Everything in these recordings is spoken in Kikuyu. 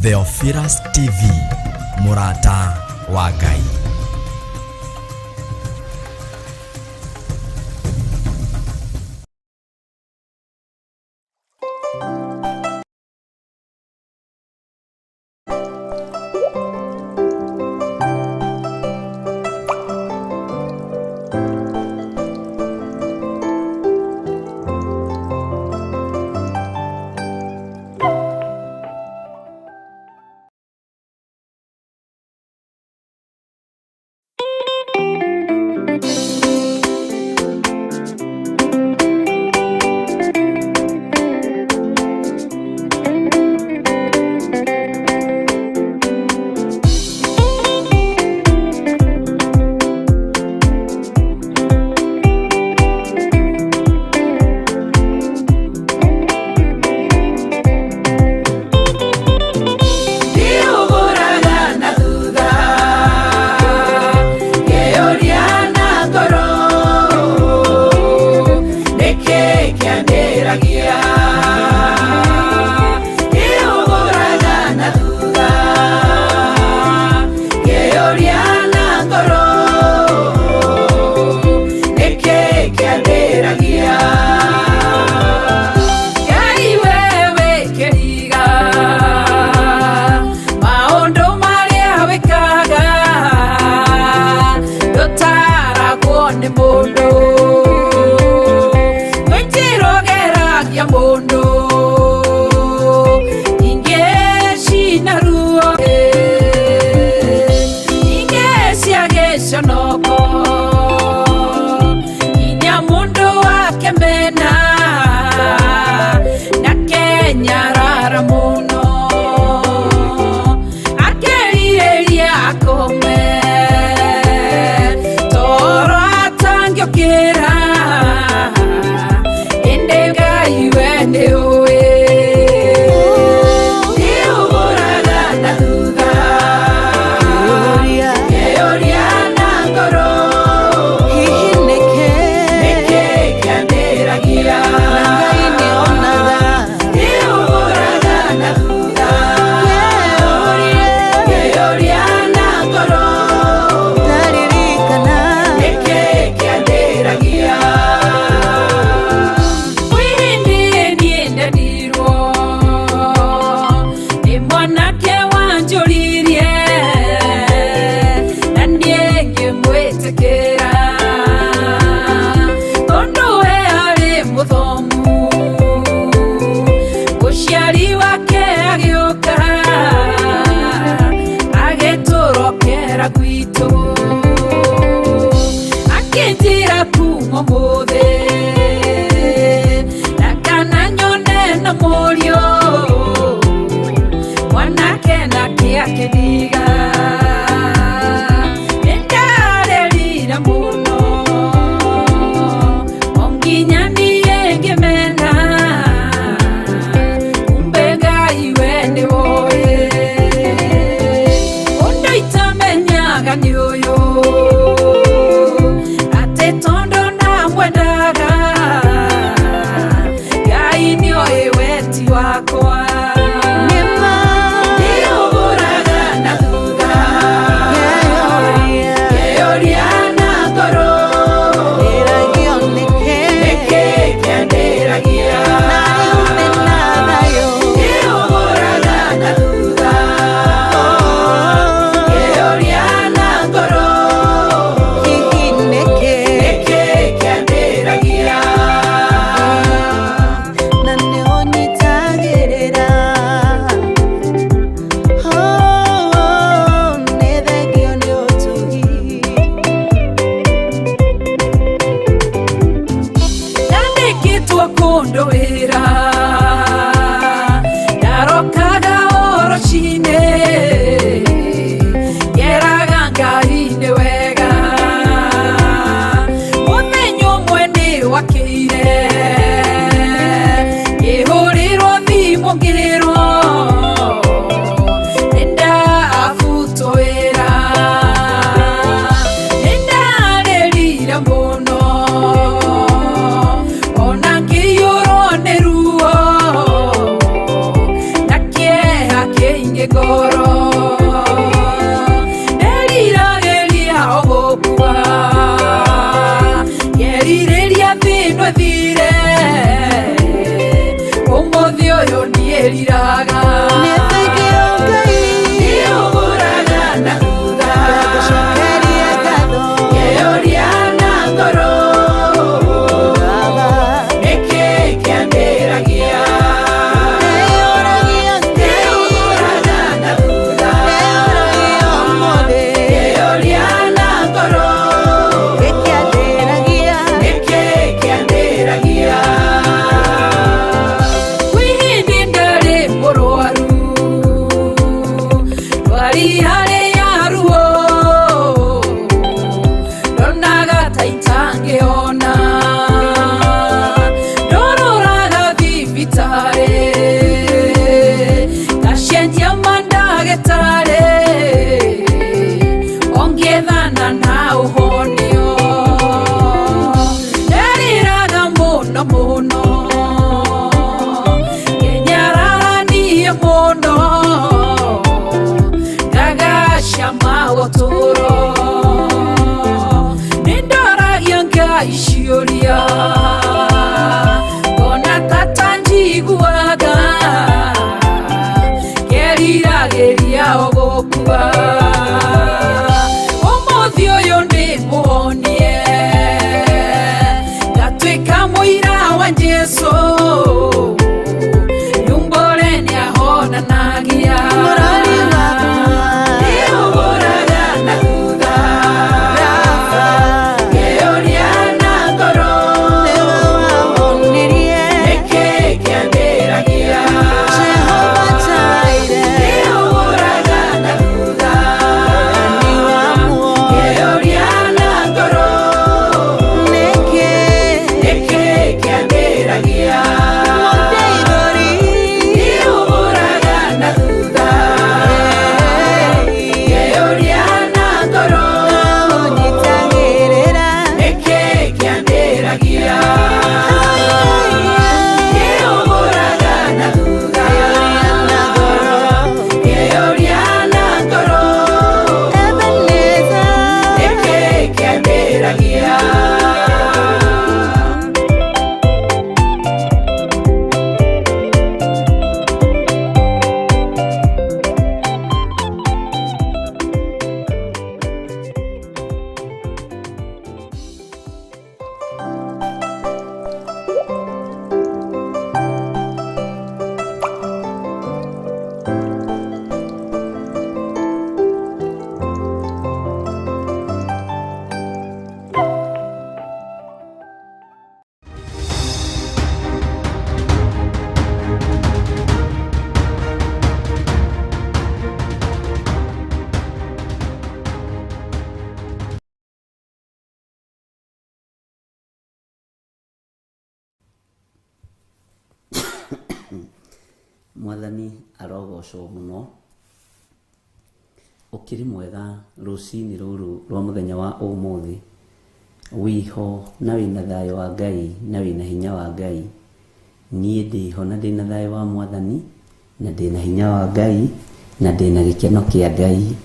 Theophilus TV, mũrata wa Ngai. Ndĩũgũraga na thutha ngĩũria na ngoro nĩkĩ kĩandĩragia. Ndĩũgũraga na thutha ngĩũria na ngoro nĩkĩ kĩandĩragia. Ngai wewe kĩriga maũndũ marĩa wĩkaga ndũtaragwo nĩ mũndũ, kwĩ njĩra ũgeragia mũndũ ingĩ cina ruo, ingĩ cia gĩconoko, nginya mũndũ akemena na kenyarara mũno akerirĩria akome toro atangĩũkĩra, ĩndĩ Ngai we nĩ ũĩ. Nĩũgũraga na thutha ngĩũria na ngoro Hihi nĩkĩ? Nĩkĩ kĩandĩragia? Na Ngai nĩonaga. Nĩũgũraga na thutha ngĩũria na ngoro Ndaririkana. Nĩkĩ kĩandĩragia? Kwĩ hĩndĩ niĩ ndendirwo nĩ mwanake wanjũririe na niĩ ngĩmwĩtĩkĩra tondũ we arĩ mũthomu. Mũciari wake agĩũka agĩtũrokera gwitũ akĩnjĩra kuma ũmũthĩ na kana nyone na mũriũ mwanake nake akĩndiga. Nĩndarĩrire mũno o nginya niĩ ngĩmena kumbe Ngai we nĩwoĩ. Ũndũ itamenyaga nĩ ũyũ atĩ tondũ ndamwendaga Ngai nĩoĩ weti wakwa. Nĩma. Nĩũgũraga na thutha Ngeyũria. Ngeyũria na ngoro Ndĩragio nĩkĩ? Nĩkĩ kĩandĩragia? Na rĩu ndĩna thayũ. Nĩũgũraga na thutha ngeyũria na ngoro Hihi nĩkĩ? Nĩkĩ kĩandĩragia? Na nĩũnyitagĩrĩra. Ũmũthĩ ũyũ ndiĩriraga. Nĩ thengiũ Ngai. Ndiũgũraga na thutha. Ngagũcokeria ngatho. Ngeyũria na ngoro. Baba. Nĩkĩ kĩandĩragia? Ndĩyũragia Ngai. Ndiũgũraga na thutha. Ndĩyũragia ũmũthĩ. Ngeyũria na ngoro. Gĩkĩandĩragia. Nĩkĩ kĩandĩragia? Kwĩ hĩndĩ ndarĩ mũrwaru, ndwari yarĩ ya ruo, ndonaga ta itangĩhona, ndororaga thibitarĩ, ngacenjia mandagĩtarĩ, ongĩethana na ũhonio. Nderiraga mũno mũno, ngenyararanie mũno, ngagacama ũtũũro. Nĩndoragia Ngai ciũria, ngona ta tanjiguaga, ngeriragĩria o gũkua. Ũmũthĩ ũyũ ndĩ mũhonie, ngatuĩka mũira wa Jesũ, nyumbũre nĩahonanagia. Mũrori wakwa. Ndiũgũraga na thutha. Baba. Ngeyũria na ngoro. Nĩwe wahonirie. Nĩkĩ kĩandĩragia? Jehova Jireh. Ndiũgũraga na thutha. Ni wa muoyo. Ngeyũria na ngoro. Nĩkĩ? Nĩkĩ kĩandĩragia? Mũndeithũri. Ndiũgũraga na thutha. Ngeyũria na ngoro. Ũnyitagĩrĩra. Nĩkĩ kĩandĩragia? Ndiũgũraga na thutha. Na ngoro. Ngeyũria na ngoro. Ebenezer. Nĩkĩ kĩandĩragia? Mwathani arogocwo mũno. Ũkĩrĩ mwega rũcinĩ rũrũ rwa mũthenya wa ũmũthĩ. Wĩho na wĩna thayũ wa Ngai na wĩna hinya wa Ngai. Niĩ ndĩho na ndĩna thayũ wa Mwathani na ndĩna hinya wa Ngai na ndĩna gĩkeno kĩa Ngai.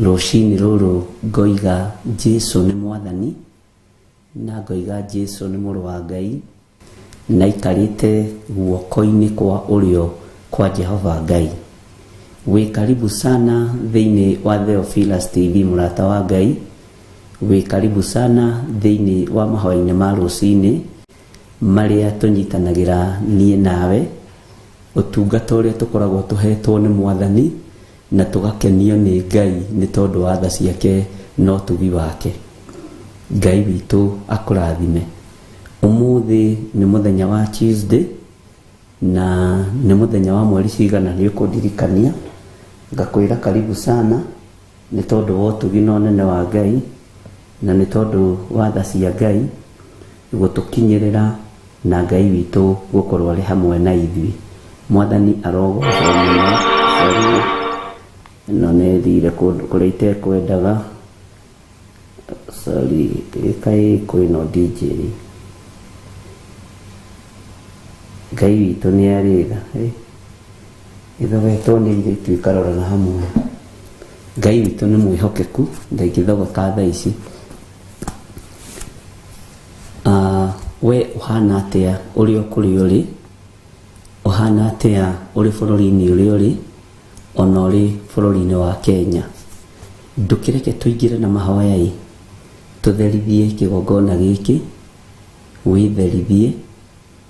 Rũcinĩ rũrũ ngoiga Jesũ nĩ Mwathani na ngoiga Jesũ nĩ mũrũ wa Ngai na aikarĩte guoko-inĩ kwa ũrĩo kwa Jehova Ngai. Wĩ karibu sana thĩinĩ wa Theophilus TV mũrata wa Ngai. Wĩ karibu sana thĩinĩ wa mahoya-inĩ ma rũcinĩ marĩa tũnyitanagĩra niĩ nawe, ũtungata ũrĩa tũkoragwo tũhetwo nĩ Mwathani na tũgakenio nĩ Ngai nĩ tondũ wa tha ciake na ũtugi wake. Ngai witũ akũrathime. Ũmũthĩ nĩ mũthenya wa Tuesday na nĩ mũthenya wa mweri cigana nĩ ũkũndirikania. Ngakwĩra karibu sana nĩ tondũ wa ũtugi na ũnene wa Ngai na nĩ tondũ wa tha cia Ngai gũtũkinyĩrĩra na Ngai witũ gũkorwo arĩ hamwe na ithuĩ. Mwathani arogocwo mũno. Sorry, ĩno nĩ ĩthire kũndũ kũrĩa itekwendaga. Sorry, ĩkaĩ kwĩno DJ. Ngai witũ nĩ arĩ tha. Ĩthogetwo nĩ airĩtu ĩkarorana hamwe. Ngai witũ nĩ mwĩhokeku, ndangĩthogoka thaa ici. We ũhana atĩa ũrĩa kũrĩa ũrĩ? Ũhana atĩa ũrĩ bũrũri-inĩ ũrĩa ũrĩ, ona ũrĩ bũrũri-inĩ wa Kenya? Ndũkĩreke tũingĩre na mahoya-ĩ, tũtherithie kĩgongona gĩkĩ, wĩtherithie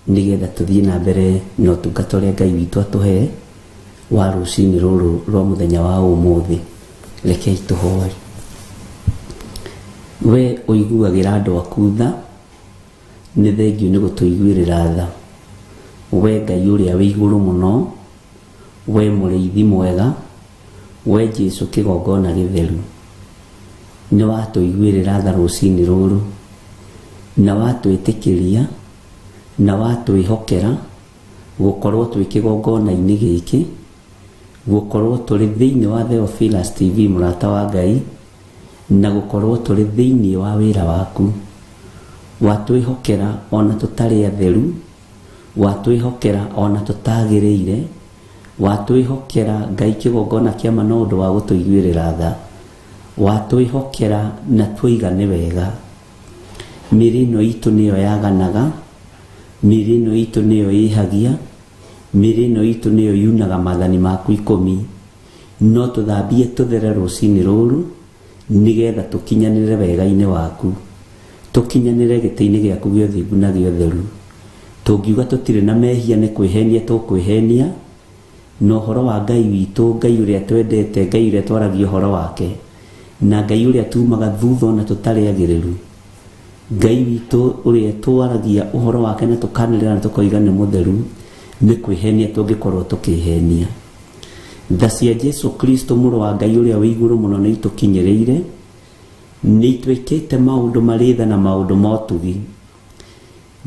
nĩgetha tũthiĩ na mbere na ũtungata ũrĩa Ngai witũ atũhe wa rũcinĩ rũrũ rwa mũthenya wa ũmũthĩ. Rekei tũhoe. We ũiguagĩra andũ aku tha, nĩ thengiũ nĩ gũtũiguĩrĩra tha. We Ngai ũrĩa wĩ igũrũ mũno, we mũrĩithi mwega, we Jesu kĩgongona gĩtheru, nĩ watũiguĩrĩra tha rũcinĩ rũrũ, na watwĩtĩkĩria, na watwĩhokera gũkorwo twĩ kĩgongona-inĩ gĩkĩ, gũkorwo tũrĩ thĩinĩ wa Theophilus TV mũrata wa Ngai, na gũkorwo tũrĩ thĩinĩ wa wĩra waku. Watwĩhokera ona tũtarĩ atheru, watwĩhokera ona tũtagĩrĩire, watwĩhokera Ngai kĩgongona kĩama no ũndũ wa gũtũiguĩrĩra tha, watwĩhokera na twoiga nĩ wega. Mĩĩrĩ ĩno itũ nĩyo yaganaga, mĩĩrĩ ĩno itũ nĩyo ĩhagia, mĩĩrĩ ĩno itũ nĩyo yunaga maathani maku ikũmi. No tũthambie tũthere rũcinĩ rũrũ nĩgetha tũkinyanĩre wega-inĩ waku, tũkinyanĩre gĩtĩ-inĩ gĩaku gĩa ũthingu na gĩa ũtheru. Tũngiuga tũtirĩ na mehia nĩ kwĩhenia tũkwĩhenia, na ũhoro wa Ngai witũ, Ngai ũrĩa twendete, Ngai ũrĩa twaragia ũhoro wake, na Ngai ũrĩa tumaga thutha ona tũtarĩ agĩrĩru, Ngai witũ ũrĩa twaragia ũhoro wake na tũkanĩrĩra na tũkoiga nĩ mũtheru, nĩ kwĩhenia tũngĩkorwo tũkĩhenia. Tha cia Jesu Kristo mũrũ wa Ngai ũrĩa wĩ igũrũ mũno nĩ itũkinyĩrĩire, nĩ itwĩkĩte maũndũ marĩ tha na maũndũ ma ũtugi.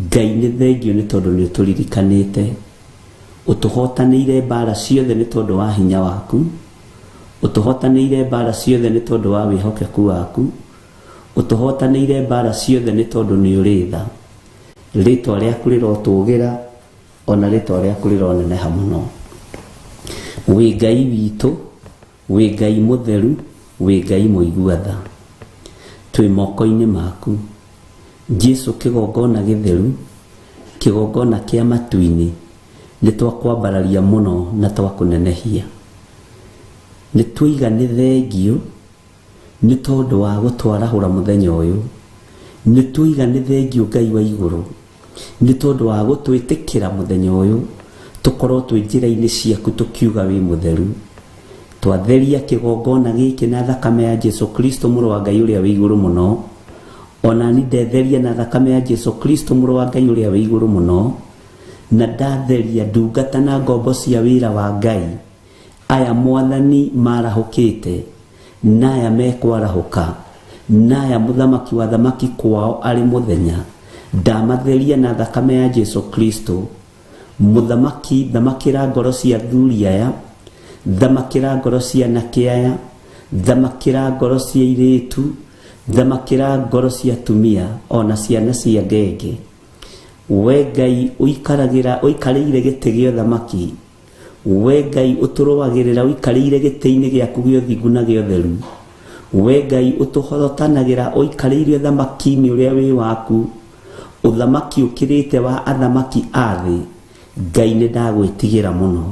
Ngai nĩ thengio nĩ tondũ nĩ ũtũririkanĩte, ũtũhotanĩire mbara ciothe nĩ tondũ wa hinya waku, ũtũhotanĩire mbara ciothe nĩ tondũ wa wĩhokeku waku, ũtũhotanĩire mbara ciothe nĩ tondũ nĩ ũrĩ tha. Rĩtwa rĩaku rĩrotũgĩra, ona rĩtwa rĩaku rĩroneneha mũno. Wĩ Ngai witũ, wĩ Ngai mũtheru, wĩ Ngai mũigua tha. Twĩ moko-inĩ maku. Jesu kĩgongona gĩtheru, kĩgongona kĩa matu-inĩ, nĩ twakwambararia mũno na twakũnenehia. Nĩ twoiga nĩ thengio nĩ tondũ wa gũtwarahũra mũthenya ũyũ. Nĩ twoiga nĩ thengio Ngai wa igũrũ nĩ tondũ wa gũtwĩtĩkĩra mũthenya ũyũ tũkorwo twĩ njĩra-inĩ ciaku tũkiuga wĩ mũtheru. Twatheria kĩgongona gĩkĩ na thakame ya Jesu Kristo mũrũ wa Ngai ũrĩa wĩ igũrũ mũno. Ona ni ndetheria na thakame ya Jesu Kristo mũrũ wa Ngai ũrĩa wĩ igũrũ mũno, na ndatheria ndungata na ngombo cia wĩra wa Ngai aya mwathani marahũkĩte, na aya mekwarahũka, na aya mũthamaki wa thamaki kwao arĩ mũthenya, ndamatheria na thakame ya Jesu Kristo. Mũthamaki, thamakĩra ngoro cia athuri aya, thamakĩra ngoro cia anake aya, thamakĩra ngoro cia airĩtu, thamakĩra ngoro cia atumia ona ciana cia ngenge. We Ngai ũikaragĩra ũikarĩire gĩtĩ gĩa ũthamaki, we Ngai ũtũrũagĩrĩra ũikarĩire gĩtĩ-inĩ gĩaku gĩa ũthingu na gĩa ũtheru, we Ngai ũtũhotanagĩra ũikarĩire ũthamaki-inĩ ũrĩa wĩ waku, ũthamaki ũkĩrĩte wa athamaki a thĩ. Ngai nĩ ndagwĩtigĩra mũno.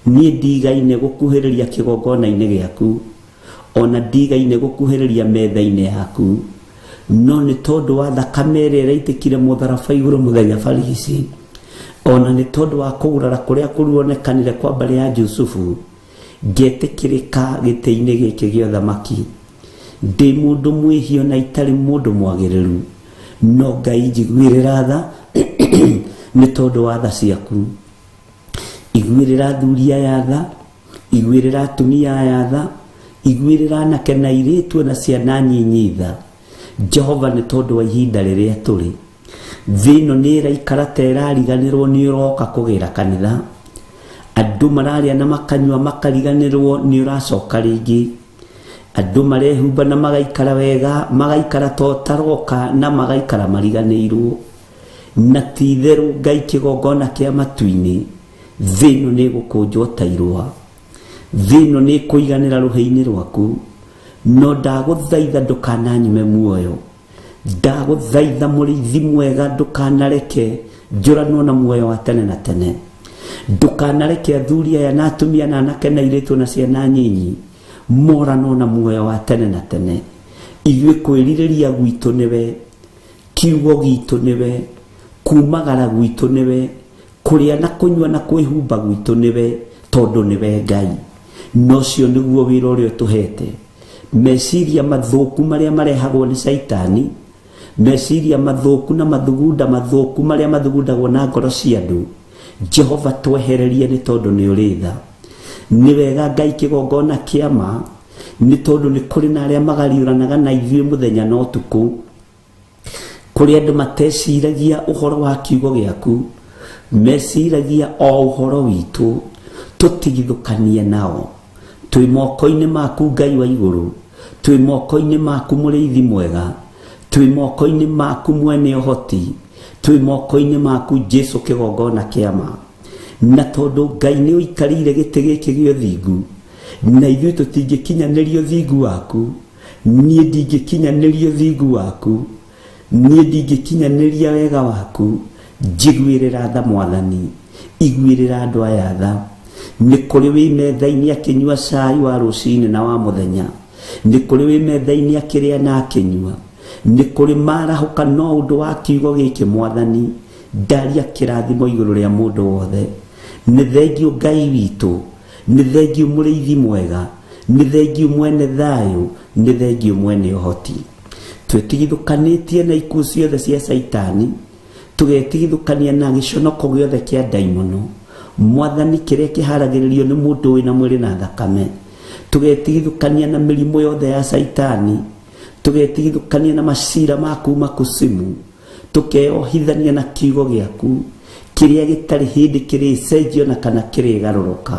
Niĩ ndigaine gũkuhĩrĩria kĩgongona-inĩ gĩaku, ona ndigaine gũkuhĩrĩria metha-inĩ yaku, no nĩ tondũ wa thakame ĩrĩa ĩraitĩkire mũtharaba igũrũ mũthenya barigici, ona nĩ tondũ wa kũgurara kũrĩa kũruonekanire kwa mbarĩ ya Jusufu, ngetĩkĩrĩka gĩtĩ-inĩ gĩkĩ gĩa ũthamaki. Ndĩ mũndũ mwĩhia na itarĩ mũndũ mwagĩrĩru, no Ngai njiguĩrĩra tha nĩ tondũ wa tha ciaku. Iguĩrĩra athuri aya tha, iguĩrĩra atumia aya tha, iguĩrĩra anake na airĩtu na ciana nyinyi tha. Jehova, nĩ tondũ wa ihinda rĩrĩa tũrĩ, thĩ ĩno nĩ ĩraikara ta ĩrariganĩrwo nĩ ũroka kũgĩra kanitha. Andũ mararĩa na makanyua makariganĩrwo nĩ ũracoka rĩngĩ. Andũ marehumba na magaikara wega, magaikara ta ũtaroka na magaikara mariganĩirwo. Na ti itherũ Ngai kĩgongona kĩa matu-inĩ, thĩ ĩno nĩ ĩgũkũnjwo ta irũa, thĩ ĩno nĩ ĩkũiganĩra rũhĩ-inĩ rwaku. No ndagũthaitha ndũkananyume muoyo, ndagũthaitha mũrĩithi mwega ndũkanareke njũranwo na muoyo wa tene na tene. Ndũkanareke athuri aya na atumia na anake na airĩtu na ciana nyinyi moranwo na muoyo wa tene na tene. Ithuĩ kwĩrirĩria gwitũ nĩwe, kiugo gitũ nĩwe, kumagara gwitũ nĩwe, kũrĩa na kũnyua na kwĩhumba gwitũ nĩwe, tondũ nĩwe Ngai. Na ũcio nĩguo wĩra ũrĩa ũtũhete. Meciria mathũku marĩa marehagwo nĩ Caitani, meciria mathũku na mathugunda mathũku marĩa mathugundagwo na ngoro cia andũ, Jehova twehererie nĩ tondũ nĩ ũrĩ tha. Nĩ wega Ngai kĩgongona kĩa ma, nĩ tondũ nĩ kũrĩ na arĩa magariũranaga na ithuĩ mũthenya na ũtukũ. Kũrĩ andũ mateciragia ũhoro wa kiugo gĩaku, meciragia o ũhoro witũ, tũtigithũkanie nao. Twĩ moko-inĩ maku Ngai wa igũrũ, twĩ moko-inĩ maku mũrĩithi mwega, twĩ moko-inĩ maku mwene ũhoti, twĩ moko-inĩ maku Jesu kĩgongona kĩa ma. Na tondũ Ngai nĩ ũikarĩire gĩtĩ gĩkĩ gĩa ũthingu, na ithuĩ tũtingĩkinyanĩria ũthingu waku, niĩ ndingĩkinyanĩria ũthingu waku, niĩ ndingĩkinyanĩria wega waku, njiguĩrĩra tha Mwathani, iguĩrĩra andũ aya tha. Nĩ kũrĩ wĩ metha-inĩ akĩnyua cai wa rũcinĩ na wa mũthenya, nĩ kũrĩ wĩ metha-inĩ akĩrĩa na akĩnyua, nĩ kũrĩ marahũka no ũndũ wa kiugo gĩkĩ Mwathani, ndaria kĩrathimo igũrũ rĩa mũndũ wothe. Nĩ thengiũ Ngai witũ, nĩ thengiũ mũrĩithi mwega, nĩ thengiũ mwene thayũ, nĩ thengiũ mwene ũhoti. Twĩtigithũkanĩtie na ikuũ ciothe cia Caitani, tũgetigithũkania na gĩconoko gĩothe kĩa ndaimono, Mwathani kĩrĩa kĩharagĩrĩrio nĩ mũndũ wĩna mwĩrĩ na thakame, tũgetigithũkania na mĩrimũ yothe ya Caitani, tũgetigithũkania na macira ma kuma kusimu, tũkeohithania na kiugo gĩaku kĩrĩa gĩtarĩ hĩndĩ kĩrĩcenjio na kana kĩrĩgarũrũka.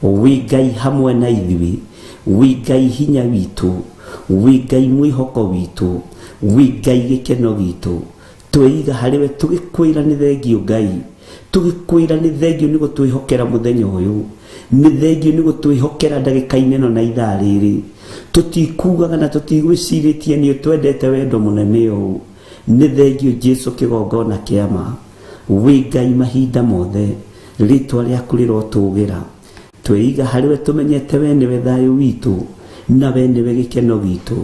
Wĩ Ngai hamwe na ithuĩ, wĩ Ngai hinya witũ, wĩ Ngai mwĩhoko witũ, wĩ Ngai gĩkeno gitũ. Tweiga harĩ we tũgĩkwĩra nĩ thengiũ Ngai, tũgĩkwĩra nĩ thengiũ nĩ gũtwĩhokera mũthenya ũyũ, nĩ thengiũ nĩ gũtwĩhokera ndagĩka-inĩ ĩno na ithaa rĩrĩ. Tũtikugaga na tũtigwĩcirĩtie nĩ ũtwendete wendo mũnene ũũ. Nĩ thengiũ Jesu kĩgongona kĩa ma. Wĩ Ngai mahinda mothe, rĩtwa rĩaku rĩrotũgĩra. Tweiga harĩ we tũmenyete we nĩwe thayũ witũ, na we nĩwe gĩkeno gitũ,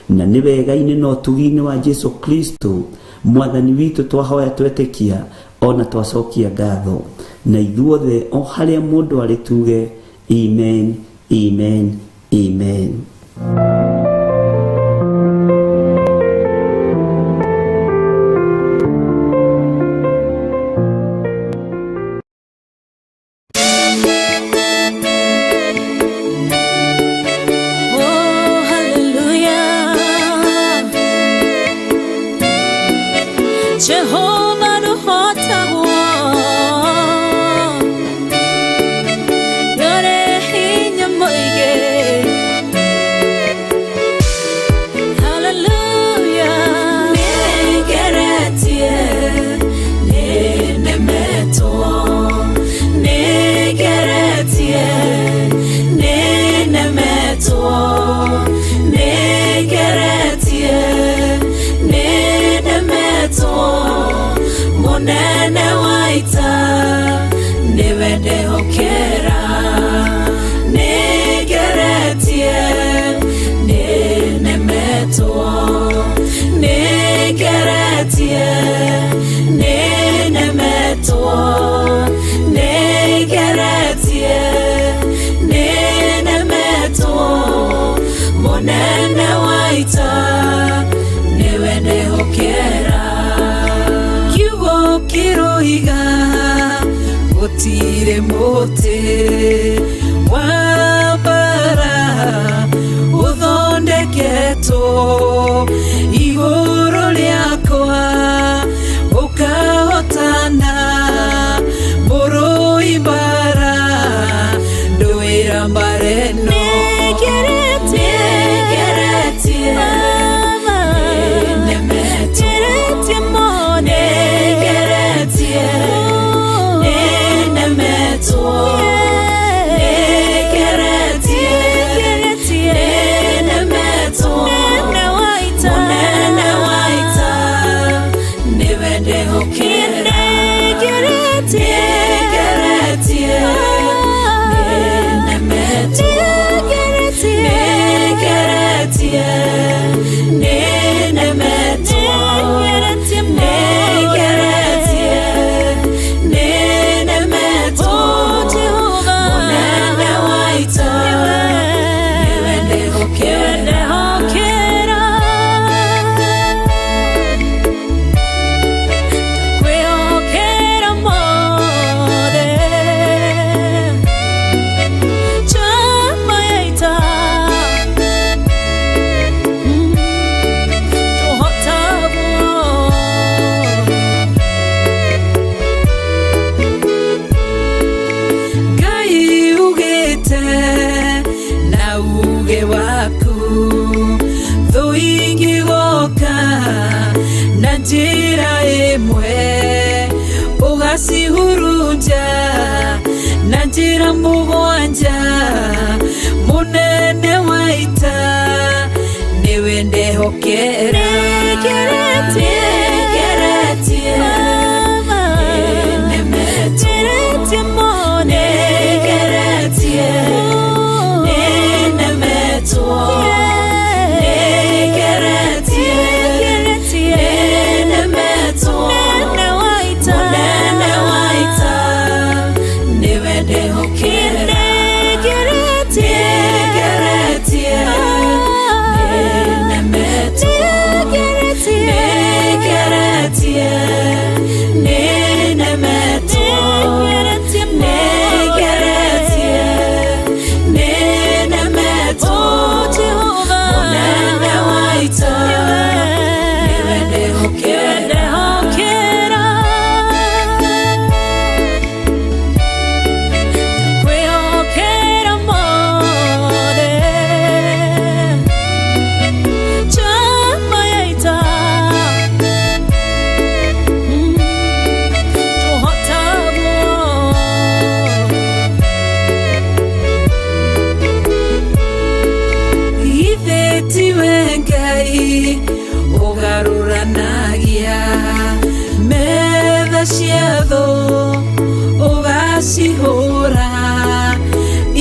na nĩ wega-inĩ na ũtugi-inĩ wa Jesu Kristo Mwathani witũ twahoya twetĩkia ona twacokia ngatho. Na ithuothe o harĩa mũndũ arĩ tuge amen, amen, amen. Oh, hallelujah. Jehovah nũhotagwo, nĩũrĩ hinya mũingĩ. Hallelujah. Nĩngeretie, nĩnemetwo, nĩngeretie, nĩnemetwo, nĩngeretie, nĩnemetwo, mũnene wa ita nĩwe ndehokera. Nĩngeretie, nĩnemetwo, nĩngeretie, nĩnemetwo, nĩngeretie, nĩnemetwo, mũnene wa ita nĩwe ndehokera. Kiugo kĩroiga gũtirĩ mũtĩ wa mbara ũthondeketwo igũrũ rĩakwa ũkahotana mũrũi mbara ndũĩra mbara ĩno. Nĩngeretie, Nĩngeretie, Baba. nĩnemetwo, Ngeretie mũno. nĩngeretie, nĩnemetwo, nĩngeretie, Ngeretie, nĩnemetwo, mũnene wa ita. Nĩnemetwo, nĩngeretie, nĩnemetwo. Mũnene wa ita, nĩwe ndĩhokera. Kwĩhokera mothe Chama ya ita Tũhotagwo. Ngai ugĩte na uge waku thũ ingĩgoka na njĩra ĩmwe ũgacihurunja na njĩra mũgwanja mũnene wa ita nĩwe ndehokera. Nĩngeretie. Nĩngeretie, nĩnemetwo. Ngeretie mothe. Nĩngeretie, nĩnemetwo. Nĩngeretie, nĩnemetwo. Mũnene wa ita. Mũnene wa ita, nĩwe ndĩhokera. Nĩngeretie. Nĩngeretie, nĩnemetwo. Nĩngeretie, nĩnemetwo. Nĩngeretie, nĩnemetwo. Mũnene wa ita, nĩwe ndĩhokera. Kwĩhokera mothe Chama ya ita Tũhotagwo. Ithe tiwe Ngai ũgarũranagia metha cia thũ ũgacihũra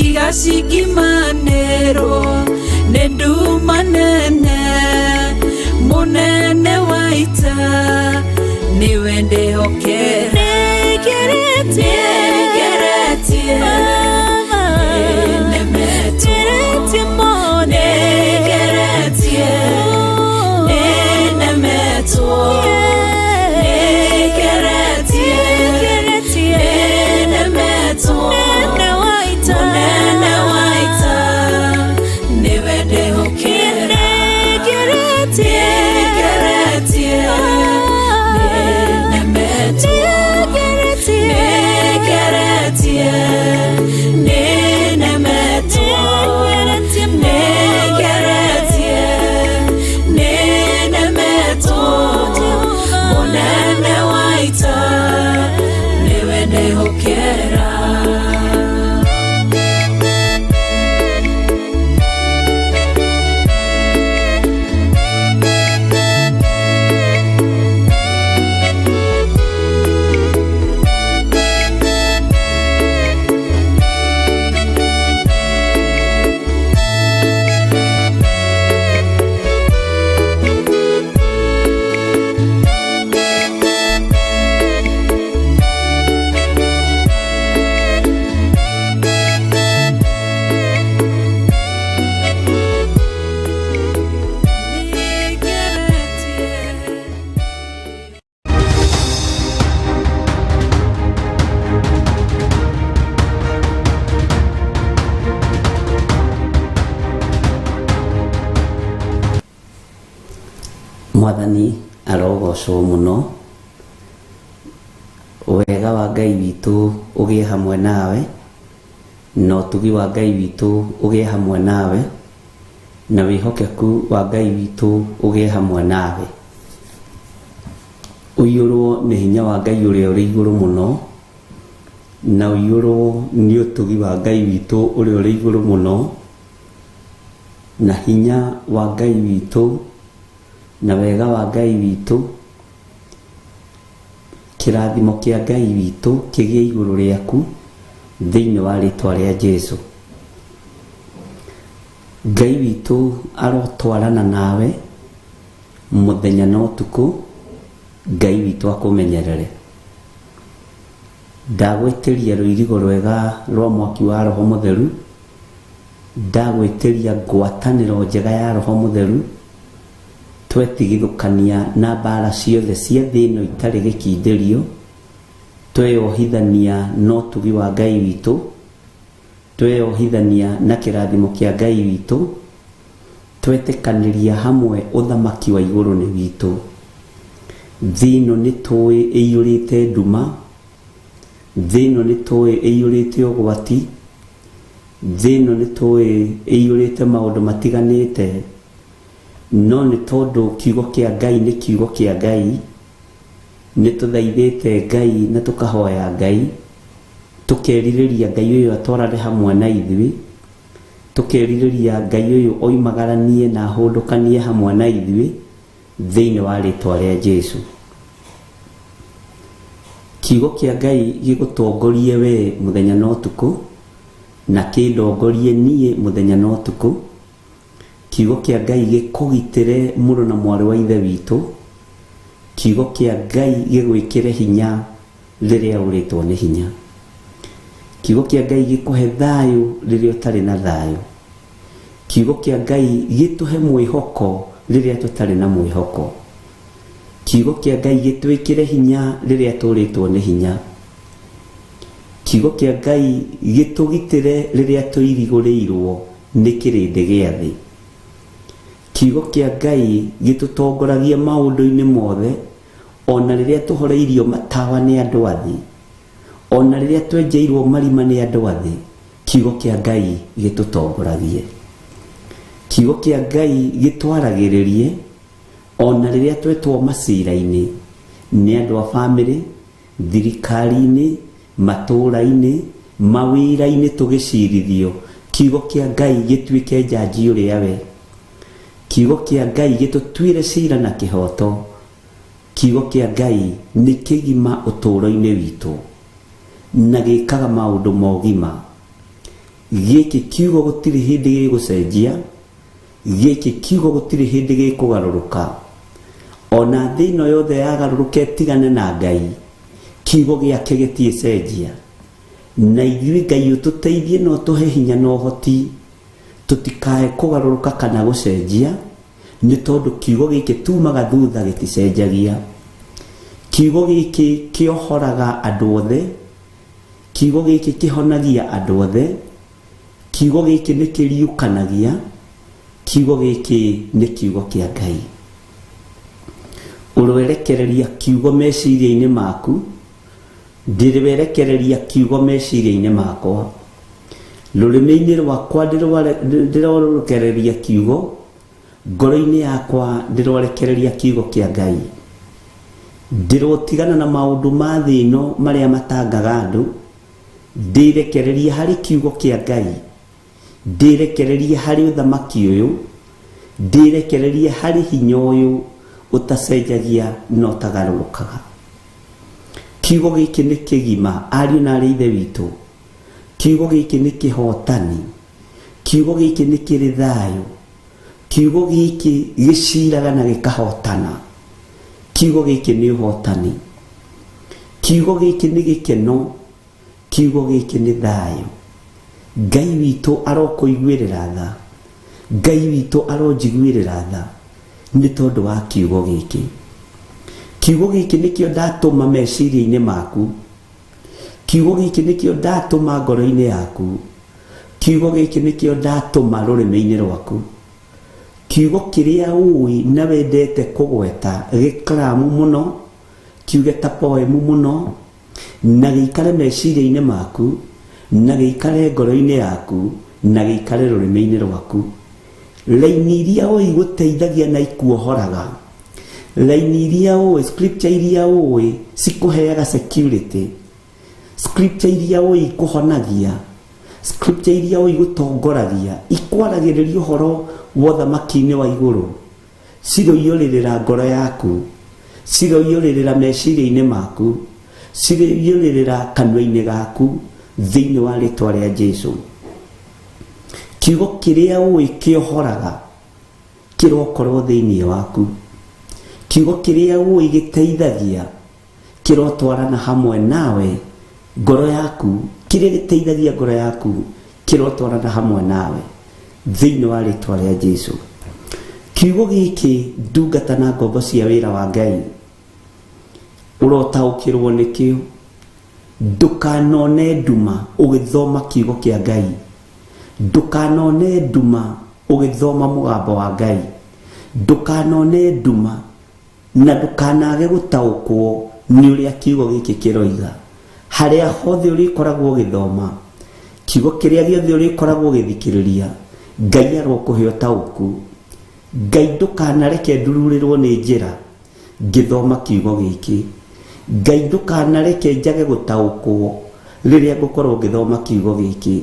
igacingimanĩrwo nĩ nduma nene mũnene wa ita nĩwe ndĩhokera. Nĩngeretie. Nĩngeretie, nĩnemetwo. Ngeretie mothe. Nĩngeretie, nĩnemetwo. Nĩngeretie, nĩnemetwo. Mũnene wa ita. Mũnene wa ita, nĩwe ndĩhokera. Nĩngeretie. Nĩngeretie, nĩnemetwo. Nĩngeretie, nĩnemetwo. Nĩngeretie, nĩnemetwo. Mũnene wa ita, nĩwe ndĩhokera. Nĩngeretie. Mwathani arogocwo mũno. Wega wa Ngai witũ ũgĩe hamwe nawe, na ũtugi wa Ngai witũ ũgĩe hamwe nawe, na wĩhokeku wa Ngai witũ ũgĩe hamwe nawe. Ũiyũrwo nĩ hinya wa Ngai ũrĩa ũrĩ igũrũ mũno, na ũiyũrwo nĩ ũtugi wa Ngai witũ ũrĩa ũrĩ igũrũ mũno, na hinya wa Ngai witũ, na wega wa Ngai witũ, kĩrathimo kĩa Ngai witũ kĩgĩe igũrũ rĩaku thĩinĩ wa rĩtwa rĩa Jesũ. Ngai witũ arotwarana nawe Mũthenya na ũtukũ, Ngai witũ akũmenyerere. Ndagwĩtĩria rũirigo rwega rwa mwaki wa Roho Mũtheru, ndagwĩtĩria ngwatanĩro njega ya Roho Mũtheru, twetigithũkania na mbara ciothe cia thĩ ĩno itarĩ gĩkindĩrio, tweyohithania na ũtugi wa Ngai witũ, tweyohithania na kĩrathimo kĩa Ngai witũ, twetĩkanĩria hamwe ũthamaki wa igũrũ nĩ witũ. Thĩ ĩno nĩ tũĩ ĩiyũrĩte nduma, thĩ ĩno nĩ tũĩ ĩiyũrĩte ũgwati, thĩ ĩno nĩ tũĩ ĩiyũrĩte maũndũ matiganĩte, no nĩ tondũ kiugo kĩa Ngai nĩ kiugo kĩa Ngai, nĩ tũthaithĩte Ngai na tũkahoya Ngai, tũkerirĩria Ngai ũyũ atwarane hamwe na ithuĩ, tũkerirĩria Ngai ũyũ oimagaranie na ahũndũkanie hamwe na ithuĩ thĩinĩ wa rĩtwa rĩa Jesu. Kiugo kĩa Ngai gĩgũtongorie we mũthenya na ũtukũ, na kĩndongorie niĩ mũthenya na ũtukũ. Kiugo kĩa Ngai gĩkũgitĩre mũrũ na mwarĩ wa ithe witũ. Kiugo kĩa Ngai gĩgwĩkĩre hinya rĩrĩa ũrĩtwo nĩ hinya. Kiugo kĩa Ngai gĩkũhe thayũ rĩrĩa ũtarĩ na thayũ. Kiugo kĩa Ngai gĩtũhe mwĩhoko rĩrĩa tũtarĩ na mwĩhoko. Kiugo kĩa Ngai gĩtwĩkĩre hinya rĩrĩa tũrĩtwo nĩ hinya. Kiugo kĩa Ngai gĩtũgitĩre rĩrĩa tũirigũrĩirwo nĩ kĩrĩndĩ gĩa thĩ. Kiugo kĩa Ngai gĩtũtongoragie maũndũ-inĩ mothe, ona rĩrĩa tũhoreirio matawa nĩ andũ a thĩ, ona rĩrĩa twenjeirwo marima nĩ andũ a thĩ, kiugo kĩa Ngai gĩtũtongoragie. Kiugo kĩa Ngai gĩtwaragĩrĩrie ona rĩrĩa twetwo macira-inĩ nĩ andũ a bamĩrĩ, thirikari-inĩ, matũũra-inĩ, mawĩra-inĩ tũgĩcirithio, kiugo kĩa Ngai gĩtuĩke njanji ũrĩa we. Kiugo kĩa Ngai gĩtũtuĩre cira na kĩhoto. Kiugo kĩa Ngai nĩ kĩgima ũtũũro-inĩ witũ na gĩkaga maũndũ ma ũgima. Gĩkĩ kiugo gũtirĩ hĩndĩ gĩgũcenjia, gĩkĩ kiugo gũtirĩ hĩndĩ gĩkũgarũrũka. Ona thĩ ĩno yothe yagarũrũka ĩtigane na Ngai, kiugo gĩake gĩtiĩcenjia. Na ithuĩ Ngai ũtũteithie na ũtũhe hinya na ũhoti, tũtikae kũgarũrũka kana gũcenjia, nĩ tondũ kiugo gĩkĩ tumaga thutha gĩticenjagia. Kiugo gĩkĩ kĩohoraga andũ othe, kiugo gĩkĩ kĩhonagia andũ othe, kiugo gĩkĩ nĩ kĩriũkanagia, kiugo gĩkĩ nĩ kiugo kĩa Ngai. Ũroerekereria kiugo meciria-inĩ maku, ndĩrwerekereria kiugo meciria-inĩ makwa. Rũrĩmĩ-inĩ rwakwa ndĩrorekereria kiugo, ngoro-inĩ yakwa ndĩrorekereria kiugo kĩa Ngai. Ndĩrotigana na maũndũ ma thĩ ĩno marĩa matangaga andũ, ndĩrekereria harĩ kiugo kĩa Ngai, ndĩrekereria harĩ ũthamaki ũyũ, ndĩrekereria harĩ hinya ũyũ ũtacenjagia na ũtagarũrũkaga. Kiugo gĩkĩ nĩ kĩgima, ariũ na arĩ ithe witũ. Kiugo gĩkĩ nĩ kĩhotani. Kiugo gĩkĩ nĩ kĩrĩ thayũ. Kiugo gĩkĩ gĩciraga na gĩkahotana. Kiugo gĩkĩ nĩ ũhotani. Kiugo gĩkĩ nĩ gĩkeno. Kiugo gĩkĩ nĩ thayũ. Ngai witũ arokũiguĩrĩra tha. Ngai witũ aronjiguĩrĩra tha nĩ tondũ wa kiugo gĩkĩ. Kiugo gĩkĩ nĩkĩo ndatũma meciria-inĩ maku. Kiugo gĩkĩ nĩkĩo ndatũma ngoro-inĩ yaku. Kiugo gĩkĩ nĩkĩo ndatũma rũrĩmĩ-inĩ rwaku. Kiugo kĩrĩa ũĩ na wendete kũgweta gĩkaramu mũno, kiuge ta poemu mũno, na gĩikare meciria-inĩ maku, na gĩikare ngoro-inĩ yaku, na gĩikare rũrĩmĩ-inĩ rwaku. Raini iria ũĩ igũteithagia na ikuohoraga, raini iria ũĩ, scripture iria ũĩ cikũheaga security, scripture iria ũĩ ikũhonagia, scripture iria ũĩ igũtongoragia, ikwaragĩrĩria ũhoro wa ũthamaki-inĩ wa igũrũ, ciroiyũrĩrĩra ngoro yaku, ciroiyũrĩrĩra meciria-inĩ maku, ciroiyũrĩrĩra kanua-inĩ gaku thĩinĩ wa rĩtwa rĩa Jesu. Kiugo kĩrĩa ũĩ kĩohoraga kĩrokorwo thĩinĩ waku. Kiugo kĩrĩa ũĩ gĩteithagia kĩrotwarana hamwe nawe, ngoro yaku, kĩrĩa gĩteithagia ngoro yaku kĩrotwarana hamwe nawe thĩinĩ wa rĩtwa rĩa Jesu. Kiugo gĩkĩ ndungata na ngombo cia wĩra wa Ngai, ũrotaũkĩrwo nĩkĩo. Ndũkanone nduma ũgĩthoma kiugo kĩa Ngai, ndũkanone nduma ũgĩthoma mũgambo wa Ngai, ndũkanone nduma na ndũkanage gũtaũkwo nĩ ũrĩa kiugo gĩkĩ kĩroiga. Harĩa hothe ũrĩkoragwo ũgĩthoma kiugo kĩrĩa gĩothe ũrĩkoragwo ũgĩthikĩrĩria, Ngai arokũhe ũtaũku. Ngai ndũkanareke ndururĩrwo nĩ njĩra ngĩthoma kiugo gĩkĩ. Ngai ndũkanareke njage gũtaũkwo rĩrĩa ngũkorwo ngĩthoma kiugo gĩkĩ.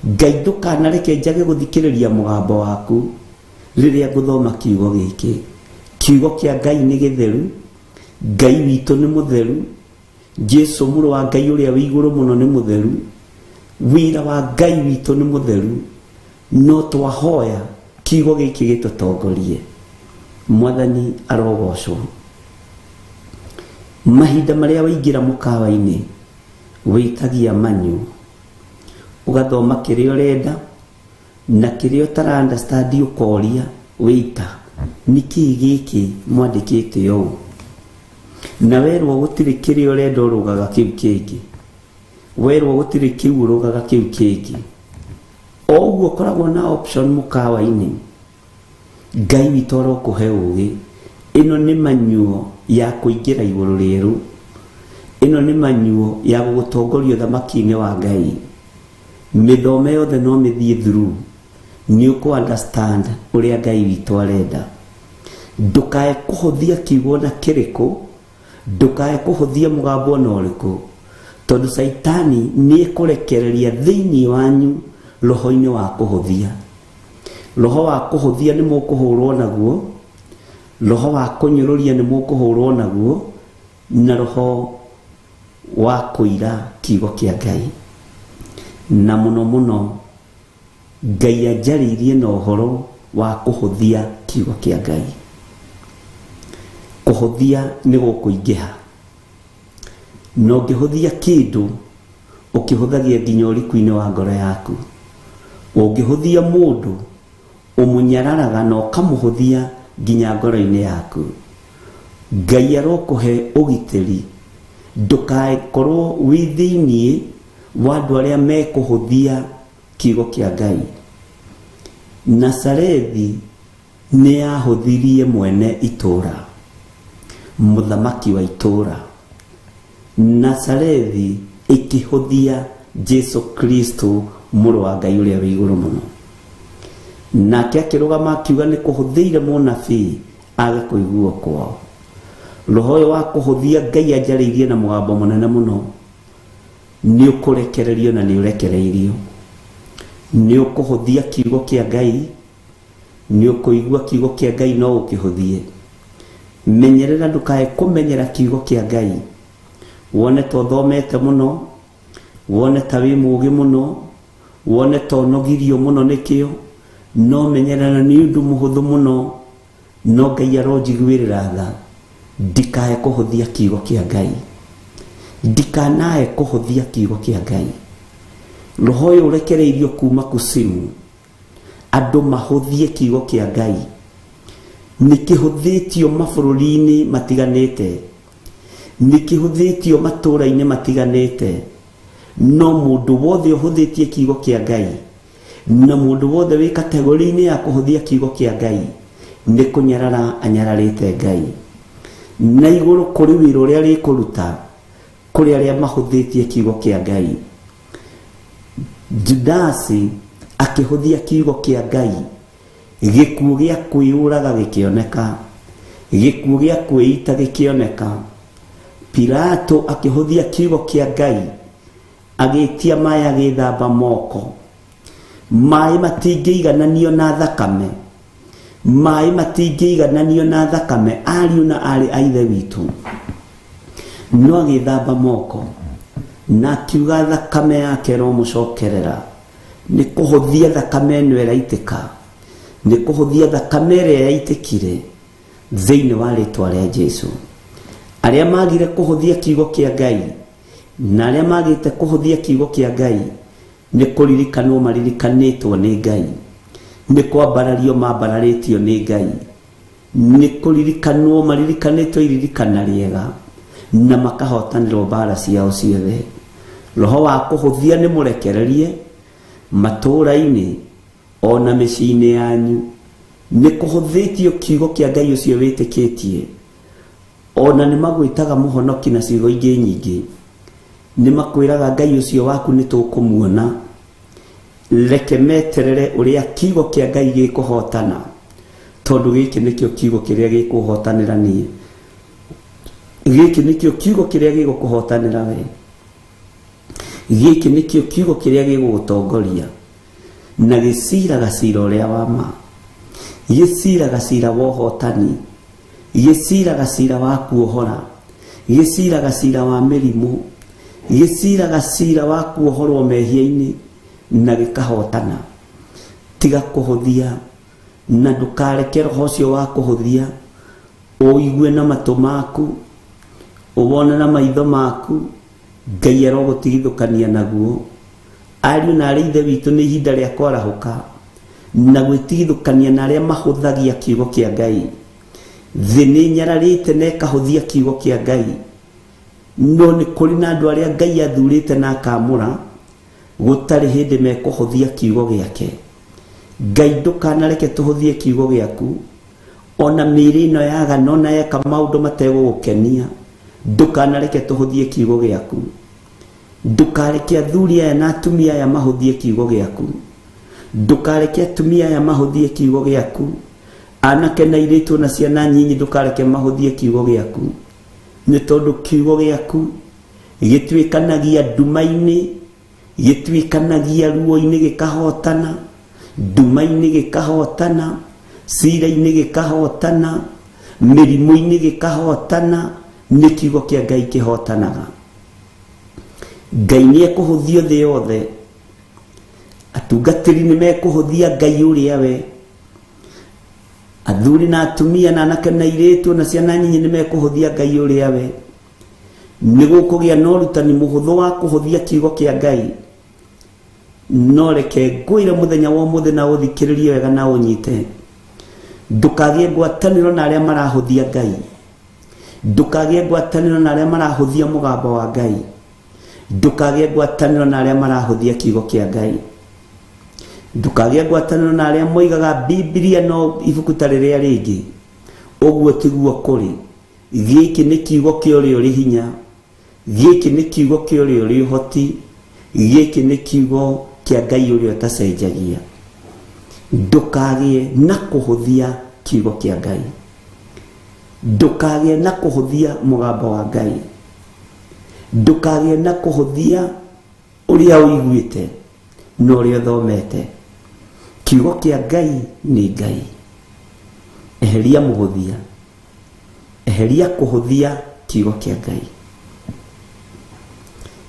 Ngai ndũkanareke njage gũthikĩrĩria mũgambo waku rĩrĩa ngũthoma kiugo gĩkĩ. Kiugo kĩa Ngai nĩ gĩtheru, Ngai witũ nĩ mũtheru, Jesu mũrũ wa Ngai ũrĩa wĩ igũrũ mũno nĩ mũtheru, wĩra wa Ngai witũ nĩ mũtheru. No twahoya kiugo gĩkĩ gĩtũtongorie. Mwathani arogocwo. Mahinda marĩa waingĩra mũkawa-inĩ wĩtagia manyu, ũgathoma kĩrĩa ũrenda na kĩrĩa ũtara understand ũkoria wĩita nĩkĩĩ gĩkĩ mwandĩkĩte ũũ, na werwo gũtirĩ kĩrĩa ũrenda ũrũgaga kĩu kĩngĩ, werwo gũtirĩ kĩu ũrũgaga kĩu kĩngĩ. O ũguo ũkoragwo na option mũkawa-inĩ, Ngai witũ arokũhe ũgĩ. Ĩno nĩ manyuo ya kũingĩra igũrũ rĩerũ, ĩno nĩ manyuo ya gũgũtongoria ũthamaki-inĩ wa Ngai. Mĩthome yothe no mĩthiĩ through, nĩ ũkũ understand ũrĩa Ngai witũ arenda. Ndũkae kũhũthia kiugo na kĩrĩkũ, ndũkae kũhũthia mũgambo ona ũrĩkũ, tondũ Caitani nĩ ekũrekereria thĩinĩ wanyu roho-inĩ wa kũhũthia. Roho wa kũhũthia nĩ mũkũhũrwo naguo, roho wa kũnyũrũria nĩ mũkũhũrwo naguo, na roho wa kũira kiugo kĩa Ngai. Na mũno mũno Ngai anjarĩirie na ũhoro wa kũhũthia kiugo kĩa Ngai. Kũhũthia nĩ gũkũingĩha, na ũngĩhũthia kĩndũ ũkĩhũthagia nginya ũriku-inĩ wa ngoro yaku. Ũngĩhũthia mũndũ ũmũnyararaga na ũkamũhũthia nginya ngoro-inĩ yaku. Ngai arokũhe ũgitĩri, ndũkakorwo wĩ thĩiniĩ wa andũ arĩa mekũhũthia kiugo kĩa Ngai. Nazarethi nĩ yahũthirie mwene itũũra, mũthamaki wa itũũra. Nazarethi ĩkĩhũthia Jesu Kristo mũrũ wa Ngai ũrĩa wĩ igũrũ mũno. Nake akĩrũgama akiuga nĩ kũhũthĩire mũnabii age kũiguo kwao. Roho ũyũ wa kũhũthia Ngai anjarĩirie na mũgambo mũnene mũno, nĩ ũkũrekererio na nĩ ũrekereirio. Nĩ ũkũhũthia kiugo kĩa Ngai, nĩ ũkũigua kiugo kĩa Ngai no ũkĩhũthie. Menyerera ndũkae kũmenyera kiugo kĩa Ngai, wone ta ũthomete mũno, wone ta wĩ mũũgĩ mũno, wone ta ũnogirio mũno nĩkĩo, no menyerera nĩ ũndũ mũhũthũ mũno. No Ngai aronjiguĩrĩra tha, ndikae kũhũthia kiugo kĩa Ngai, ndikanae kũhũthia kiugo kĩa Ngai. Roho ũyũ ũrekereirio kuma kusimu, andũ mahũthie kiugo kĩa Ngai. Nĩ kĩhũthĩtio mabũrũri-inĩ matiganĩte, nĩ kĩhũthĩtio matũũra-inĩ matiganĩte, no mũndũ wothe ũhũthĩtie kiugo kĩa Ngai na mũndũ wothe wĩ kategori-inĩ ya kũhũthia kiugo kĩa Ngai nĩ kũnyarara anyararĩte Ngai. Na igũrũ kũrĩ wĩra ũrĩa rĩkũruta kũrĩ arĩa mahũthĩtie kiugo kĩa Ngai. Judasi akĩhũthia kiugo kĩa Ngai, gĩkuũ gĩa kwĩyũraga gĩkĩoneka, gĩkuũ gĩa kwĩita gĩkĩoneka. Pilato akĩhũthia kiugo kĩa Ngai, agĩtia maĩ agĩthamba moko. Maĩ matingĩigananio na thakame, maĩ matingĩigananio na thakame, ariũ na aarĩ a Ithe witũ. No agĩthamba moko na akiuga thakame yake ĩromũcokerera. Nĩ kũhũthia thakame ĩno ĩraitĩka, nĩ kũhũthia thakame ĩrĩa yaitĩkire. Thĩinĩ wa rĩtwa rĩa Jesu, arĩa magire kũhũthia kiugo kĩa Ngai na arĩa magĩte kũhũthia kiugo kĩa Ngai nĩ kũririkanwo maririkanĩtwo nĩ Ngai, nĩ kwambarario mambararĩtio nĩ Ngai, nĩ kũririkanwo maririkanĩtwo iririkana rĩega na makahotanĩrwo mbara ciao ciothe. Roho wa kũhũthia nĩ mũrekererie matũũra-inĩ ona mĩciĩ-inĩ yanyu. Nĩ kũhũthĩtio kiugo kĩa Ngai ũcio wĩtĩkĩtie, ona nĩ magwĩtaga mũhonoki na ciugo ingĩ nyingĩ, nĩ makwĩraga Ngai ũcio waku nĩ tũkũmuona. Reke meterere ũrĩa kiugo kĩa Ngai gĩkũhotana, tondũ gĩkĩ nĩkĩo kiugo kĩrĩa gĩkũhotanĩra niĩ, gĩkĩ nĩkĩo kiugo kĩrĩa gĩgũkũhotanĩra we, gĩkĩ nĩkĩo kiugo kĩrĩa gĩgũgũtongoria na gĩciraga cira ũrĩa wa ma, gĩciraga cira wa ũhotani, gĩciraga cira wa kuohora, gĩciraga cira wa mĩrimũ, gĩciraga cira wa kuohorwo mehia-inĩ na gĩkahotana. Tiga kũhũthia na ndũkareke roho ũcio wa kũhũthia ũigue na matũ maku, ũwone na maitho maku. Ngai arogũtigithũkania naguo. Ariũ na arĩ ithe witũ, nĩ ihinda rĩa kwarahũka na gwĩtigithũkania na arĩa mahũthagia kiugo kĩa Ngai. Thĩ nĩ nyararĩte na ĩkahũthia kiugo kĩa Ngai, no nĩ kũrĩ na andũ arĩa Ngai athurĩte na akamũra gũtarĩ hĩndĩ mekũhũthia kiugo gĩake. Ngai ndũkanareke tũhũthie kiugo gĩaku, ona mĩĩrĩ ĩno yagana ona yeka maũndũ mategũgũkenia, ndũkanareke tũhũthie kiugo gĩaku. Ndũkareke athuri aya na atumia aya mahũthie kiugo gĩaku, ndũkareke atumia aya mahũthie kiugo gĩaku, anake na airĩtu na ciana nyinyi ndũkareke mahũthie kiugo gĩaku, nĩ tondũ kiugo gĩaku gĩtuĩkanagia nduma-inĩ, gĩtuĩkanagia ruo-inĩ gĩkahotana, nduma-inĩ gĩkahotana, cira-inĩ gĩkahotana, mĩrimũ-inĩ gĩkahotana. Nĩ kiugo kĩa Ngai kĩhotanaga. Ngai nĩ ekũhũthio thĩ yothe, atungatĩri nĩ mekũhũthia Ngai ũrĩa we, athuri na atumia na anake na airĩtu na ciana nyinyi nĩ mekũhũthia Ngai ũrĩa we. Nĩ gũkũgĩa na ũrutani mũhũthũ wa kũhũthia kiugo kĩa Ngai. No reke ngwĩre mũthenya wa ũmũthĩ na ũthikĩrĩrie wega na ũnyite, ndũkagĩe ngwatanĩro na arĩa marahũthia Ngai, ndũkagĩe ngwatanĩro na arĩa marahũthia mũgambo wa Ngai, ndũkagĩe ngwatanĩro na arĩa marahũthia kiugo kĩa Ngai, ndũkagĩe ngwatanĩro na arĩa moigaga Bibilia no ibuku ta rĩrĩa rĩngĩ. Ũguo tiguo kũrĩ. Gĩkĩ nĩ kiugo kĩa ũrĩa ũrĩ hinya, gĩkĩ nĩ kiugo kĩa ũrĩa ũrĩ ũhoti, gĩkĩ nĩ kiugo kĩa Ngai ũrĩa ũtacenjagia. Ndũkagĩe na kũhũthia kiugo kĩa Ngai, ndũkagĩe na kũhũthia mũgambo wa Ngai, ndũkagĩe na kũhũthia ũrĩa ũiguĩte na ũrĩa ũthomete. Kiugo kĩa Ngai nĩ Ngai. Eheria mũhũthia, eheria kũhũthia kiugo kĩa Ngai,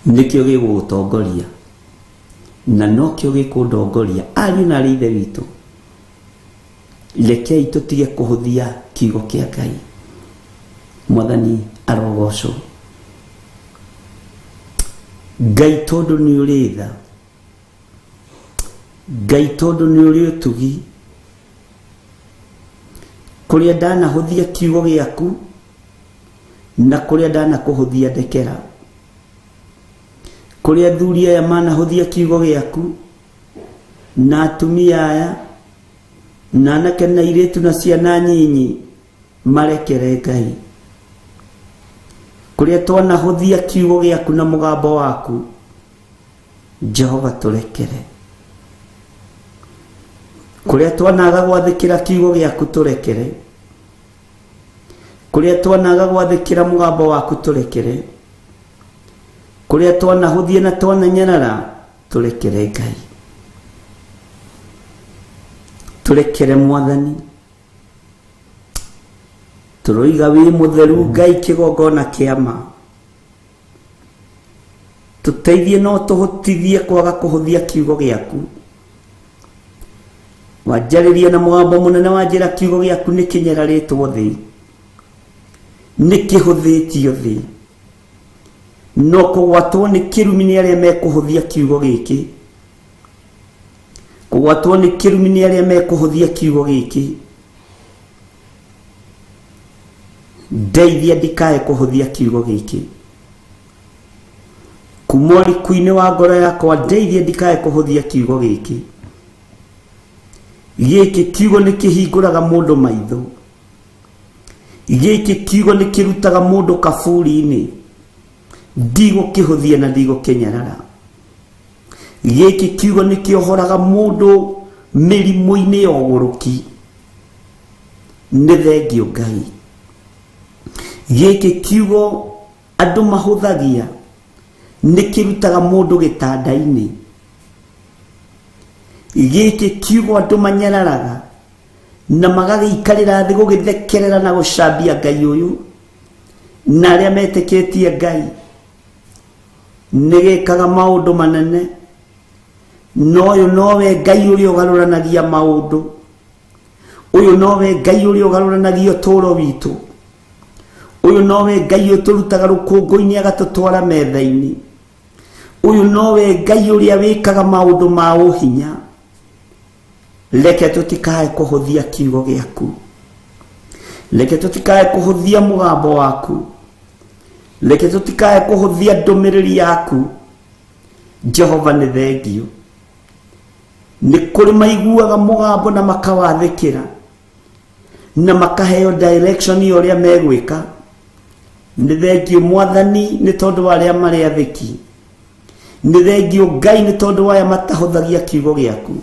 nĩkĩo gĩgũgũtongoria na nokĩo gĩkũndongoria. Ariũ na arĩ ithe witũ, rekei tũtige kũhũthia kiugo kĩa Ngai. Mwathani arogocwo. Ngai tondũ nĩ ũrĩ tha, Ngai tondũ nĩ ũrĩ ũtugi, kũrĩa ndanahũthia kiugo gĩaku na kũrĩa ndanakũhũthia ndekera, kũrĩa athuri aya manahũthia kiugo gĩaku na atumia aya na anake na airĩtu na ciana nyinyi, marekere Ngai. Kũrĩa twanahũthia kiugo gĩaku na mũgambo waku, Jehova tũrekere. Kũrĩa twanaga gwathĩkĩra kiugo gĩaku tũrekere, kũrĩa twanaga gwathĩkĩra mũgambo waku tũrekere, kũrĩa twanahũthia na twananyarara tũrekere Ngai. Tũrekere Mwathani. Tũroiga wĩ mũtheru Ngai kĩgongona kĩa ma. Tũteithie no tũhotithie kwaga kũhũthia kiugo gĩaku. Wanjarĩria na mũgambo mũnene wanjĩra kiugo gĩaku nĩ kĩnyararĩtwo thĩ. Nĩ kĩhũthĩtio thĩ, no kũgwatwo nĩ kĩrumi nĩ arĩa mekũhũthia kiugo gĩkĩ. Kũgwatwo nĩ kĩrumi nĩ arĩa mekũhũthia kiugo gĩkĩ. Ndeithia ndikae kũhũthia kiugo gĩkĩ. Kuma ũriku-inĩ wa ngoro yakwa, ndeithia ndikae kũhũthia kiugo gĩkĩ. Gĩkĩ kiugo nĩ kĩhingũraga mũndũ maitho. Gĩkĩ kiugo nĩ kĩrutaga mũndũ kaburi-inĩ. Ndigũkĩhũthia na ndigũkĩnyarara. Gĩkĩ kiugo nĩ kĩohoraga mũndũ mĩrimũ-inĩ ya ũgũrũki. Nĩ thengio Ngai. Gĩkĩ kiugo andũ mahũthagia nĩ kĩrutaga mũndũ gĩtanda-inĩ. Gĩkĩ kiugo andũ manyararaga na magagĩikarĩra thĩ gũgĩthekerera na gũcambia Ngai ũyũ na arĩa metĩkĩtie Ngai. Nĩ gĩkaga maũndũ manene, no ũyũ nowe Ngai ũrĩa ũgarũranagia maũndũ. Ũyũ nowe Ngai ũrĩa ũgarũranagia ũtũũro witũ. Ũyũ nowe Ngai ũtũrutaga rũkũngũ-inĩ agatũtwara metha-inĩ. Ũyũ nowe Ngai ũrĩa wĩkaga maũndũ ma ũhinya. Reke tũtikae kũhũthia kiugo gĩaku. Reke tũtikae kũhũthia mũgambo waku. Reke tũtikae kũhũthia ndũmĩrĩri yaku. Jehova nĩ thengio. Nĩ kũrĩ maiguaga mũgambo na makawathĩkĩra na makaheo direction ya ũrĩa megwĩka. Nĩ thengio Mwathani nĩ tondũ wa arĩa marĩ athĩki. Nĩ thengio Ngai nĩ tondũ wa aya matahũthagia kiugo gĩaku.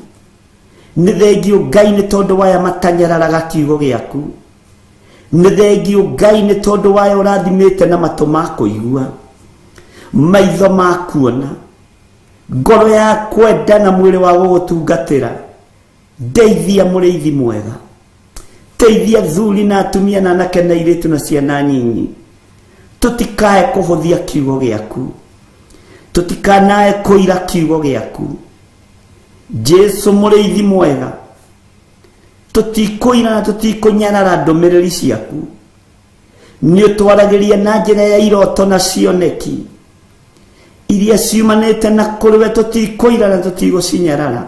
Nĩ thengio Ngai nĩ tondũ wa aya matanyararaga kiugo gĩaku. Nĩ thengio Ngai nĩ tondũ wa aya ũrathimĩte na matũ ma kũigua, maitho ma kuona, ngoro ya kwenda na mwĩrĩ wa gũgũtungatĩra. Ndeithia mũrĩithi mwega. Teithia thuri na atumia na anake na airĩtu na ciana nyinyi. Tũtikae kũhũthia kiugo gĩaku. Tũtikanae kũira kiugo gĩaku. Jesu mũrĩithi mwega, tũtikũira na tũtikũnyarara ndũmĩrĩri ciaku. Nĩ ũtwaragĩria na njĩra ya iroto na cioneki iria ciumanĩte na kũrĩ we, tũtikũira na tũtigũcinyarara.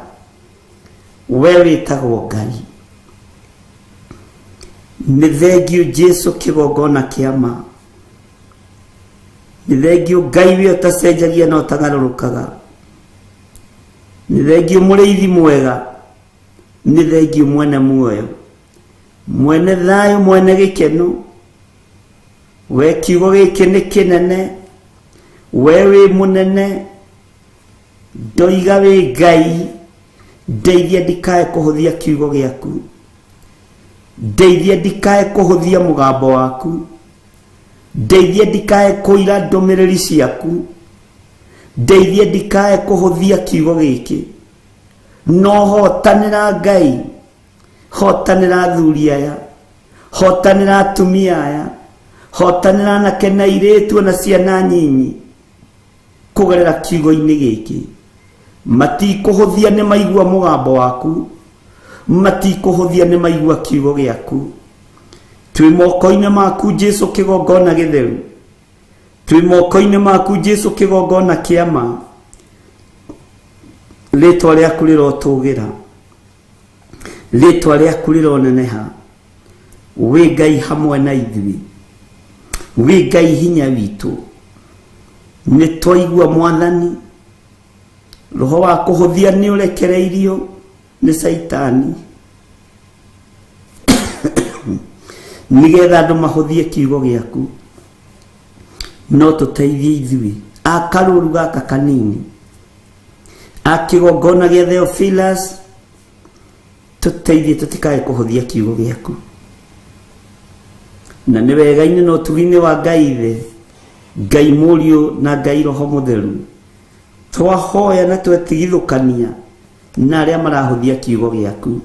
We wĩtagwo Ngai. Nĩ thengio Jesu kĩgongona kĩa ma. Nĩ thengio Ngai we ũtacenjagia na ũtagarũrũkaga. Nĩ thengio mũrĩithi mwega. Nĩ thengio mwene muoyo, mwene thayũ, mwene gĩkeno. We kiugo gĩkĩ nĩ kĩnene, we wĩ mũnene, ndoiga wĩ Ngai. Ndeithia ndikae kũhũthia kiugo gĩaku. Ndeithia ndikae kũhũthia mũgambo waku. Ndeithia ndikae kũira ndũmĩrĩri ciaku. Ndeithia ndikae kũhũthia kiugo gĩkĩ. No hotanĩra Ngai, hotanĩra athuri aya, hotanĩra atumia aya, hotanĩra anake na airĩtu na ciana nyinyi kũgerera kiugo-inĩ gĩkĩ. Matikũhũthia nĩ maigua mũgambo waku, matikũhũthia nĩ maigua kiugo gĩaku. Twĩ moko-inĩ maku Jesu kĩgongona gĩtheru. Twĩ moko-inĩ maku Jesu kĩgongona kĩa ma. Rĩtwa rĩaku rĩrotũgĩra, rĩtwa rĩaku rĩroneneha. Wĩ Ngai hamwe na ithuĩ, wĩ Ngai hinya witũ. Nĩ twaigua Mwathani, roho wa kũhũthia nĩ ũrekereirio nĩ Caitani nĩgetha andũ mahũthie kiugo gĩaku. No tũteithie ithuĩ a karũru gaka kanini, a kĩgongona gĩa Theophilus, tũteithie tũtikae kũhũthia kiugo gĩaku. Na nĩ wega-inĩ na ũtugi-inĩ wa Ngai Ithe, Ngai Mũriũ na Ngai Roho Mũtheru, twahoya na twetigithũkania na arĩa marahũthia kiugo gĩaku,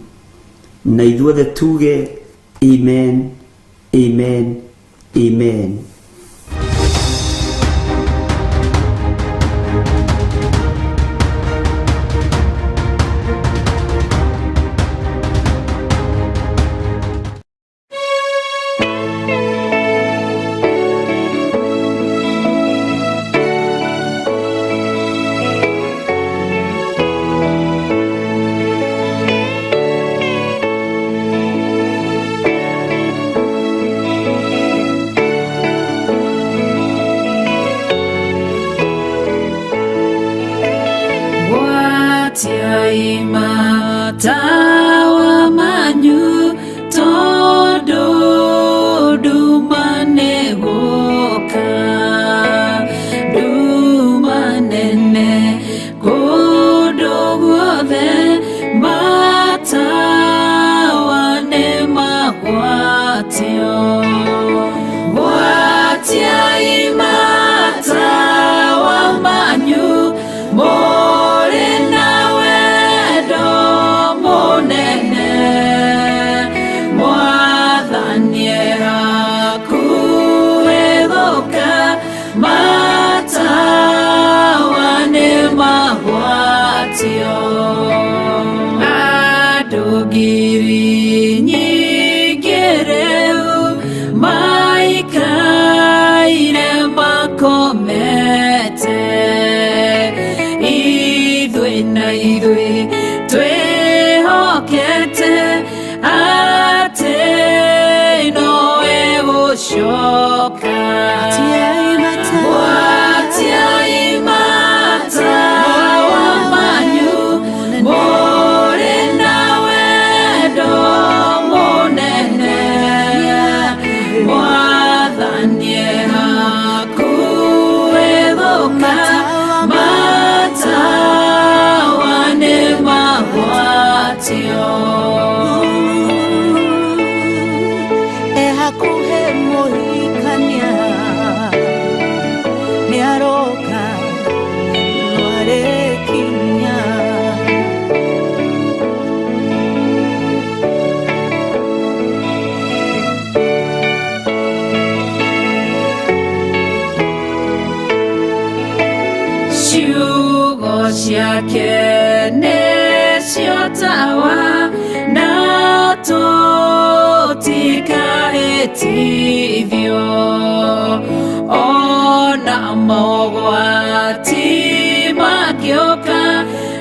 na ithuothe tuge amen, amen, amen. Gwatiai matawa manyu tondũ nduma nĩ gũka, nduma nene kũndũ guothe, matawa nĩ magwatio. Gwatiai matawa manyu mũrĩ na wendo mũnene, Mwathani e hakuhĩ gũka, matawa nĩ magwatio. Andũ ngiri nyingĩ rĩu maikaire makomete, ithuĩ na ithuĩ twĩhokete atĩ nowe gũcoka. Gwatiai matawa manyu mũrĩ na wendo mũnene, Mwathani e hakuhĩ gũka, matawa nĩ magwatio. Ehakuhe mũhikania nĩaroka nĩarĩkinya. Ciugo ciake nĩcio tawa na tũtikahĩtithio, ona mogwati mangĩũka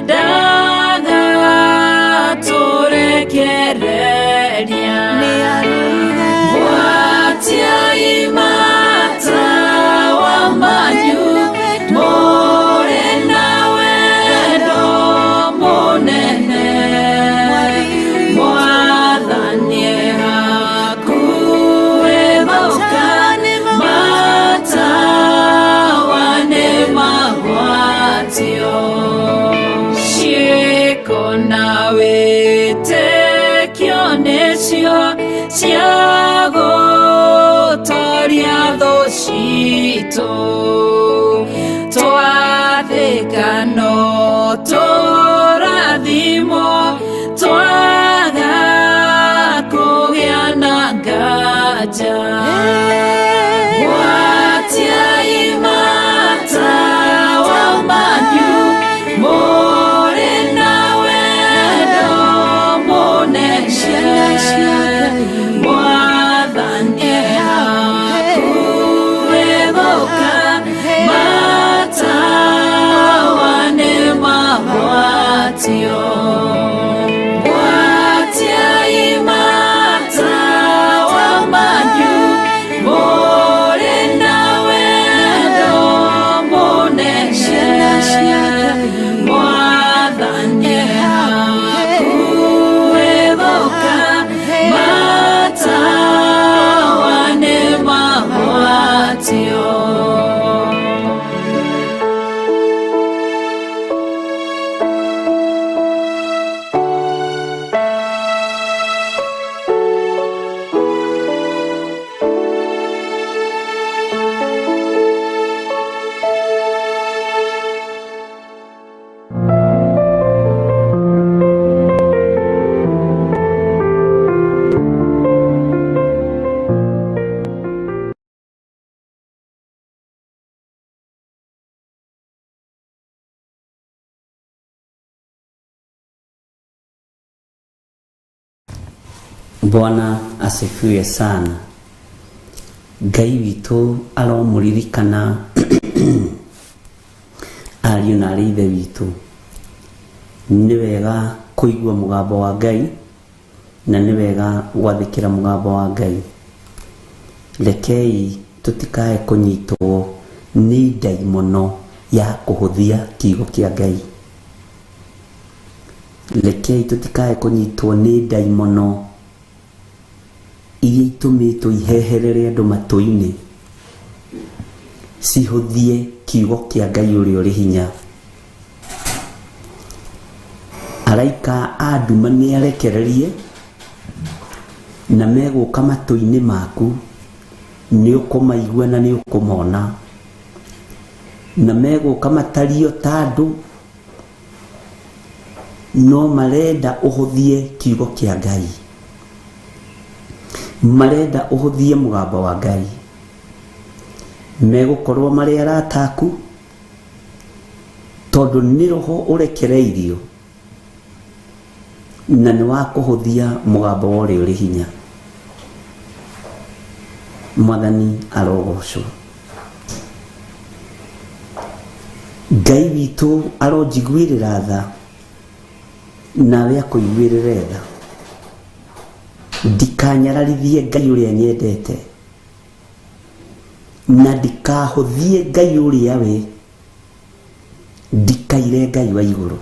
ndagatũrekereria. Gwatiai matawa manyu mũrĩ na wendo mũnene, Mwathani e hakuhĩ gũka, matawa nĩ magwatio. Ciĩko na wĩtĩkio nĩcio cia gũtoria thũ citũ, twathĩka no tũrathimwo, twaga kũgĩa na nganja. Gwatiai matawa manyu mũrĩ na wendo mũnene, Mwathani e hakuhĩ gũka, matawa nĩ magwatio. Gwatiai matawa manyu mũrĩ na wendo mũnene, Mwathani e hakuhĩ gũka, matawa nĩ magwatio. Bwana asifiwe sana. Ngai witũ aromũririkana ariũ na arĩ ithe witũ. Nĩ wega kũigua mũgambo wa Ngai na nĩ wega gwathĩkĩra mũgambo wa Ngai. Rekei tũtikae kũnyitwo nĩ ndaimono ya kũhũthia kiugo kĩa Ngai. Rekei tũtikae kũnyitwo nĩ ndaimono iria itũmĩtwo iheherere andũ matũ-inĩ, cihũthie kiugo kĩa Ngai ũrĩa ũrĩ hinya. Araika a nduma nĩ arekererie na megũka matũ-inĩ maku, nĩ ũkũmaigua na nĩ ũkũmona, na megũka matario ta andũ, no marenda ũhũthie kiugo kĩa Ngai, marenda ũhũthie mũgambo wa Ngai. Megũkorwo marĩ arata aku tondũ nĩ roho ũrekereirio na nĩ wa kũhũthia mũgambo wa ũrĩa ũrĩ hinya. Mwathani arogocwo. Ngai witũ aronjiguĩrĩra tha, nawe akũiguĩrĩre tha. Ndikanyararithie Ngai ũrĩa nyendete, na ndikahũthie Ngai ũrĩa we, ndikaire Ngai wa igũrũ.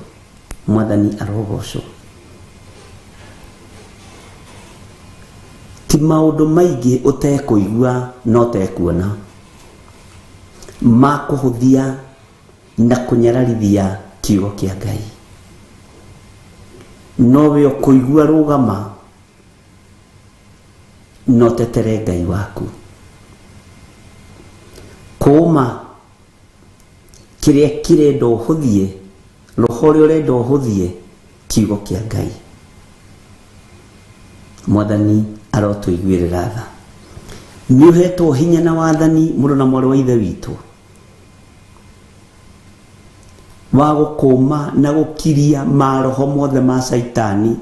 Mwathani arogocwo. Ti maũndũ maingĩ ũtekũigua na ũtekuona ma kũhũthia na kũnyararithia kiugo kĩa Ngai, no we ũkũigua rũgama na ũtetere Ngai waku. Kũma kĩrĩa kĩrenda ũhũthie, roho ũrĩa ũrenda ũhũthie kiugo kĩa Ngai. Mwathani arotũiguĩrĩra tha. Nĩ ũhetwo hinya na wathani mũrũ na mwarĩ wa ithe witũ wa gũkũma na gũkiria maroho mothe ma Caitani.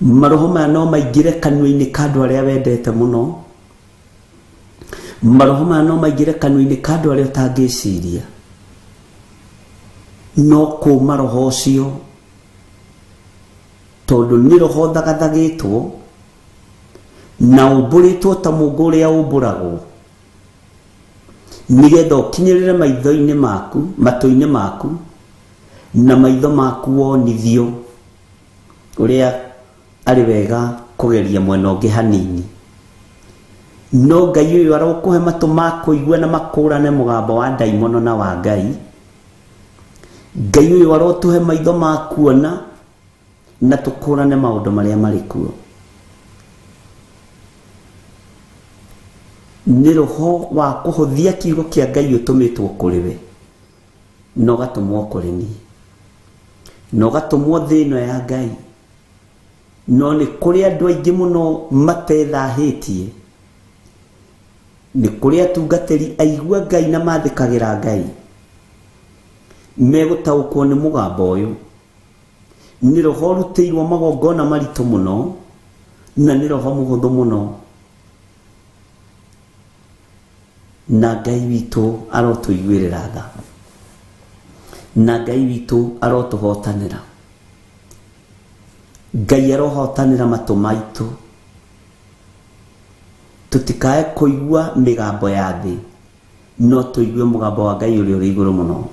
Maroho maya no maingĩre kanua-inĩ ka andũ arĩa wendete mũno, maroho maya no maingĩre kanua-inĩ ka andũ arĩa ũtangĩciria, no kũma roho ũcio tondũ nĩ roho thagathagĩtwo na ũmbũrĩtwo ta mũngũ ũrĩa ũmbũragwo, nĩgetha ũkinyĩrĩre maitho-inĩ maku, matũ-inĩ maku, na maitho maku wonithio ũrĩa arĩ wega kũgeria mwena ũngĩ hanini. No Ngai ũyũ arokũhe matũ ma kũigua na makũrane mũgambo wa ndaimono na wa Ngai. Ngai ũyũ arotũhe maitho ma kuona na tũkũrane maũndũ marĩa marĩ kuo. Nĩ roho wa kũhũthia kiugo kĩa Ngai ũtũmĩtwo kũrĩ we, na ũgatũmwo kũrĩ niĩ, na ũgatũmwo thĩ ĩno ya Ngai. No nĩ kũrĩ andũ aingĩ mũno matethahĩtie, nĩ kũrĩ atungatĩri aigua Ngai na mathĩkagĩra Ngai, megũtaũkwo nĩ mũgambo ũyũ. Nĩ roho ũrutĩirwo magongona maritũ mũno, na nĩ roho mũhũthũ mũno, na Ngai witũ arotũiguĩrĩra tha, na Ngai witũ arotũhotanĩra. Ngai arohotanĩra matũ maitũ, tũtikae kũigua mĩgambo ya thĩ, no tũigue mũgambo wa Ngai ũrĩa ũrĩ igũrũ mũno.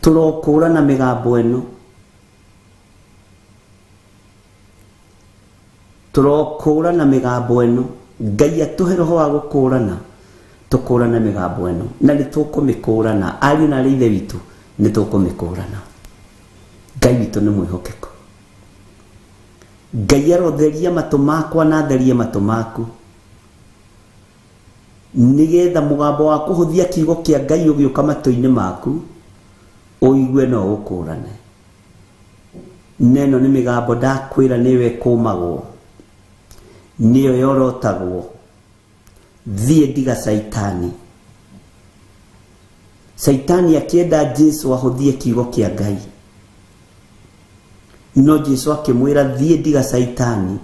Tũrokũrana mĩgambo ĩno, tũrokũrana mĩgambo ĩno. Ngai atũhe roho wa gũkũrana, tũkũrane mĩgambo ĩno, na nĩ tũkũmĩkũrana. Ariũ na aarĩ a Ithe witũ, nĩ tũkũmĩkũrana. Ngai witũ nĩ mwĩhokeku. Ngai arotheria matũ makwa na atherie matũ maku, nĩgetha mũgambo wa kũhũthia kiugo kĩa Ngai ũgĩũka matũ-inĩ maku ũigue no ũkũrane. Na ĩno nĩ mĩgambo ndakwĩra nĩyo ĩkũmagwo, nĩyo yorotagwo. Thiĩ ndiga Caitani. Caitani akĩenda Jesu ahũthie kiugo kĩa Ngai, no Jesu akĩmwĩra thiĩ ndiga Caitani,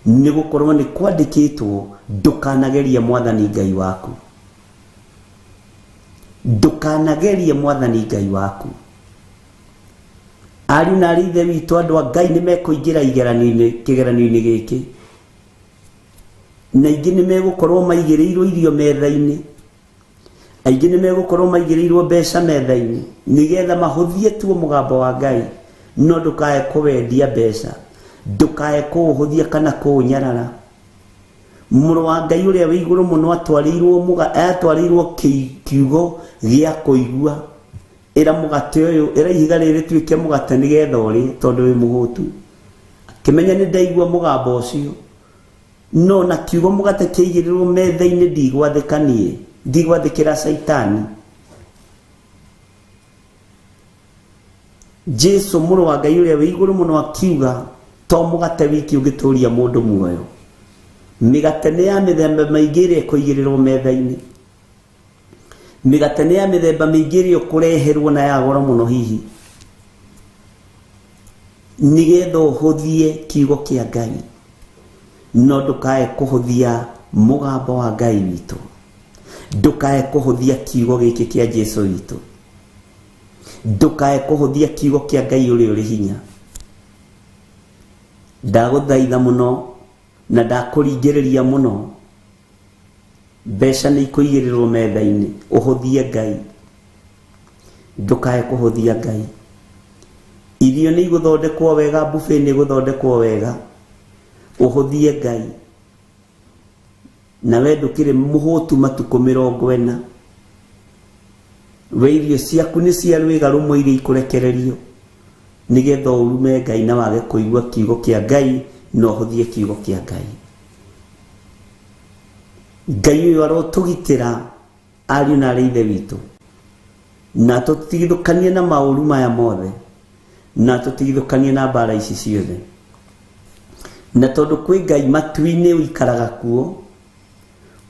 nĩ gũkorwo nĩ kwandĩkĩtwo ndũkanagerie Mwathani Ngai waku, ndũkanagerie Mwathani Ngai waku. Ariũ na aarĩ a Ithe witũ, andũ a Ngai nĩ mekũingĩra igeranio-inĩ, kĩgeranio-inĩ gĩkĩ, na ingĩ nĩ megũkorwo maigĩrĩirwo irio metha-inĩ, Aingĩ nĩ megũkorwo maigĩrĩirwo mbeca metha-inĩ nĩgetha mahũthie tuo mũgambo wa Ngai, no ndũkae kũwendia mbeca, ndũkae kũũhũthia kana kũũnyarara. Mũrũ wa Ngai ũrĩa wĩ igũrũ mũno atwarĩirwo kiugo gĩa kũigua, ĩra mũgate ũyũ, ĩra ihiga rĩrĩ rĩtuĩke mũgate nĩgetha ũrĩe tondũ wĩ mũhũtu. Akĩmenya nĩ ndaigua mũgambo ũcio, no na kiugo mũgate kĩigĩrĩrwo metha-inĩ ndigwathĩka niĩ, ndigwathĩkĩra Caitani. Jesu mũrũ wa Ngai ũrĩa wĩ igũrũ mũno akiuga to mũgate wiki ũngĩtũria mũndũ muoyo. Mĩgate nĩ ya mĩthemba mĩingĩ ĩrĩa ĩkũigĩrĩrwo metha-inĩ. Mĩgate nĩ ya mĩthemba mĩingĩ ĩrĩa ũkũreherwo na ya goro mũno hihi, nĩgetha ũhũthie kiugo kĩa Ngai, no ndũkae kũhũthia mũgambo wa Ngai witũ, ndũkae kũhũthia kiugo gĩkĩ kĩa Jesu witũ, ndũkae kũhũthia kiugo kĩa Ngai ũrĩa ũrĩ hinya. Ndagũthaitha mũno na ndakũringĩrĩria mũno, mbeca nĩ ikũigĩrĩrwo metha-inĩ, ũhũthie Ngai, ndũkae kũhũthia Ngai. Irio nĩ igũthondekwo wega, buffet nĩ igũthondekwo wega, ũhũthie Ngai. Na we ndũkĩrĩ mũhũtu matukũ 40, we irio ciaku nĩ cia rwĩga rũmwe iria ikũrekererio, nĩgetha ũrume Ngai na wage kũigua kiugo kĩa Ngai na ũhũthie kiugo kĩa Ngai. Ngai ũyũ arotũgitĩra ariũ na arĩ ithe witũ, na tũtigithũkanie na maũru maya mothe, na tũtigithũkanie na mbara ici ciothe. Na tondũ kwĩ Ngai matu-inĩ ũikaraga kuo,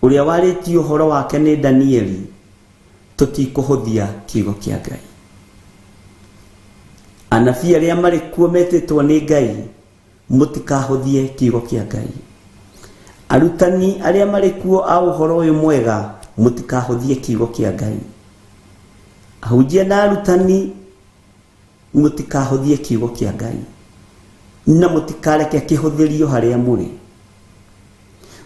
ũrĩa warĩtie ũhoro wake nĩ Danieli, tũtikũhũthia kiugo kĩa Ngai. Anabii arĩa marĩ kuo metĩtwo nĩ Ngai, mũtikahũthie kiugo kĩa Ngai. Arutani arĩa marĩ kuo a ũhoro ũyũ mwega, mũtikahũthie kiugo kĩa Ngai. Ahunjia na arutani, mũtikahũthie kiugo kĩa Ngai, na mũtikareke kĩhũthĩrio harĩa mũrĩ,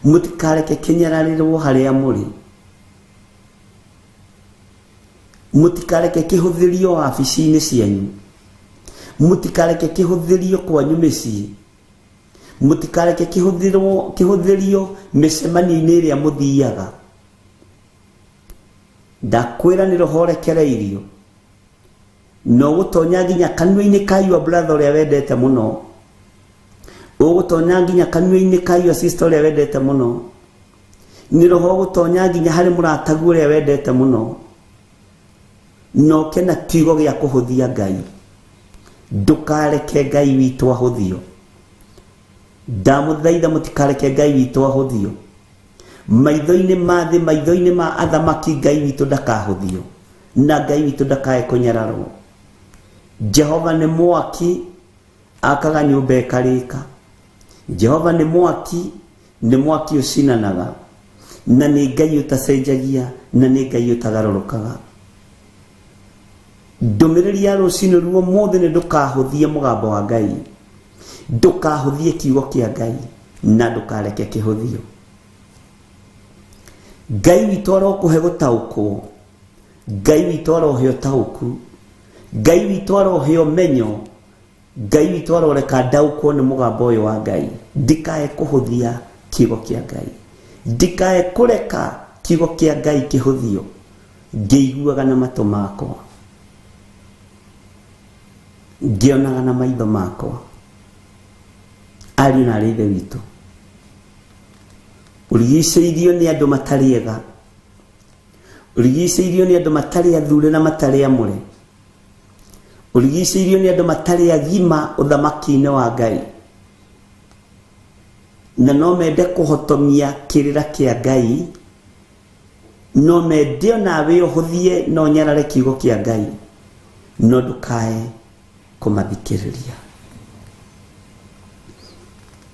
mũtikareke kĩnyararĩrwo harĩa mũrĩ, mũtikareke kĩhũthĩrio wabici-inĩ cianyu, mũtikareke kĩhũthĩrio kwanyu mĩciĩ, mũtikareke kĩhũthĩrio mĩcemanio-inĩ ĩrĩa mũthiaga. Ndakwĩra nĩ roho ũrekereirio, na ũgũtonya nginya kanua-inĩ ka your brother ũrĩa wendete mũno, ũgũtonya nginya kanua-inĩ ka your sister ũrĩa wendete mũno, nĩ roho ũgũtonya nginya harĩ mũratagu ũrĩa wendete mũno, na ũke na kiugo gĩa kũhũthia Ngai. Ndũkareke Ngai witũ ahũthio. Ndamũthaitha mũtikareke Ngai witũ ahũthio. Maitho-inĩ ma thĩ, maitho-inĩ ma athamaki, Ngai witũ ndakahũthio, na Ngai witũ ndakae kũnyararwo. Jehova nĩ mwaki, akaga nyũmba ĩkarĩka. Jehova nĩ mwaki, nĩ mwaki ũcinanaga, na nĩ Ngai ũtacenjagia, na nĩ Ngai ũtagarũrũkaga. Ndũmĩrĩri ya rũcinĩ ruo mũthĩ nĩ ndũkahũthie mũgambo wa Ngai, ndũkahũthie kiugo kĩa Ngai, na ndũkareke kĩhũthio. Ngai witũ arokũhe gũtaũkwo, Ngai witũ arohe ũtaũku, Ngai witũ arohe ũmenyo, Ngai witũ aroreka ndaũkwo nĩ mũgambo ũyũ wa Ngai. Ndikae kũhũthia kiugo kĩa Ngai, ndikae kũreka kiugo kĩa Ngai kĩhũthio ngĩiguaga na matũ makwa, ngĩonaga na maitho makwa. Ariũ na arĩ ithe witũ, ũrigicĩirio nĩ andũ matarĩ ega, ũrigicĩirio nĩ andũ matarĩ athure na matarĩ amũre, ũrigicĩirio nĩ andũ matarĩ agima ũthamaki-inĩ wa Ngai, na no mende kũhotomia kĩrĩra kĩa Ngai, no mende onawe ũhũthie na ũnyarare kiugo kĩa Ngai, no ndũkae kũmathikĩrĩria.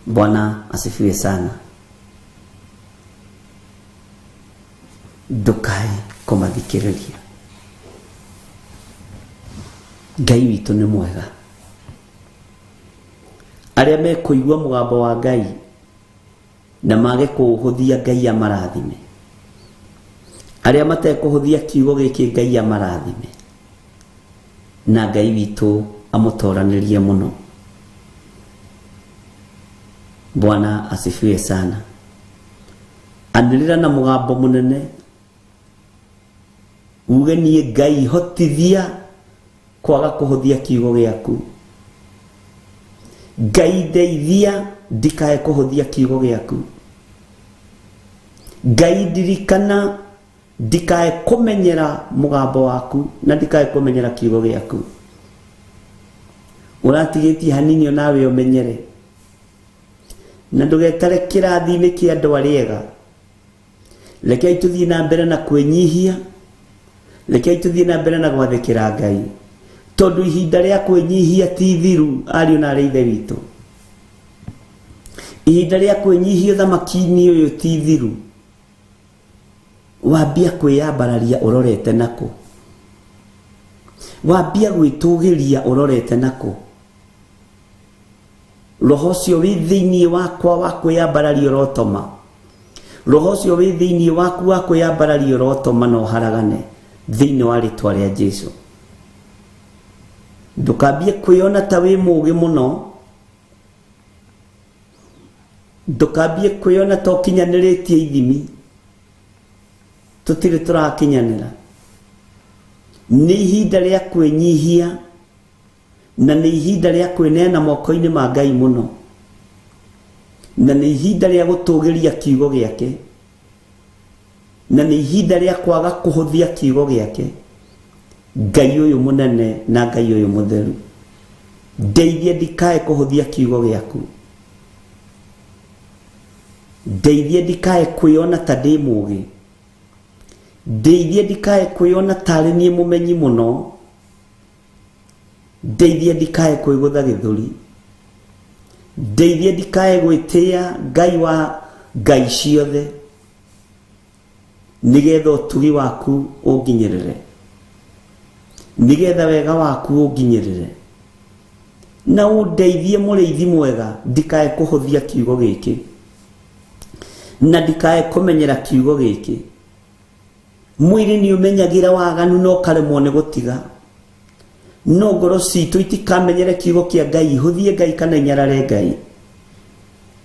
Bwana asifiwe sana. Ndũkae kũmathikĩrĩria. Ngai witũ nĩ mwega. Arĩa mekũigua mũgambo wa Ngai na mage kũũhũthia, Ngai amarathime. Arĩa matekũhũthia kiugo gĩkĩ Ngai amarathime na Ngai witũ amũtoranĩrie mũno. Bwana asifiwe sana. Anĩrĩra na mũgambo mũnene uge niĩ Ngai hotithia kwaga kũhũthia kiugo gĩaku. Ngai ndeithia ndikae kũhũthia kiugo gĩaku. Ngai ndirikana ndikae kũmenyera mũgambo waku na ndikae kũmenyera kiugo gĩaku. Ũratigĩtie hanini onawe ũmenyere na ndũgetare kĩrathi-inĩ kĩa andũ arĩa ega. Rekei tũthiĩ na mbere na kwĩnyihia, rekei tũthiĩ na mbere na gwathĩkĩra Ngai, tondũ ihinda rĩa kwĩnyihia ti ithiru ariũ na arĩ ithe witũ. Ihinda rĩa kwĩnyihia ũthamaki-inĩ ũyũ ti ithiru. Wambia kwĩyambararia ũrorete nakũ, wambia gwĩtũgĩria ũrorete nakũ. Roho ũcio wĩ thĩinĩ wakwa wa kwĩyambararia ũrotoma, roho ũcio wĩ thĩinĩ waku wa kwĩyambararia ũrotoma na ũharagane thĩinĩ wa rĩtwa rĩa Jesu. Ndũkambie kwĩona ta wĩ mũũgĩ mũno, ndũkambie kwĩona ta ũkinyanĩrĩtie ithimi. Tũtirĩ tũrakinyanĩra. Nĩ ihinda rĩa kwĩnyihia na nĩ ihinda rĩa kwĩneana moko-inĩ ma Ngai mũno, na nĩ ihinda rĩa gũtũgĩria kiugo gĩake, na nĩ ihinda rĩa kwaga kũhũthia kiugo gĩake. Ngai ũyũ mũnene na Ngai ũyũ mũtheru, ndeithie ndikae kũhũthia kiugo gĩaku, ndeithie ndikae kwĩona ta ndĩ mũũgĩ, ndeithie ndikae kwĩona tarĩ niĩ mũmenyi mũno, ndeithie ndikae kwĩgũtha gĩthũri, ndeithie ndikae gwĩtĩa Ngai wa Ngai ciothe, nĩgetha ũtugi waku ũnginyĩrĩre, nĩgetha wega waku ũnginyĩrĩre, na ũndeithie mũrĩithi mwega ndikae kũhũthia kiugo gĩkĩ na ndikae kũmenyera kiugo gĩkĩ. Mwĩrĩ nĩ ũmenyagĩra waganu na ũkaremwo nĩ gũtiga, no ngoro citũ itikamenyere kiugo kĩa Ngai, ihũthie Ngai kana inyarare Ngai,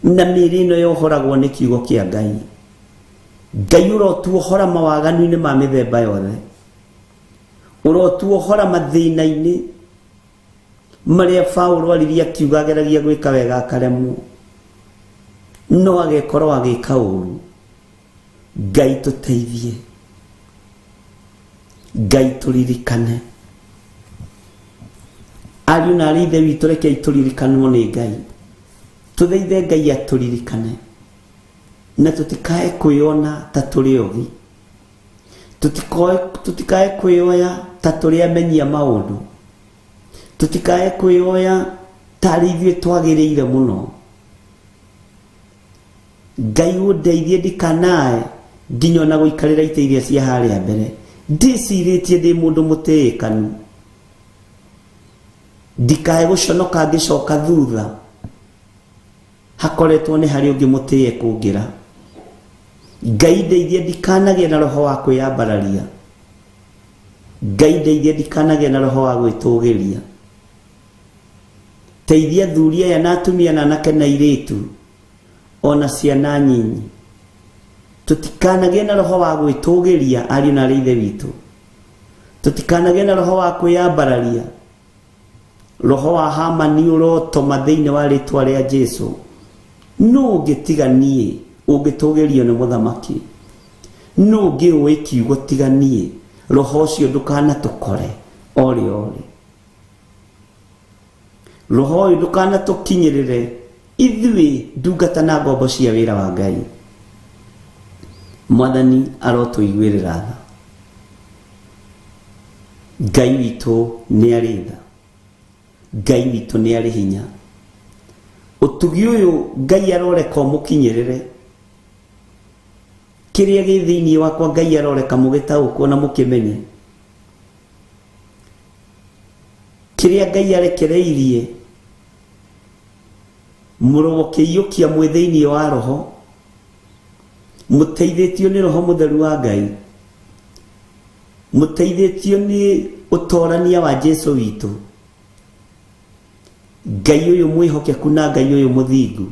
na mĩĩrĩ ĩno yohoragwo nĩ kiugo kĩa Ngai. Ngai ũrotuohora mawaganu-inĩ ma mĩthemba yothe, ũrotuohora mathĩna-inĩ marĩa Paũlũ aririe akiuga ageragia gwĩka wega akaremwo, no agekorwo agĩka ũru. Ngai tũteithie, Ngai tũririkane. Ariũ na arĩ ithe witũ, rekei tũririkanwo nĩ Ngai, tũthaithe Ngai atũririkane na tũtikae kwĩona ta tũrĩ ogi, tũtikae kwĩoya ta tũrĩ amenyia maũndũ, tũtikae kwĩoya tarĩ ithuĩ twagĩrĩire mũno. Ngai ũndeithie ndikanae nginya ona gũikarĩra itĩ iria cia harĩa mbere, ndĩcirĩtie ndĩ mũndũ mũtĩĩkanu, ndikae gũconoka ngĩcoka thutha hakoretwo nĩ harĩ ũngĩ mũtĩe kũngĩra. Ngai ndeithie ndikanagĩe na roho wa kwĩyambararia, Ngai ndeithie ndikanagĩe na roho wa gwĩtũgĩria. Teithia athuri aya na atumia na anake na airĩtu ona ciana nyinyi, tũtikanagĩe na roho wa gwĩtũgĩria ariũ na arĩ ithe witũ, tũtikanagĩe na roho wa kwĩyambararia. Roho wa Hamani ũrotoma thĩinĩ wa rĩtwa rĩa Jesu. Nũ ũngĩtiga niĩ ũngĩtũgĩrio nĩ mũthamaki? Nũ ũngĩ ũĩ kiugo tiga niĩ? Roho ũcio ndũkanatũkore orĩ orĩ, roho ũyũ ndũkanatũkinyĩrĩre ithuĩ ndungata na ngombo cia wĩra wa Ngai. Mwathani arotũiguĩrĩra tha. Ngai witũ nĩ arĩ tha, Ngai witũ nĩ arĩ hinya. Ũtugi ũyũ Ngai aroreka ũmũkinyĩrĩre, kĩrĩa gĩ thĩinĩ wakwa Ngai aroreka mũgĩtaũkwo na mũkĩmenye. Kĩrĩa Ngai arekereirie mũrokĩiyũkia mwĩ thĩinĩ wa roho, mũteithĩtio nĩ roho mũtheru wa Ngai. Mũteithĩtio nĩ ũtorania wa Jesu witũ, Ngai ũyũ mwĩhokeku na Ngai ũyũ mũthingu,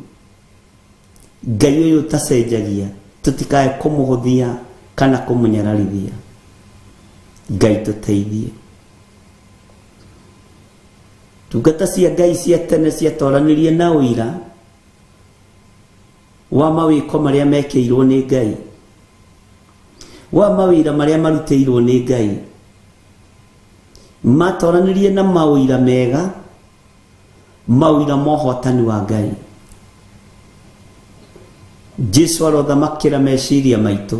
Ngai ũyũ ũtacenjagia, tũtikae kũmũhũthia kana kũmũnyararithia. Ngai tũteithie. Ndungata cia Ngai cia tene ciatoranirie na ũira wa mawĩko marĩa mekĩirwo nĩ Ngai, wa mawĩra marĩa marutĩirwo nĩ Ngai. Matoranirie na maũira mega, maũira ma ũhotani wa Ngai. Jesu arothamakĩra meciria maitũ,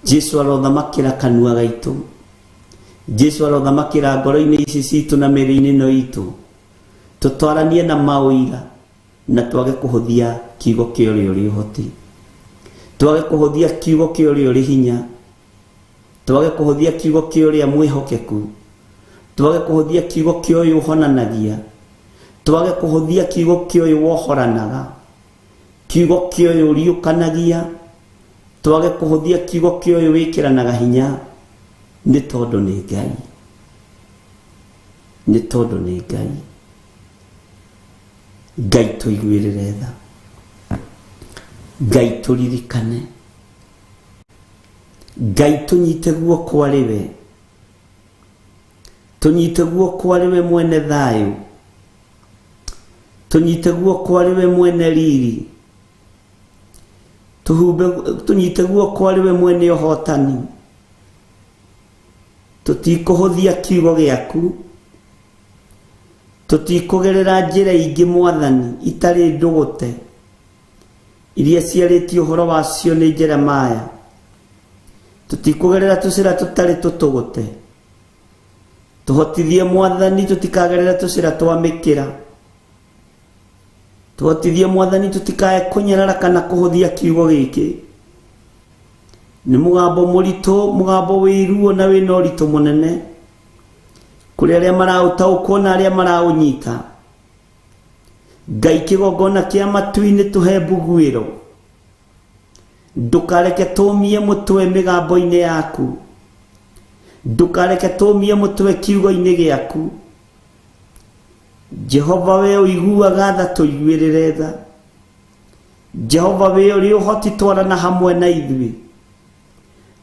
Jesu arothamakĩra kanua gaitũ, Jesu arothamakĩra ngoro-inĩ ici citũ na mĩĩrĩ-inĩ ĩno itũ. Tũtwaranie na maũira na twage kũhũthia kiugo kĩa ũrĩa ũrĩ ũhoti, twage kũhũthia kiugo kĩa ũrĩa ũrĩ hinya, twage kũhũthia kiugo kĩa ũrĩa mwĩhokeku, twage kũhũthia kiugo kĩa ũyũ ũhonanagia, twage kũhũthia kiugo kĩa ũyũ wohoranaga, kiugo kĩa ũyũ ũriũkanagia, twage kũhũthia kiugo kĩa ũyũ wĩkĩranaga hinya, nĩ tondũ nĩ Ngai, nĩ tondũ nĩ Ngai. Ngai tũiguĩrĩre tha, Ngai tũririkane, Ngai tũnyite guoko arĩ we, tũnyite guoko arĩ we mwene thayũ, tũnyite guoko arĩ we mwene riri, tũnyite guoko arĩ we mwene ũhotani. Tũtikũhũthia kiugo gĩaku, tũtikũgerera njĩra ingĩ mwathani itarĩ ndũgũte, iria ciarĩtie ũhoro wacio nĩ Jeremiah. Tũtikũgerera tũcĩra tũtarĩ tũtũgũte, tũhotithie mwathani tũtikagerera tũcĩra twa mĩkĩra, tũhotithie mwathani tũtikae kũnyarara kana kũhũthia kiugo gĩkĩ. Nĩ mũgambo mũritũ, mũgambo wĩ ruo na wĩna ũritũ mũnene kũrĩ arĩa maraũtaũkwo na arĩa maraũnyita. Ngai kĩgongona kĩa matu-inĩ tũhe mbuguĩro, ndũkareke tũmie mũtwe mĩgambo-inĩ yaku, ndũkareke tũmie mũtwe kiugo-inĩ gĩaku. Jehova we ũiguaga tha, tũiguĩrĩre tha. Jehova we ũrĩ ũhoti, twarana hamwe na ithuĩ.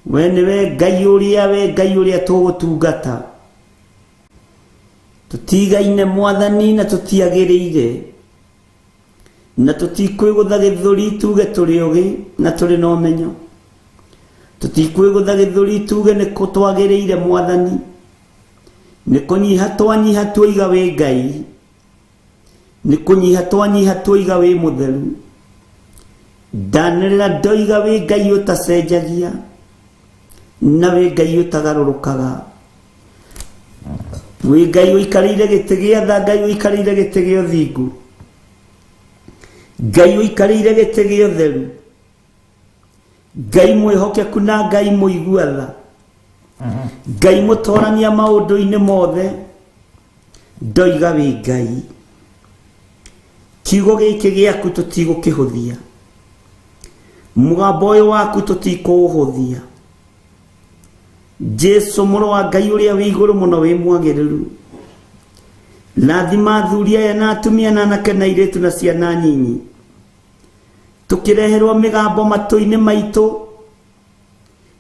We nĩwe Ngai ũrĩa, we Ngai ũrĩa tũgũtungata. Tũtigaine mwathani na tũtiagĩrĩire, na tũtikwĩgũtha gĩthũri tuge tũrĩ ũgĩ na tũrĩ na ũmenyo. Tũtikwĩgũtha gĩthũri tuge nĩ kũ twagĩrĩire mwathani, nĩ kũnyiha twanyiha tuoiga wĩ Ngai, nĩ kũnyiha twanyiha tuoiga wĩ mũtheru. Ndanĩrĩra ndoiga wĩ Ngai ũtacenjagia na wĩ Ngai ũtagarũrũkaga, wĩ Ngai ũikarĩire gĩtĩ gĩa tha, Ngai ũikarĩire gĩtĩ gĩa ũthingu, Ngai ũikarĩire gĩtĩ gĩa ũtheru, Ngai mwĩhokeku na Ngai mũigua tha, Ngai mũtorania maũndũ-inĩ mothe. Ndoiga wĩ Ngai. Kiugo gĩkĩ gĩaku tũtigũkĩhũthia, mũgambo ũyũ waku tũtikũũhũthia. Jesu mũrũ wa Ngai ũrĩa wĩ igũrũ mũno wĩ mwagĩrĩru, rathima athuri aya na atumia na anake na airĩtu na ciana nyinyi, tũkĩreherwo mĩgambo matũ-inĩ maitũ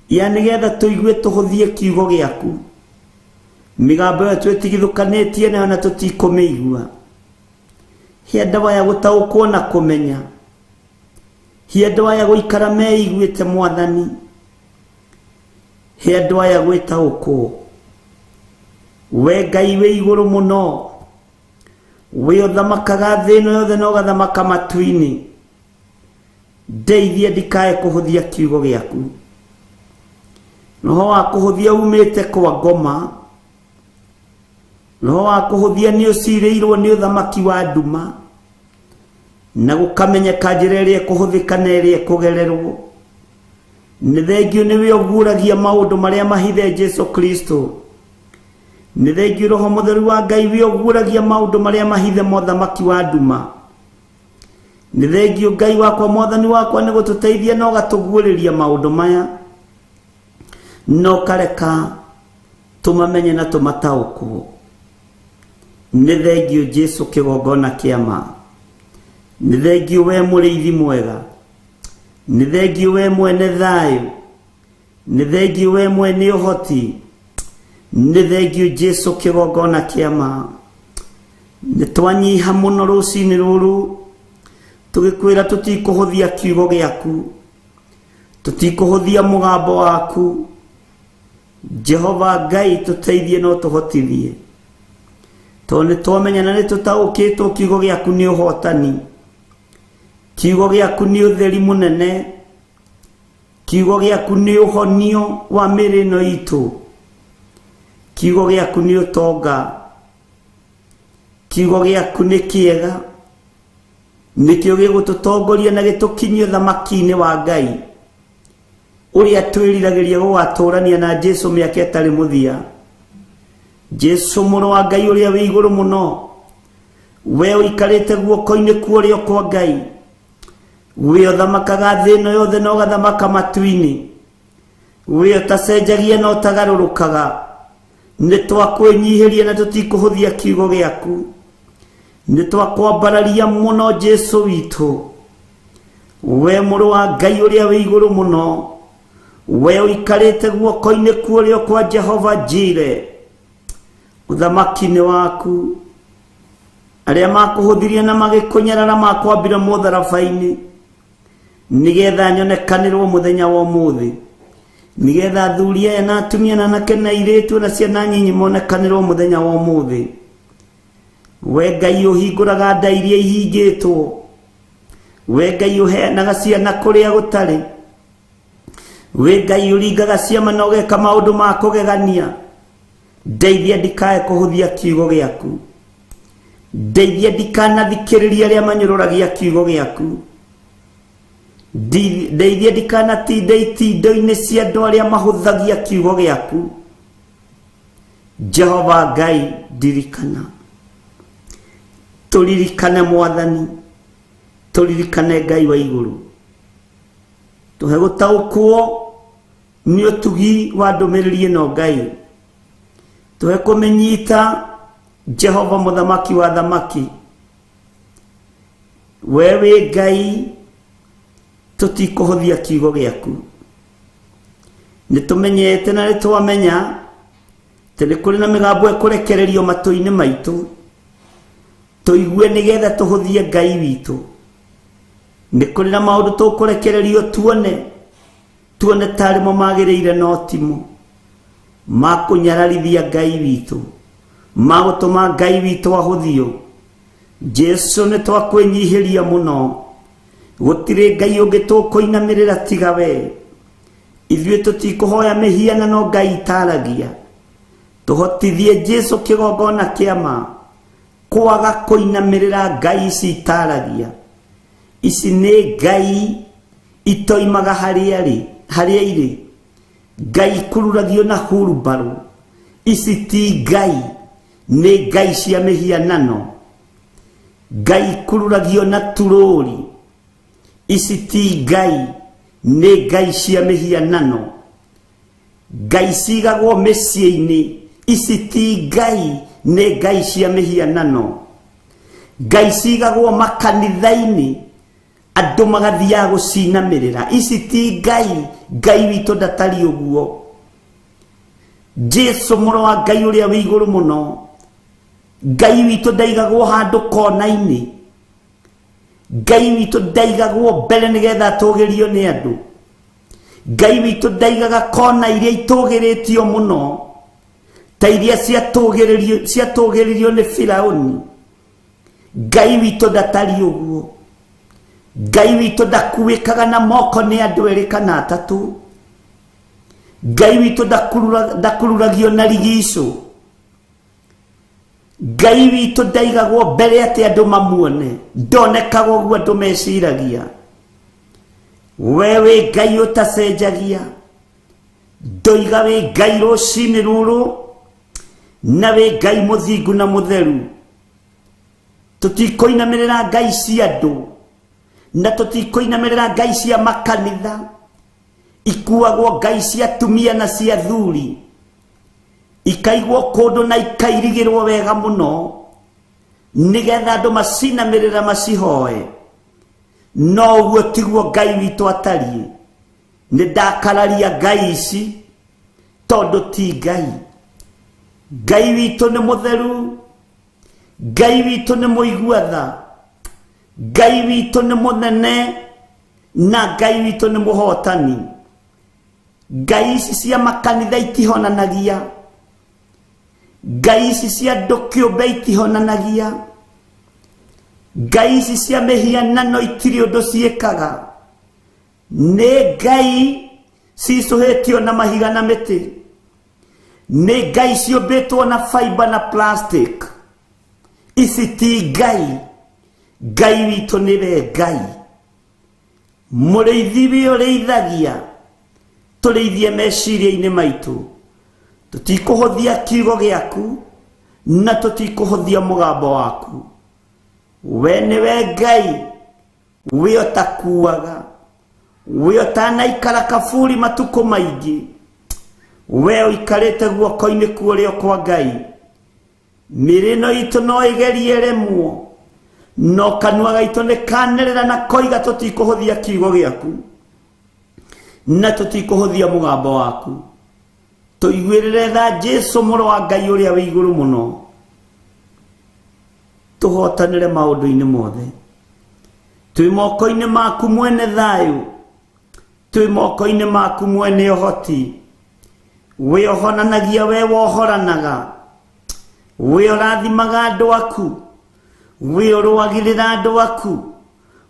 ya nĩgetha tũigue tũhũthie kiugo gĩaku. Mĩgambo ĩyo twĩtigithũkanĩtie nayo na tũtikũmĩigua. He andũ aya gũtaũkwo na kũmenya, he andũ aya gũikara meiguĩte mwathani, he andũ aya gwĩtaũkwo. We Ngai wĩ igũrũ mũno, wĩ ũthamakaga thĩ ĩno yothe na ũgathamaka matu-inĩ, ndeithie ndikae kũhũthia kiugo gĩaku. Roho wa kũhũthia umĩte kwa ngoma, roho wa kũhũthia nĩ ũcirĩirwo nĩ ũthamaki wa nduma, na gũkamenyeka njĩra ĩrĩa ĩkũhũthĩka na ĩrĩa ĩkũgererwo. Nĩ thengio nĩwe ũguũragia maũndũ marĩa mahithe Jesu Kristo. Nĩ thengio Roho Mũtheru wa Ngai we ũguũragia maũndũ marĩa mahithe mothamaki wa nduma. Nĩ thengio Ngai wakwa mwathani wakwa nĩ gũtũteithia na ũgatũguũrĩria maũndũ maya. Na ũkareka tũmamenye na tũmataũkwo. Nĩ thengiũ Jesu kĩgongona kĩa ma. Nĩ thengiũ we mũrĩithi mwega. Nĩ thengiũ we mwene thayũ. Nĩ thengiũ we mwene ũhoti. Nĩ thengiũ Jesu kĩgongona kĩa ma. Nĩ twanyiha mũno rũcinĩ rũrũ tũgĩkwĩra tũtikũhũthia kiugo gĩaku, tũtikũhũthia mũgambo waku. Jehova Ngai tũteithie no tũhotithie, tondũ nĩ twamenya na nĩ tũtaũkĩtwo kiugo gĩaku nĩ ũhotani, kiugo gĩaku nĩ ũtheri mũnene, kiugo gĩaku nĩ ũhonio wa mĩĩrĩ ĩno itũ, kiugo gĩaku nĩ ũtonga, kiugo gĩaku nĩ kĩega, nĩkĩo gĩgũtũtongoria na gĩtũkinyie ũthamaki-inĩ wa Ngai ũrĩa twĩriragĩria gũgatũrania na Jesu mĩaka ĩtarĩ mũthia. Jesu mũrũ wa Ngai ũrĩa wĩ igũrũ mũno, we ũikarĩte guoko-inĩ kwa ũrĩo kwa Ngai, we ũthamakaga thĩ ĩno yothe na ũgathamaka matu-inĩ, we ũtacenjagia na ũtagarũrũkaga, nĩ twakwĩnyihĩria na tũtikũhũthia kiugo gĩaku, nĩ twakwambararia mũno Jesu witũ, we mũrũ wa Ngai ũrĩa wĩ igũrũ mũno, we ũikarĩte guoko-inĩ kwa ũrĩo kwa Jehova Jire, ũthamaki-inĩ waku. Arĩa makũhũthirie na magĩkũnyarara makwambire mũtharaba-inĩ, nĩgetha nyonekanĩrwo mũthenya wa ũmũthĩ, nĩgetha athuri aya na atumia na anake na airĩtu na ciana nyinyi monekanĩrwo mũthenya wa ũmũthĩ. We Ngai ũhingũraga nda iria ihingĩtwo, we Ngai ũheanaga ciana kũrĩa gũtarĩ, we Ngai ũringaga ciama na ũgeka maũndũ ma kũgegania, ndeithia ndikae kũhũthia kiugo gĩaku, ndeithia ndikanathikĩrĩria arĩa manyũrũragia kiugo gĩaku, ndeithia ndikanatinda itindo-inĩ cia andũ arĩa mahũthagia kiugo gĩaku. Jehova Ngai ndirikana, tũririkane Mwathani, tũririkane Ngai wa igũrũ, tũhe gũtaũkwo nĩ ũtugi wa ndũmĩrĩri ĩno Ngai, tũhe kũmĩnyita Jehova mũthamaki wa thamaki. We wĩ Ngai, tũtikũhũthia kiugo gĩaku, nĩ tũmenyete na nĩ twamenya atĩ nĩ kũrĩ na mĩgambo ĩkũrekererio matũ-inĩ maitũ, tũigue nĩgetha tũhũthie Ngai witũ. Nĩ kũrĩ na maũndũ tũkũrekererio tuone, tuone tarĩ mo magĩrĩire no timo, makũnyararithia Ngai witũ, magũtũma Ngai witũ ahũthio. Jesu nĩ twakwĩnyihĩria mũno, gũtirĩ Ngai ũngĩ tũkũinamĩrĩra tiga we. Ithuĩ tũtikũhoya mĩhianano Ngai itaragia, tũhotithie Jesu kĩgongona kĩa ma kwaga kũinamĩrĩra Ngai ici itaragia. Ici nĩ Ngai itoimaga harĩa irĩ, Ngai ikururagio na hurumbarũ. Ici ti Ngai, nĩ Ngai cia mĩhianano, Ngai ikururagio na turũri. Ici ti Ngai, nĩ Ngai cia mĩhianano, Ngai cigagwo mĩciĩ-inĩ. Ici ti Ngai, nĩ Ngai cia mĩhianano, Ngai cigagwo makanitha-inĩ, andũ magathiaga gũcinamĩrĩra. Ici ti Ngai, Ngai witũ ndatariĩ ũguo. Jesu mũrũ wa Ngai ũrĩa wĩ igũrũ mũno, Ngai witũ ndaigagwo handũ kona-inĩ, Ngai witũ ndaigagwo mbere nĩgetha atũgĩrio nĩ andũ, Ngai witũ ndaigaga kona iria itũgĩrĩtio mũno ta iria ciatũgĩrĩrio nĩ Firaũni. Ngai witũ ndatariĩ ũguo. Ngai witũ ndakuĩkaga na moko nĩ andũ erĩ kana atatũ. Ngai witũ ndakururagio na rigicũ. Ngai witũ ndaigagwo mbere atĩ andũ mamuone, ndonekaga ũguo andũ meciragia. We wĩ Ngai ũtacenjagia, ndoiga wĩ Ngai rũcinĩ rũrũ, na wĩ Ngai mũthingu na mũtheru. Tũtikũinamĩrĩra Ngai cia andũ, na tũtikũinamĩrĩra Ngai cia makanitha. Ikuagwo ngai cia atumia na cia athuri, ikaigwo kũndũ na ikairigĩrwo wega mũno nĩgetha andũ macinamĩrĩra macihoe. No ũguo tiguo Ngai witũ atariĩ. Nĩ ndakararia ngai ici tondũ ti Ngai. Ngai witũ nĩ mũtheru, Ngai witũ nĩ mũigua tha, Ngai witũ nĩ mũnene, na Ngai witũ nĩ mũhotani. Ngai ici cia makanitha itihonanagia, ngai ici cia andũ kĩũmbe itihonanagia, ngai ici cia mĩhianano itirĩ ũndũ ciĩkaga. Nĩ ngai cicũhĩtio na mahiga na mĩtĩ, nĩ ngai ciũmbĩtwo na fiber na plastic. Ici ti ngai. Ngai witũ nĩwe Ngai. Mũrĩithi wĩ ũrĩithagia, tũrĩithie meciria-inĩ maitũ. Tũtikũhũthia kiugo gĩaku na tũtikũhũthia mũgambo waku. We nĩwe Ngai wĩ ũtakuaga, wĩ ũtanaikara kaburi matukũ maingĩ. We ũikarĩte guoko-inĩ kwa ũrĩo kwa Ngai. Mĩĩrĩ ĩno itũ no ĩgerie ĩremwo, no kanua gaitũ nĩ kanĩrĩra na koiga tũtikũhũthia kiugo gĩaku na tũtikũhũthia mũgambo waku. Tũiguĩrĩre tha Jesũ mũrũ wa Ngai ũrĩa wĩ igũrũ mũno, tũhotanĩre maũndũ-inĩ mothe. Twĩ moko-inĩ maku mwene thayũ, twĩ moko-inĩ maku mwene ũhoti. Wĩ ũhonanagia, we wohoranaga, wĩ ũrathimaga andũ aku, wĩ ũrũagĩrĩra andũ aku,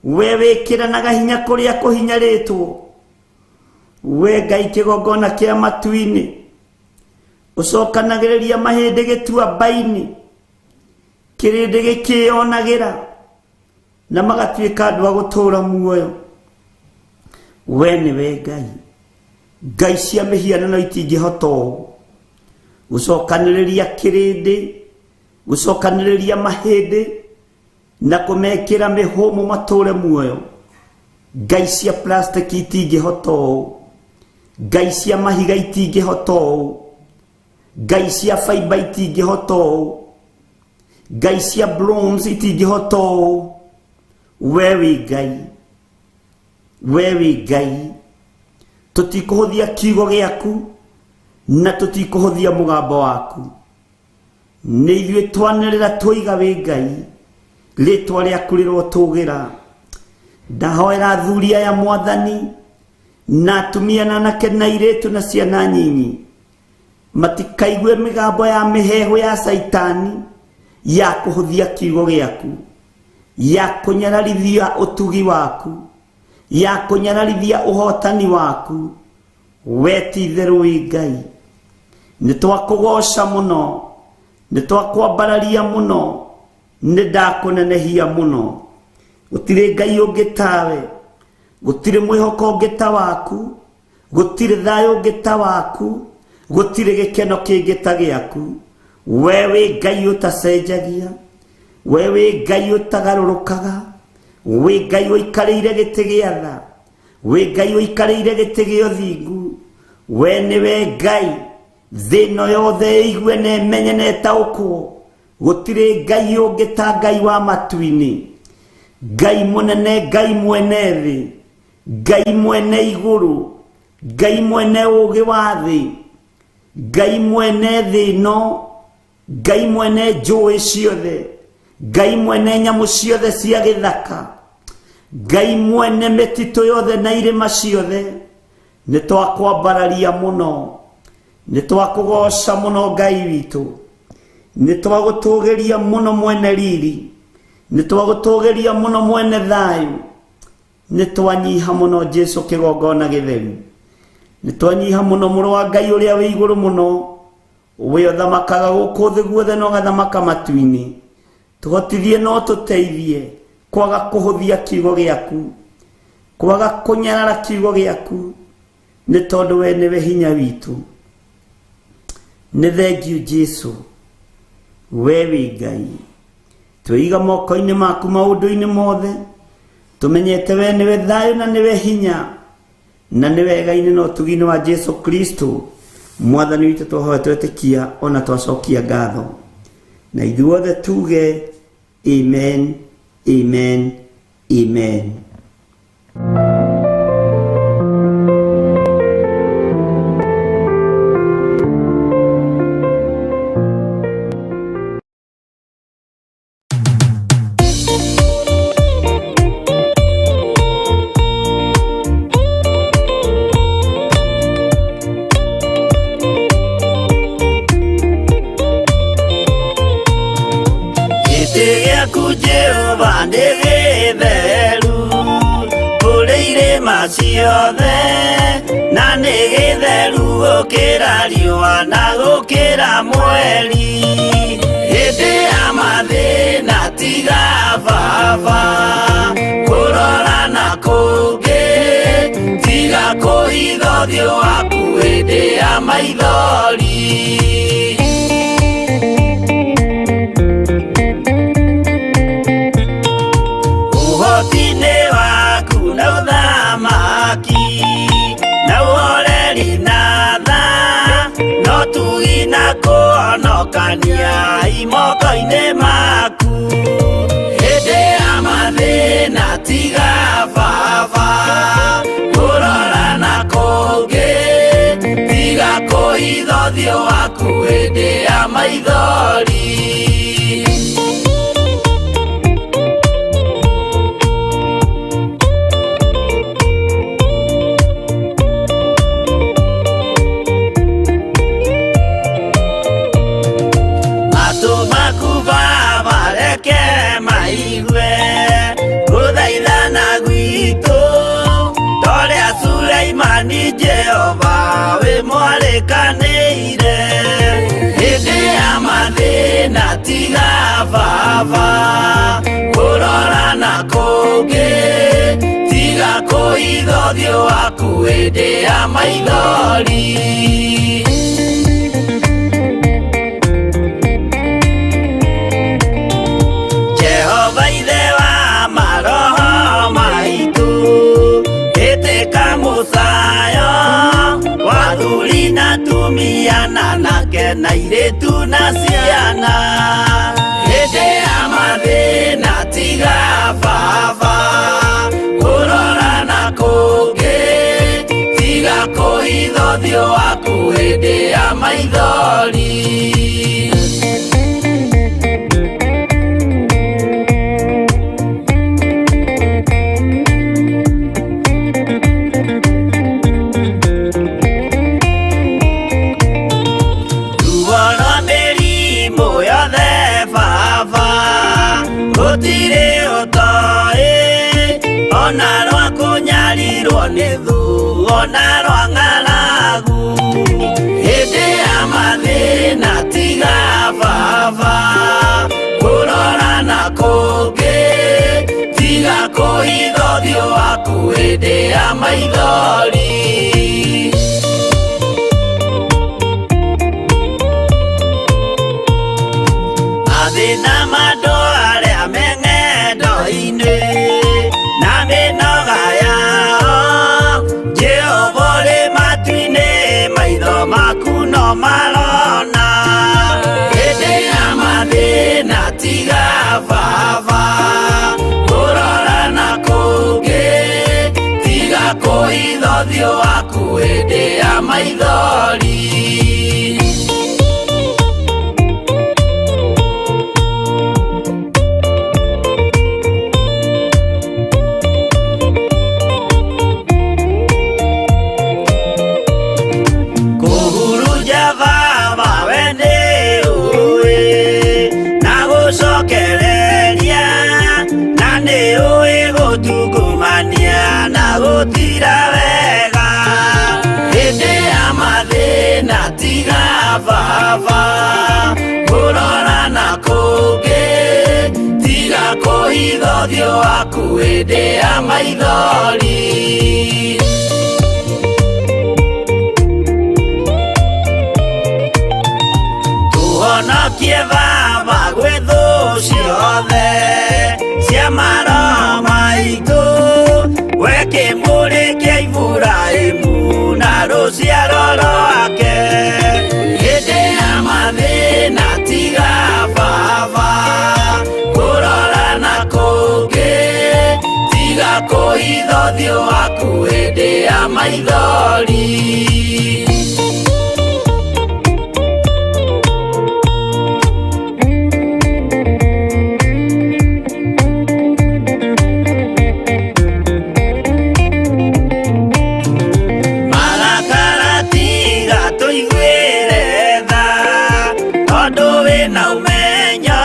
we wĩkĩranaga hinya kũrĩa kũhinyarĩtwo. We Ngai kĩgongona kĩa matu-inĩ, ũcokanagĩrĩria mahĩndĩ gĩtuamba-inĩ, kĩrĩndĩ gĩkĩyonagĩra na magatuĩka andũ a gũtũũra muoyo. We nĩwe Ngai. Ngai cia mĩhianano itingĩhota ũũ gũcokanĩrĩria kĩrĩndĩ, gũcokanĩrĩria mahĩndĩ na kũmekĩra mĩhũmũ matũũre muoyo. Ngai cia plastic itingĩhota ũũ, ngai cia mahiga itingĩhota ũũ, ngai cia fiber itingĩhota ũũ, ngai cia bronze itingĩhota ũũ. We wĩ Ngai, we wĩ Ngai. Tũtikũhũthia kiugo gĩaku na tũtikũhũthia mũgambo waku. Nĩ ithuĩ twanĩrĩra twoiga wĩ Ngai, rĩtwa rĩaku rĩrotũgĩra. Ndahoera athuri aya Mwathani, na atumia na anake na airĩtu na ciana nyinyi, matikaigue mĩgambo ya mĩheehũ ya Caitani ya kũhũthia kiugo gĩaku, ya kũnyararithia ũtugi waku, ya kũnyararithia ũhotani waku. We ti itherũ wĩ Ngai. Nĩ twakũgoca mũno, nĩ twakwambararia mũno, nĩ ndakũnenehia mũno. Gũtirĩ Ngai ũngĩ tawe, gũtirĩ mwĩhoko ũngĩ ta waku, gũtirĩ thayũ ũngĩ ta waku, gũtirĩ gĩkeno kĩngĩ ta gĩaku. We wĩ Ngai ũtacenjagia, we wĩ Ngai ũtagarũrũkaga, wĩ Ngai ũikarĩire gĩtĩ gĩa tha, wĩ Ngai ũikarĩire gĩtĩ gĩa ũthingu. We nĩwe Ngai. Thĩ ĩno yothe ĩigue na ĩmenye na ĩtaũkwo, gũtirĩ Ngai ũngĩ ta Ngai wa matu-inĩ. Ngai mũnene, Ngai mwene thĩ, Ngai mwene igũrũ, Ngai mwene ũũgĩ wa thĩ, Ngai mwene thĩ ĩno, Ngai mwene njũĩ ciothe, Ngai mwene nyamũ ciothe cia gĩthaka, Ngai mwene mĩtitũ yothe na irĩma ciothe. Nĩ twakwambararia mũno, nĩ twakũgoca mũno Ngai witũ, nĩ twagũtũgĩria mũno mwene riri, nĩ twagũtũgĩria mũno mwene thayũ, nĩ twanyiha mũno Jesũ kĩgongona gĩtheru, nĩ twanyiha mũno mũrũ wa Ngai ũrĩa wĩ igũrũ mũno, wĩ ũthamakaga gũkũ thĩ guothe na ũgathamaka matu-inĩ. Tũhotithie no tũteithie kwaga kũhũthia kiugo gĩaku, kwaga kũnyarara kiugo gĩaku, nĩ tondũ we nĩwe hinya witũ. Nĩ thengiũ Jesũ, we wĩ Ngai. Twĩiga moko-inĩ maku maũndũ-inĩ mothe, tũmenyete we nĩwe thayũ na nĩwe hinya. Na nĩ wega-inĩ na ũtugi-inĩ wa Jesu Kristo mwathani witũ, twahoya twetĩkia ona twacokia ngatho, na ithuothe tuge amen, amen, amen. Gĩtĩ gĩaku Jehova nĩ gĩtheru kũrĩ irĩma ciothe, na nĩ gĩtheru gũkĩra riũa na gũkĩra mweri. Hĩndĩ ya mathĩna tiga baba kũrora na kũngĩ, tiga kũhitha ũthiũ waku hĩndĩ ya maithori. Ũhoti-inĩ waku na ũthamaki na ũhoreri na tha, no tugi na kũhonokania imoko-inĩ maku. Hĩndĩ ya mathĩna tiga baba kũrora na kũngĩ, tiga kũhitha ũthiũ waku hĩndĩ ya maithori. Matũ maku baba reke maigue gũthaithana gwitũ, torĩa Suleimani Jehova wĩ mwarĩkanĩire. Hĩndĩ ya mathĩna tiga baba kũrora na kũngĩ, tiga kũhitha ũthiũ waku hĩndĩ ya maithori. Jehova ithe wa maroho maitũ, ĩtĩka mũcayo wa athuri na atumia na anake na airĩtu na ciana. Hĩndĩ ya mathĩna tiga baba kũrora na kũngĩ, tiga kũhitha ũthiũ waku hĩndĩ ya maithori. Ruo rwa mĩrimũ yothe baba gũtirĩ ũtoĩ, ona rwa kũnyarirwo nĩ thũ, ona rwa ng'aragu. Hĩndĩ ya mathĩna tiga baba kũrora na kũngĩ, tiga kũhitha ũthiũ waku hĩndĩ ya maithori. Mathĩna ma andũ arĩa me ng'endo-inĩ na mĩnoga yao, Jehova ũrĩ matu-inĩ, maitho maku no marona. Hĩndĩ ya mathĩna tiga baba kũrora na kũngĩ, tiga kũhitha ũthiũ waku hĩndĩ ya maithori. Kũhurunja baba we nĩ ũĩ na gũcokereria, na nĩ ũĩ gũtungumania na gũtira wega. Hĩndĩ ya mathĩna tiga baba kũrora na kũngĩ, tiga kũhitha ũthiũ waku hĩndĩ ya maithori. Tũhonokie baba gwĩ thũ ciothe cia maroho maitũ, we kĩmũrĩ kĩa Iburahĩmu. kũhitha ũthiũ waku hĩndĩ ya maithori. Marakara tiga tũiguĩre tha, tondũ wĩna ũmenyo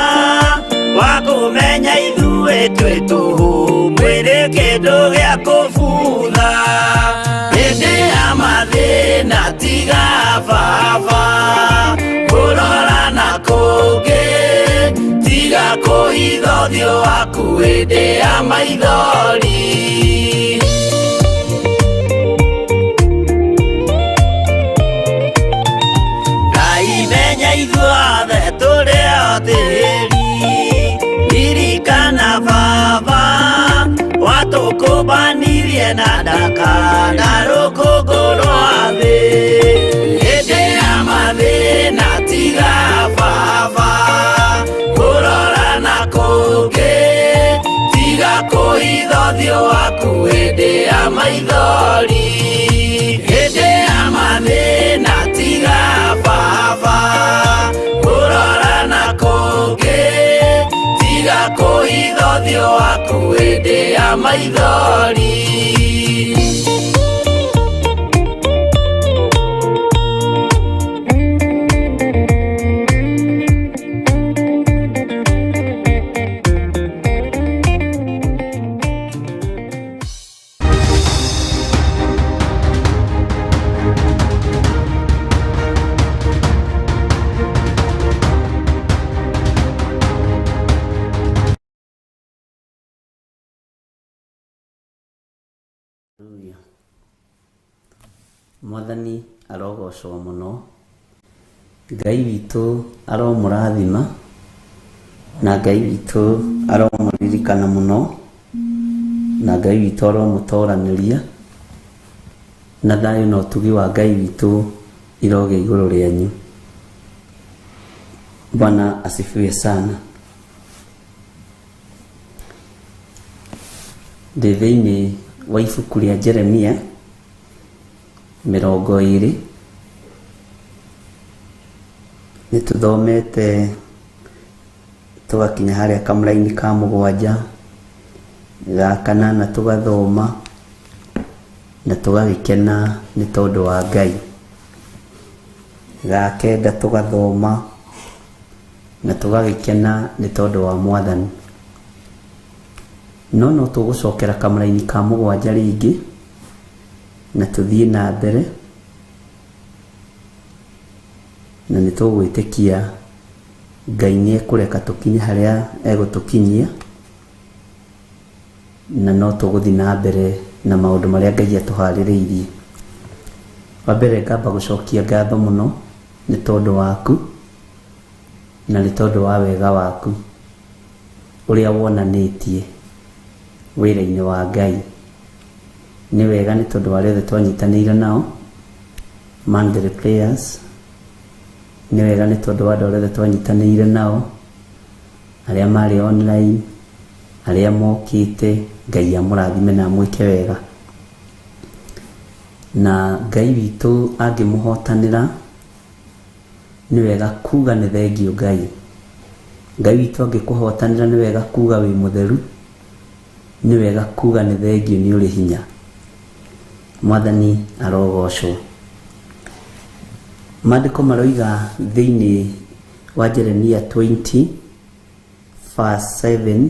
wa kũmenya ithuĩ twĩ tũhũ, mwĩrĩ kĩndũ gĩa kũbutha. Hĩndĩ ya mathĩna tiga baba kũrora na kũngĩ, tiga kũhitha ũthiũ waku hĩndĩ ya maithori. Ngai menya ithuothe tũrĩ o tĩri, ririkana baba watũkũmbanirie na ndaka na rũkũngũ rwa thĩ. Hĩndĩ ya mathĩna tiga baba kũrora na kũngĩ, tiga kũhitha ũthiũ waku hĩndĩ ya maithori. Hĩndĩ ya mathĩna tiga baba kũrora na kũngĩ, tiga kũhitha ũthiũ waku hĩndĩ ya maithori. Hallelujah. Mwathani arogocwo mũno, Ngai witũ aromũrathima, na Ngai witũ aromũririkana mũno, na Ngai witũ aromũtoranĩria, na thayũ na ũtugi wa Ngai witũ irogĩa igũrũ rĩanyu. Bwana asifiwe sana. Ndĩ thĩinĩ wa ibuku rĩa Jeremia 20, nĩ tũthomete tũgakinya harĩa kamũraini ka 7 ga 8 tũgathoma na tũgagĩkena nĩ tondũ wa Ngai. Ga 9 tũgathoma na tũgagĩkena nĩ tondũ wa Mwathani. No no tũgũcokera kamũraini ka 7 rĩngĩ na tũthiĩ na mbere, na nĩ tũgwĩtĩkia Ngai nĩ ekũreka tũkinye harĩa egũtũkinyia, na no tũgũthiĩ na mbere na maũndũ marĩa Ngai atũharĩrĩirie. Wa mbere ngamba gũcokia ngatho mũno nĩ tondũ waku na nĩ tondũ wa wega waku ũrĩa wonanĩtie wĩra-inĩ wa Ngai. Nĩ wega nĩ tondũ wa arĩa othe twanyitanĩire nao Monthly prayers, nĩ wega nĩ tondũ wa andũ arĩa othe twanyitanĩire nao arĩa marĩ online, arĩa mokĩte, Ngai amũrathime na amwĩke wega. Na Ngai witũ angĩmũhotanĩra nĩ wega kuga nĩ thengiũ Ngai. Ngai witũ angĩkũhotanĩra nĩ wega kuga wĩ mũtheru, nĩ wega kuga nĩ thengiũ nĩ ũrĩ hinya. Mwathani arogocwo. Maandĩko maroiga thĩinĩ wa Jeremia 20 verse 7,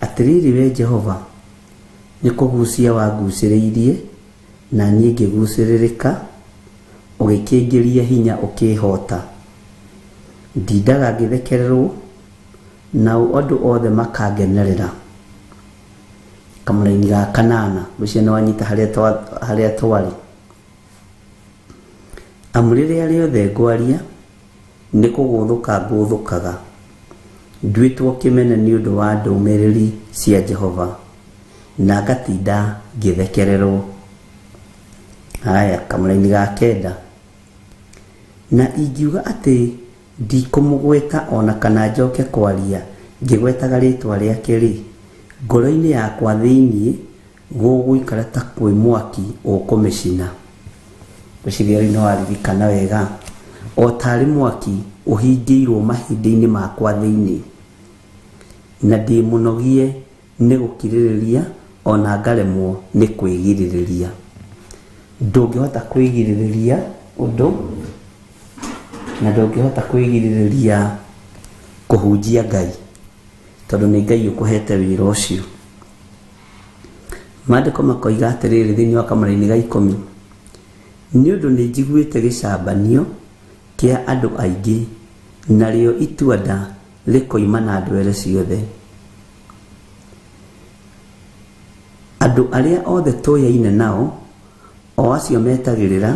atĩrĩrĩ we Jehova, nĩ kũgucia wangucĩrĩirie na niĩ ngĩgucĩrĩrĩka, ũgĩkĩngĩria hinya ũkĩhota. Ndindaga ngĩthekererwo, nao andũ othe makangenerera. Kamũraini ga 8, ngwĩciria nĩ wanyita harĩa twarĩ. Amu rĩrĩa rĩothe ngwaria nĩ kũgũthũka ngũthũkaga, nduĩtwo kĩmene nĩ ũndũ wa ndũmĩrĩri cia Jehova, na ngatinda ngĩthekererwo. Haya, kamũraini ga 9, na ingiuga atĩ ndikũmũgweta ona kana njoke kwaria ngĩgwetaga rĩtwa rĩake-rĩ, ngoro-inĩ yakwa thĩinĩ Gũgũikara ta kwĩ mwaki ũkũmĩcina. Ngwĩciria rĩu nĩwaririkana wega. O tarĩ mwaki ũhingĩirwo mahĩndĩ-inĩ makwa thĩinĩ, na ndĩ mũnogie nĩ gũkirĩrĩria ona ngaremwo nĩ kwĩgirĩrĩria. Ndũngĩhota kwĩgirĩrĩria ũndũ, na ndũngĩhota kwĩgirĩrĩria kũhunjia Ngai, tondũ nĩ Ngai ũkũhete wĩra ũcio. Maandĩko makoiga atĩrĩrĩ thĩinĩ wa kamũra-inĩ ga 10, nĩ ũndũ nĩ njiguĩte gĩcambanio kĩa andũ aingĩ, narĩo itua-nda rĩkoima na ndwere ciothe. Andũ arĩa othe tũyaine nao, o acio metagĩrĩra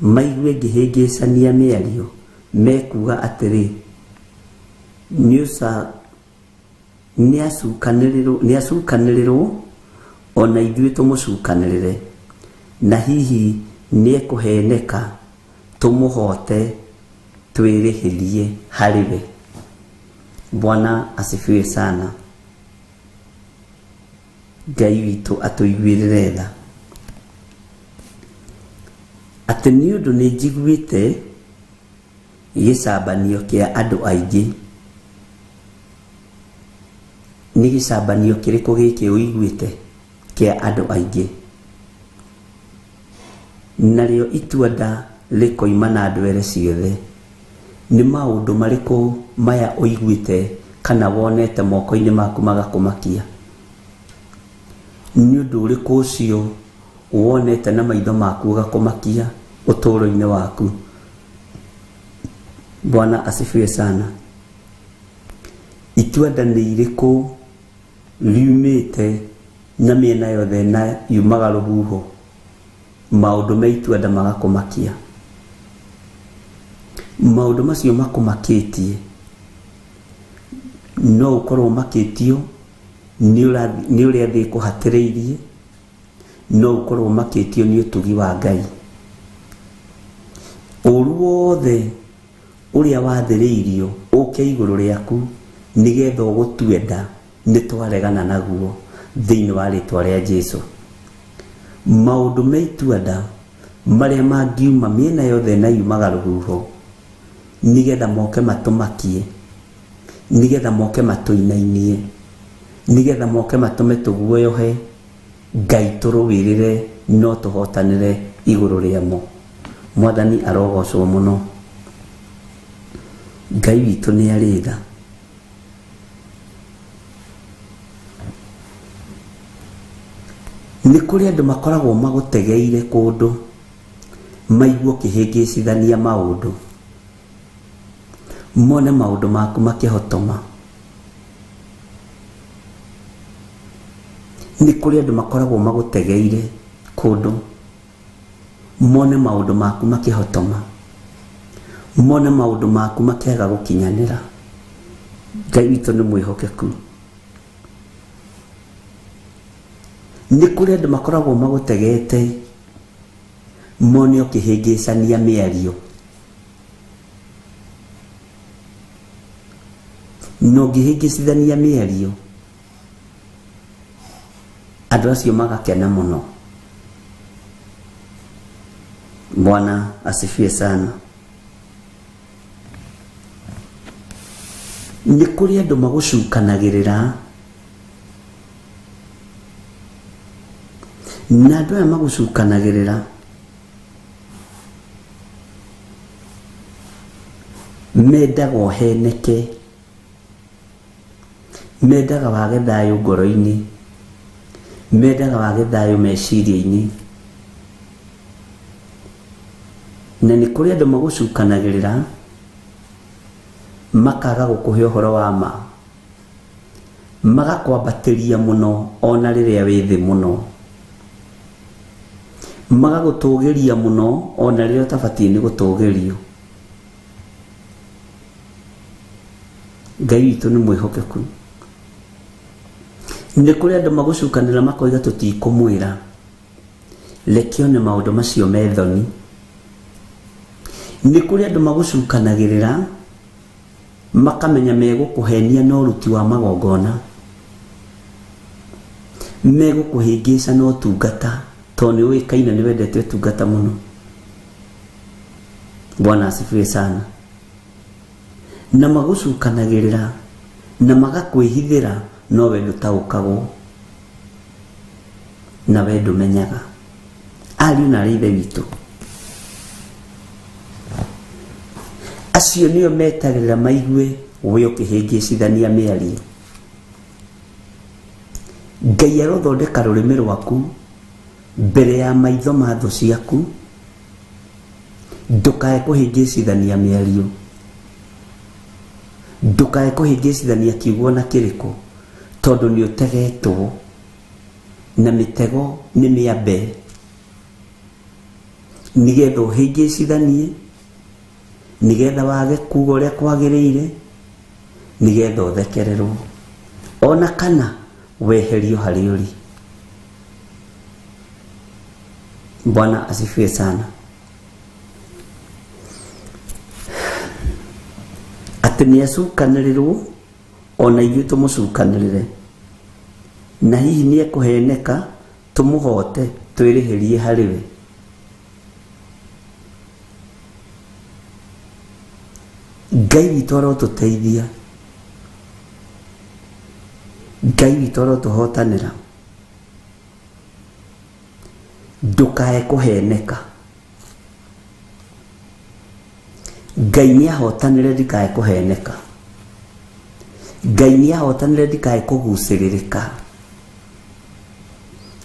maigue ngĩhĩngĩcania mĩario, mekuuga atĩrĩ, nĩacukanĩrĩrwo ona ithuĩ tũmũcukanĩrĩre, na hihi nĩekũheneka tũmũhote twĩrĩhĩrie harĩ we. Bwana asifiwe sana. Ngai witũ atũiguĩrĩre tha. Atĩ nĩ ũndũ nĩ njiguĩte gĩcambanio kĩa andũ aingĩ. Nĩ gĩcambanio kĩrĩkũ gĩkĩ ũiguĩte kĩa andũ aingĩ? Narĩo itua-nda rĩkoima na ndwere ciothe. Nĩ maũndũ marĩkũ maya ũiguĩte kana wonete moko-inĩ maku magakũmakia? Nĩ ũndũ ũrĩkũ ũcio wonete na maitho maku ũgakũmakia ũtũũro-inĩ waku? Bwana asifiwe sana. Itua-nda nĩ irĩkũ riumĩte na mĩena yothe na yumaga rũhuho, maũndũ me itua-nda magakũmakia? Maũndũ macio makũmakĩtie no ũkorwo ũmakĩtio nĩ ũrĩa thĩ ĩkũhatĩrĩirie, no ũkorwo ũmakĩtio nĩ ũtugi wa Ngai. Ũru wothe ũrĩa wathĩrĩirio ũke igũrũ rĩaku nĩgetha ũgũtue nda, nĩ twaregana naguo thĩinĩ wa rĩtwa rĩa Jesũ. Maũndũ me itua-nda marĩa mangiuma mĩena yothe na yumaga rũhuho, nĩgetha moke matũmakie, nĩgetha moke matũinainie, nĩgetha moke matũme tũguoyohe, Ngai tũrũĩrĩre no tũhotanĩre igũrũ rĩamo. Mwathani arogocwo mũno. Ngai witũ nĩ arĩ tha. Nĩ kũrĩ andũ makoragwo magũtegeire kũndũ, maiguo ũkĩhĩngĩcithania maũndũ, mone maũndũ maku makĩhotoma. Nĩ kũrĩ andũ makoragwo magũtegeire kũndũ, mone maũndũ maku makĩhotoma, mone maũndũ maku makĩaga gũkinyanĩra. Ngai witũ nĩ mwĩhokeku. Nĩ kũrĩ andũ makoragwo magũtegete, mone ũkĩhĩngĩcania mĩario, na ũngĩhĩngĩcithania mĩario andũ acio magakena mũno. Bwana asifiwe sana. Nĩ kũrĩ andũ magũcukanagĩrĩra, na andũ aya magũcukanagĩrĩra mendaga ũheneke, mendaga wage thayũ ngoro-inĩ, mendaga wage thayũ meciria-inĩ. Na nĩ kũrĩ andũ magũcukanagĩrĩra makaga gũkũhe ũhoro wa ma, magakwambatĩria mũno ona rĩrĩa wĩ thĩ mũno, magagũtũgĩria mũno ona rĩrĩa ũtabatiĩ nĩ gũtũgĩrio. Ngai witũ nĩ mwĩhokeku. Nĩ kũrĩ andũ magũcukanĩra makoiga tũtikũmwĩra, reke one maũndũ macio me thoni. Nĩ kũrĩ andũ magũcukanagĩrĩra makamenya megũkũhenia na ũruti wa magongona, Megũkũhĩngĩca na ũtungata tondũ nĩ ũĩkaine nĩ wendete ũtungata mũno. Bwana asifiwe sana. Na magũcukanagĩrĩra na magakwĩhithĩra, no we ndũtaũkagwo na we ndũmenyaga. Ariũ na arĩ ithe witũ, acio nĩo metagĩrĩra maigue we ũkĩhĩngĩcithania mĩario. Ngai arothondeka rũrĩmĩ rwaku mbere ya maitho ma thũ ciaku, ndũkae kũhĩngĩcithania mĩario, ndũkae kũhĩngĩcithania kiugo na kĩrĩkũ, tondũ nĩ ũtegetwo na mĩtego nĩ mĩambe nĩgetha ũhĩngĩcithanie, nĩgetha wage kuga ũrĩa kwagĩrĩire, nĩgetha ũthekererwo ona kana weherio harĩ ũrĩ. Bwana asifiwe sana. Atĩ nĩ acukanĩrĩrwo ona ithuĩ tũmũcukanĩrĩre, na hihi nĩ ekũheneka tũmũhote twĩrĩhĩrie harĩ we. Ngai witũ arotũteithia, Ngai witũ arotũhotanĩra. Ndũkae kũheneka. Ngai nĩ ahotanĩre ndikae kũheneka. Ngai nĩ ahotanĩre ndikae kũgucĩrĩrĩka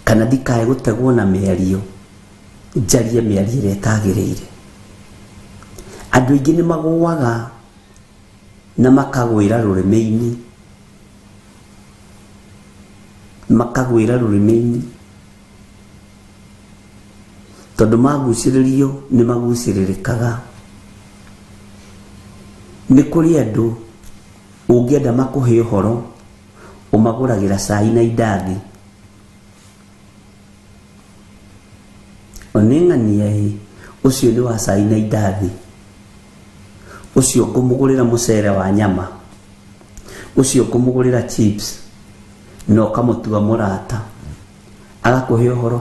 kana ndikae gũtegwo na mĩario, njarie mĩario ĩrĩa ĩtagĩrĩire. Andũ aingĩ nĩ magũaga na makagwĩra rũrĩmĩ-inĩ, makagwĩra rũrĩmĩ-inĩ tondũ magucĩrĩrio nĩ magucĩrĩrĩkaga. Nĩ kũrĩ andũ ũngĩenda makũhe ũhoro ũmagũragĩra cai na indathi. Oneng'ania ĩ, ũcio nĩ wa cai na indathi, ũcio ngũmũgũrĩra mũcere wa nyama, ũcio ngũmũgũrĩra chips, na ũkamũtua mũrata, agakũhe ũhoro.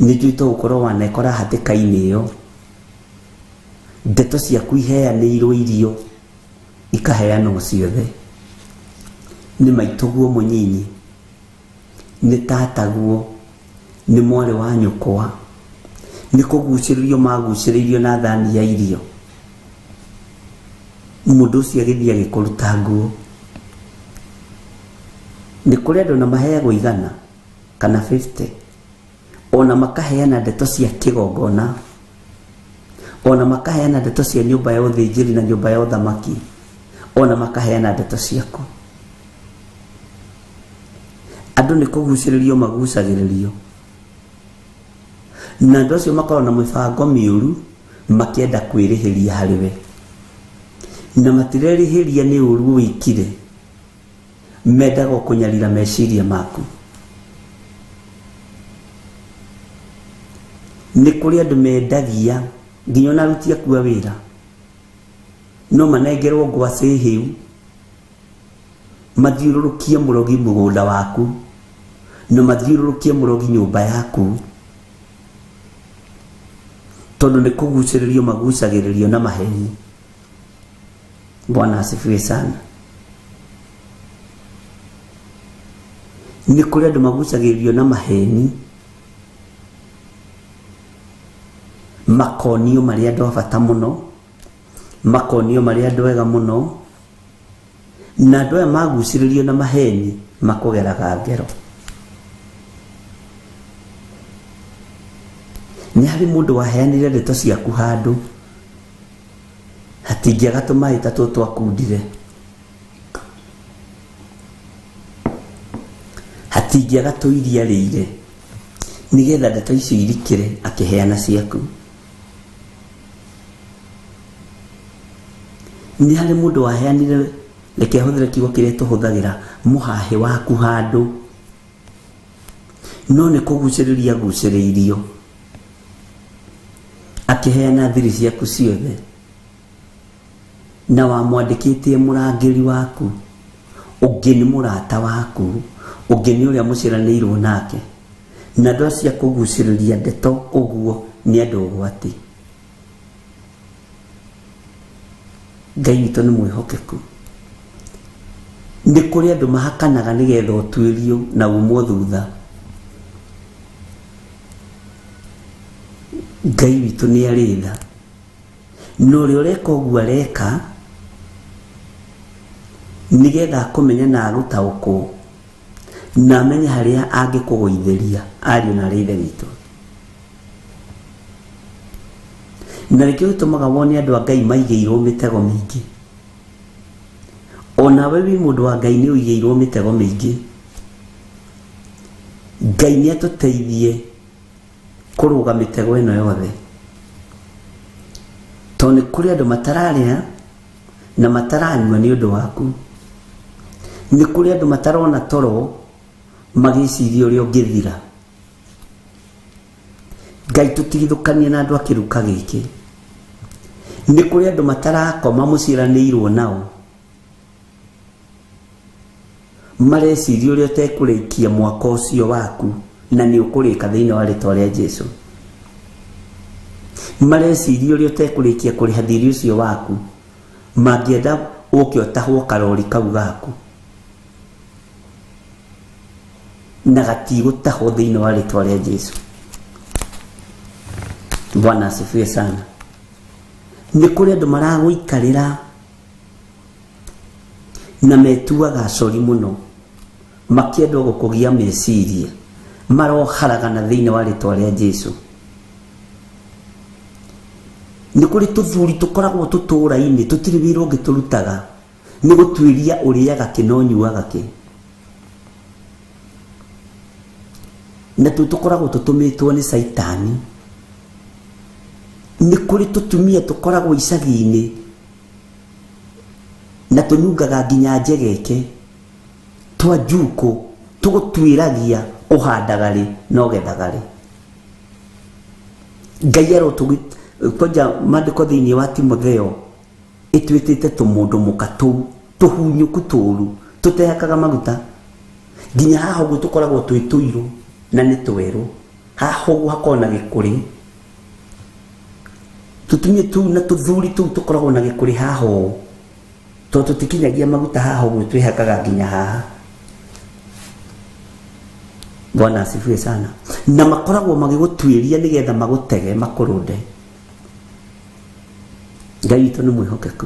Nĩ njũĩ to gũkorwo wanekora hatĩka-inĩ ĩyo, ndeto ciaku iheanĩirwo irio ikaheanwo ciothe. Nĩ maitũguo mũnyinyi, nĩ tataguo, nĩ mwarĩ wa nyũkwa, nĩ kũgucĩrĩrio magucĩrĩirio na thani ya irio. Mũndũ ũcio agĩthiĩ agĩkũruta nguo. Nĩ kũrĩ andũ na maheagwo 100 kana 50, ona makaheana ndeto cia kĩgongona, ona makaheana ndeto cia nyũmba ya ũthĩnjĩri na nyũmba ya ũthamaki, ona makaheana ndeto ciaku. Andũ nĩ kũgucĩrĩrio magucagĩrĩrio, na andũ acio makoragwo na mĩbango mĩũru makĩenda kwĩrĩhĩria harĩ we, na matirerĩhĩria nĩ ũru wĩkire, mendaga kũnyarira meciria maku. Nĩ kũrĩ andũ mendagia nginya ona aruti aku a wĩra, no manengerwo ngwacĩ hĩu mathiũrũrũkie mũrogi mũgũnda waku, na mathiũrũrũkie mũrogi nyũmba yaku, tondũ nĩ kũgucĩrĩrio magucagĩrĩrio na maheni. Bwana asifiwe sana. Nĩ kũrĩ andũ magucagĩrĩrio na maheni, makonio marĩ andũ a bata mũno, makonio marĩ andũ ega mũno, na andũ aya magucĩrĩrio na maheni makũgeraga ngero. Nĩ harĩ mũndũ waheanire ndeto ciaku handũ hatingĩaga tũmaĩ ta tũtũ twakundire, hatingĩaga tũiria rĩire, nĩgetha ndeto icio irikĩre akĩheana ciaku. Nĩ harĩ mũndũ waheanire, reke hũthĩre kiugo kĩrĩa tũhũthagĩra, mũhahĩ waku handũ, no nĩ kũgucĩrĩria agucĩrĩirio akĩheana thiri ciaku ciothe, na wamwandĩkĩtie mũrangĩri waku, ũngĩ nĩ mũrata waku, Ũngĩ nĩ ũrĩa mũciaranĩirwo nake. Na andũ acio a kũgucĩrĩria ndeto ũguo nĩ andũ ũgwati. Ngai witũ nĩ mwĩhokeku. Nĩ kũrĩ andũ mahakanaga nĩgetha ũtuĩrio na umwo thutha. Ngai witũ nĩ arĩ tha. Na ũrĩa ũreka ũguo areka nĩgetha akũmenye na agũtaũkwo na amenye harĩa angĩkũgũithĩria ariũ na arĩ ithe witũ. Na nĩkĩo gĩtũmaga wone andũ a Ngai maigĩirwo mĩtego mĩingĩ. Onawe wĩ mũndũ wa Ngai nĩ ũigĩirwo mĩtego mĩingĩ. Ngai nĩ atũteithie kũrũga mĩtego ĩno yothe. Tondũ nĩ kũrĩ andũ matararĩa na mataranyua nĩ ũndũ waku. Nĩ kũrĩ andũ matarona toro magĩciria ũrĩa ũngĩthira. Ngai tũtigithũkanie na andũ a kĩruka gĩkĩ. Nĩ kũrĩ andũ matarakoma mũciaranĩirwo nao. Mareciria ũrĩa ũtekũrĩkia mwaka ũcio waku na nĩ ũkũrĩka thĩinĩ wa rĩtwa rĩa Jesu. Mareciria ũrĩa ũtekũrĩkia kũrĩha thirĩ ũcio waku. Mangĩenda ũke ũtahwo karori kau gaku. Na gatigũtahwo thĩinĩ wa rĩtwa rĩa Jesu. Bwana asifiwe sana. Nĩ kũrĩ andũ maragũikarĩra na metuaga acori mũno makĩenda gũkũgia meciria maroharagana thĩinĩ wa rĩtwa rĩa Jesu. Nĩ kũrĩ tũthuri tũkoragwo tũtũũra-inĩ tũtirĩ wĩra ũngĩ tũrutaga nĩ gũtuĩria ũrĩaga kĩ na ũnyuaga kĩ. Na tũu tũkoragwo tũtũmĩtwo nĩ Caitani. Nĩ kũrĩ tũtumia tũkoragwo icagi-inĩ na tũnungaga nginya njegeke twa njukũ tũgũtuĩragia ũhandaga rĩ na ũgethaga rĩ. Ngai arotũgĩ kwanja maandĩko thĩinĩ wa Timotheo ĩtuĩtĩte tũmũndũ mũka tũu tũhunyũku tũũru tũtehakaga maguta nginya haha ũguo tũkoragwo twĩ tũirũ na nĩ twerũ. Haha ũguo hakoragwo na gĩkũrĩ. Tũtumia tũu na tũthuri tũu tũkoragwo na gĩkũrĩ haha ũũ tondũ tũtikinyagia maguta haha ũguo twĩhakaga nginya haha. Bwana asifiwe sana. Na makoragwo magĩgũtuĩria nĩgetha magũtege makũrũnde. Ngai witũ nĩ mwĩhokeku.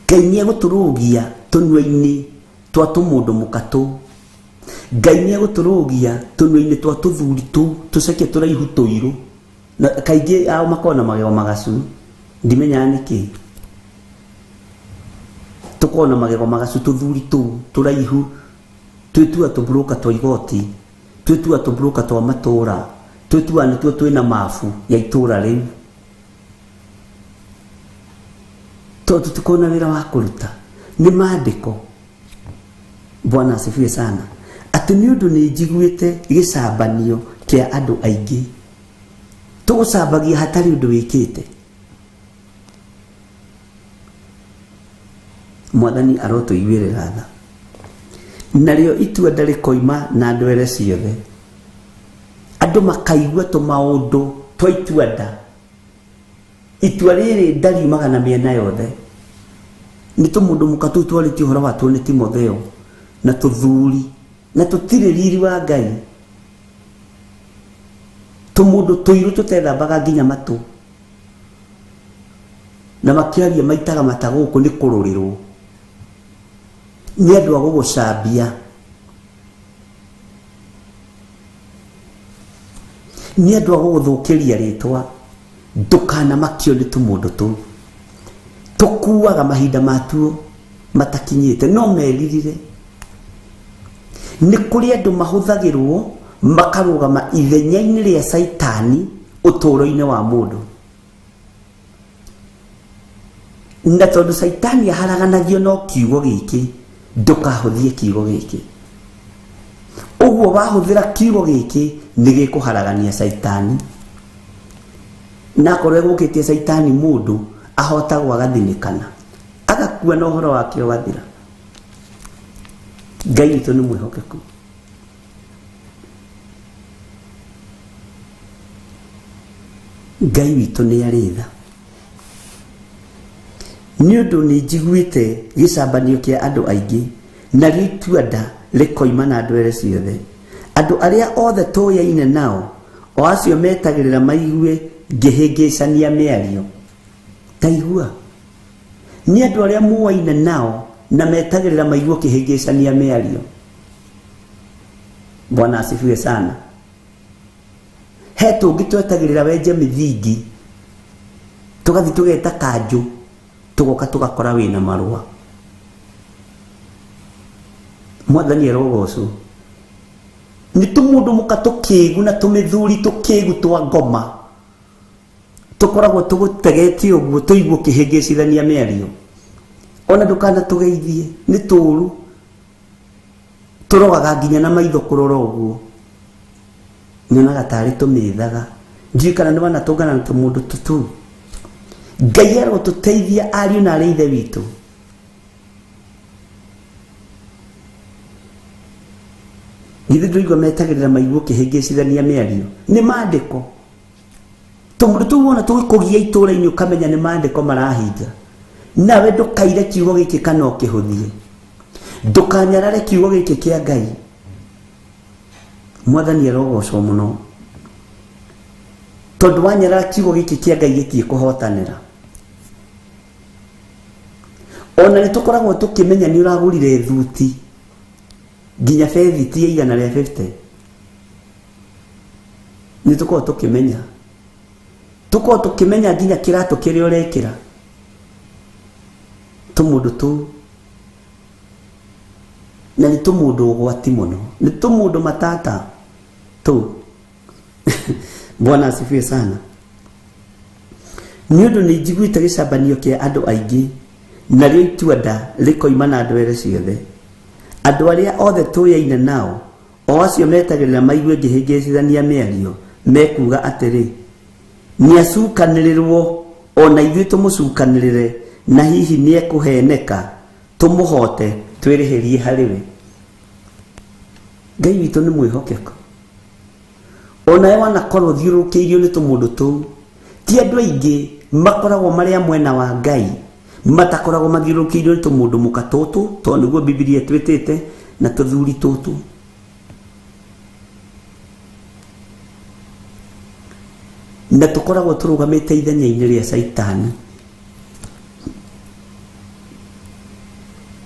Ngai nĩ egũtũrũgia tũnua-inĩ twa tũmũndũ mũka tũu. Ngai nĩ egũtũrũgia tũnua-inĩ twa tũthuri tũu tũceke tũraihu tũirũ. Na kaingĩ ao makoragwo na magego magacu. Ndimenyaga nĩkĩ. Tũkoragwo na magego magacu tũthuri tũu tũraihu twĩtua tũbroka twa igoti, twĩtua tũbroka twa matũũra, twĩtua nĩtuo twĩna mabu ya itũũra rĩu. Tondũ tũtikoragwo na wĩra wa kũruta. Nĩ maandĩko. Bwana asifiwe sana. Atĩ nĩ ũndũ nĩ njiguĩte gĩcambanio kĩa andũ aingĩ. Tũgũcambagia hatarĩ ũndũ wĩkĩte. Mwathani arotũiguĩrĩra tha. Narĩo itua ndarĩkoima na ndwere ciothe. Andũ makaigua tũmaũndũ twa itua nda. Itua rĩrĩ ndariumaga na mĩena yothe. Nĩ tũmũndũ mũka tũu twarĩtie ũhoro watuo nĩ Timotheo na tũthuri na tũtirĩ riri wa Ngai. Tũmũndũ tũirũ tũtethambaga nginya matũ. Na makĩaria maitaga mata gũkũ nĩ kũrũrĩrwo. Nĩ andũ a gũgũcambia. Nĩ andũ a gũgũthũkĩria rĩtwa. Ndũkanamakio nĩ tũmũndũ tũu. Tũkuaga mahinda matuo matakinyĩte no meririre. Nĩ kũrĩ andũ mahũthagĩrwo makarũgama ithenya-inĩ rĩa Caitani ũtũũro-inĩ wa mũndũ. Na tondũ Caitani aharaganagio no kiugo gĩkĩ, ndũkahũthie kiugo gĩkĩ. Ũguo wahũthĩra kiugo gĩkĩ nĩ gĩkũharagania Caitani. Na akorwo egũkĩtie Caitani mũndũ ahotagwo agathinĩkana, agakua na ũhoro wake ũgathira. Ngai witũ nĩ mwĩhokeku. Ngai witũ nĩ arĩ tha. Nĩ ũndũ nĩ njiguĩte gĩcambanio kĩa andũ aingĩ, narĩo itua-nda rĩkoima na ndwere ciothe. Andũ arĩa othe tũyaine nao, o acio metagĩrĩra maigue ngĩhĩngĩcania mĩario. Ta igua, nĩ andũ arĩa muoaine nao na metagĩrĩra maigue ũkĩhĩngĩcania mĩario. Bwana asifiwe sana. He tũngĩ twetagĩrĩra wenje mĩthingi, tũgathiĩ tũgeta kanjũ, tũgoka tũgakora wĩna marũa. Mwathani arogocwo. Nĩ tũmũndũ mũka tũkĩgu na tũmĩthuri tũkĩgu twa ngoma, tũkoragwo tũgũtegetie ũguo tũigue ũkĩhĩngĩcithania mĩario. Ona ndũkanatũgeithie, nĩ tũru. Tũrogaga nginya na maitho kũrora ũguo. Nyonaga tarĩ tũmĩthaga. Ndiũĩ kana nĩ wanatũngana na tũmũndũ tũtũ. Ngai arotũteithia ariũ na arĩ ithe witũ. Githĩ ndũraigua metagĩrĩra maigue ũkĩhĩngĩcithania mĩario? Nĩ maandĩko. Tũmũndũ tũu wona tũgĩkũgia itũũra-inĩ ũkamenya nĩ maandĩko marahinga. Nawe ndũkaire kiugo gĩkĩ kana ũkĩhũthie. Ndũkanyarare kiugo gĩkĩ kĩa Ngai. Mwathani arogocwo mũno. Tondũ wanyarara kiugo gĩkĩ kĩa Ngai gĩtiĩkũhotanĩra. Ona nĩ tũkoragwo tũkĩmenya nĩ ũragũrire thuti nginya bethiti ya igana rĩa 50. Nĩ tũkoragwo tũkĩmenya. Tũkoragwo tũkĩmenya nginya kĩratũ kĩrĩa ũrekĩra. Tũmũndũ tũu. Na nĩ tũmũndũ ũgwati mũno. Nĩ tũmũndũ matata tũu. Bwana asifiwe sana. Nĩ ũndũ nĩ njiguĩte gĩcambanio kĩa andũ aingĩ, narĩo itua-nda rĩkoima na ndwere ciothe. Andũ arĩa othe tũyaine nao, o acio metagĩrĩra maigue ngĩhĩngĩcithania mĩario, mekuuga atĩrĩ, nĩacukanĩrĩrwo, o na ithuĩ tũmũcukanĩrĩre, na hihi nĩekũheneka, tũmũhote, twĩrĩhĩrie harĩ we. Ngai witũ nĩ mwĩhokeku. Onawe wanakorwo ũthiũrũrũkĩirio nĩ tũmũndũ tũu, ti andũ aingĩ makoragwo marĩ a mwena wa Ngai, matakoragwo mathiũrũrũkĩirio nĩ tũmũndũ mũka tũtũ, tondũ nĩguo Bibilia ĩtwĩtĩte, na tũthuri tũtũ. Na tũkoragwo tũrũgamĩte ithenya-inĩ rĩa Caitani.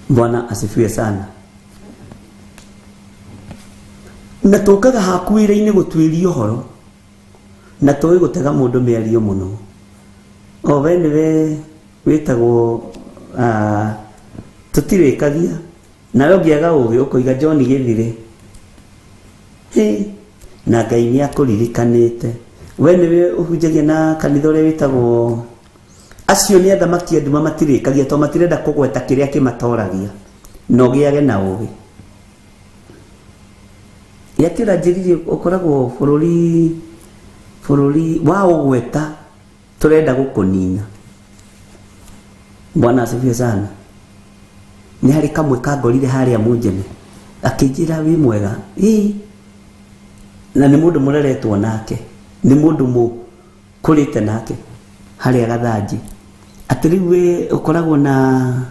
Bwana asifiwe sana. Na tũkaga haku wĩra-inĩ gũtuĩria ũhoro, na tũĩ gũtega mũndũ mĩario mũno. O we nĩwe wĩtagwo, tũtirĩkagia. Nawe ũngĩaga ũgĩ ũkoiga John gĩthire. Hĩ, na Ngai nĩ akũririkanĩte. We nĩwe ũhunjagia na kanitha ũrĩa wĩtagwo, acio nĩ athamaki a nduma matirĩkagia tondũ matirenda kũgweta kĩrĩa kĩmatoragia. Na ũgĩage na ũgĩ. Gĩatĩra njĩrire ũkoragwo bũrũri wa ũgweta tũrenda gũkũnina. Bwana asifiwe sana. Nĩ harĩ kamwe kangorire harĩa Mũnjene, akĩnjĩra wĩ mwega. Ĩ, na nĩ mũndũ mũreretwo nake, nĩ mũndũ mũkũrĩte nake harĩa Gathanji. Atĩ rĩu we ũkoragwo na,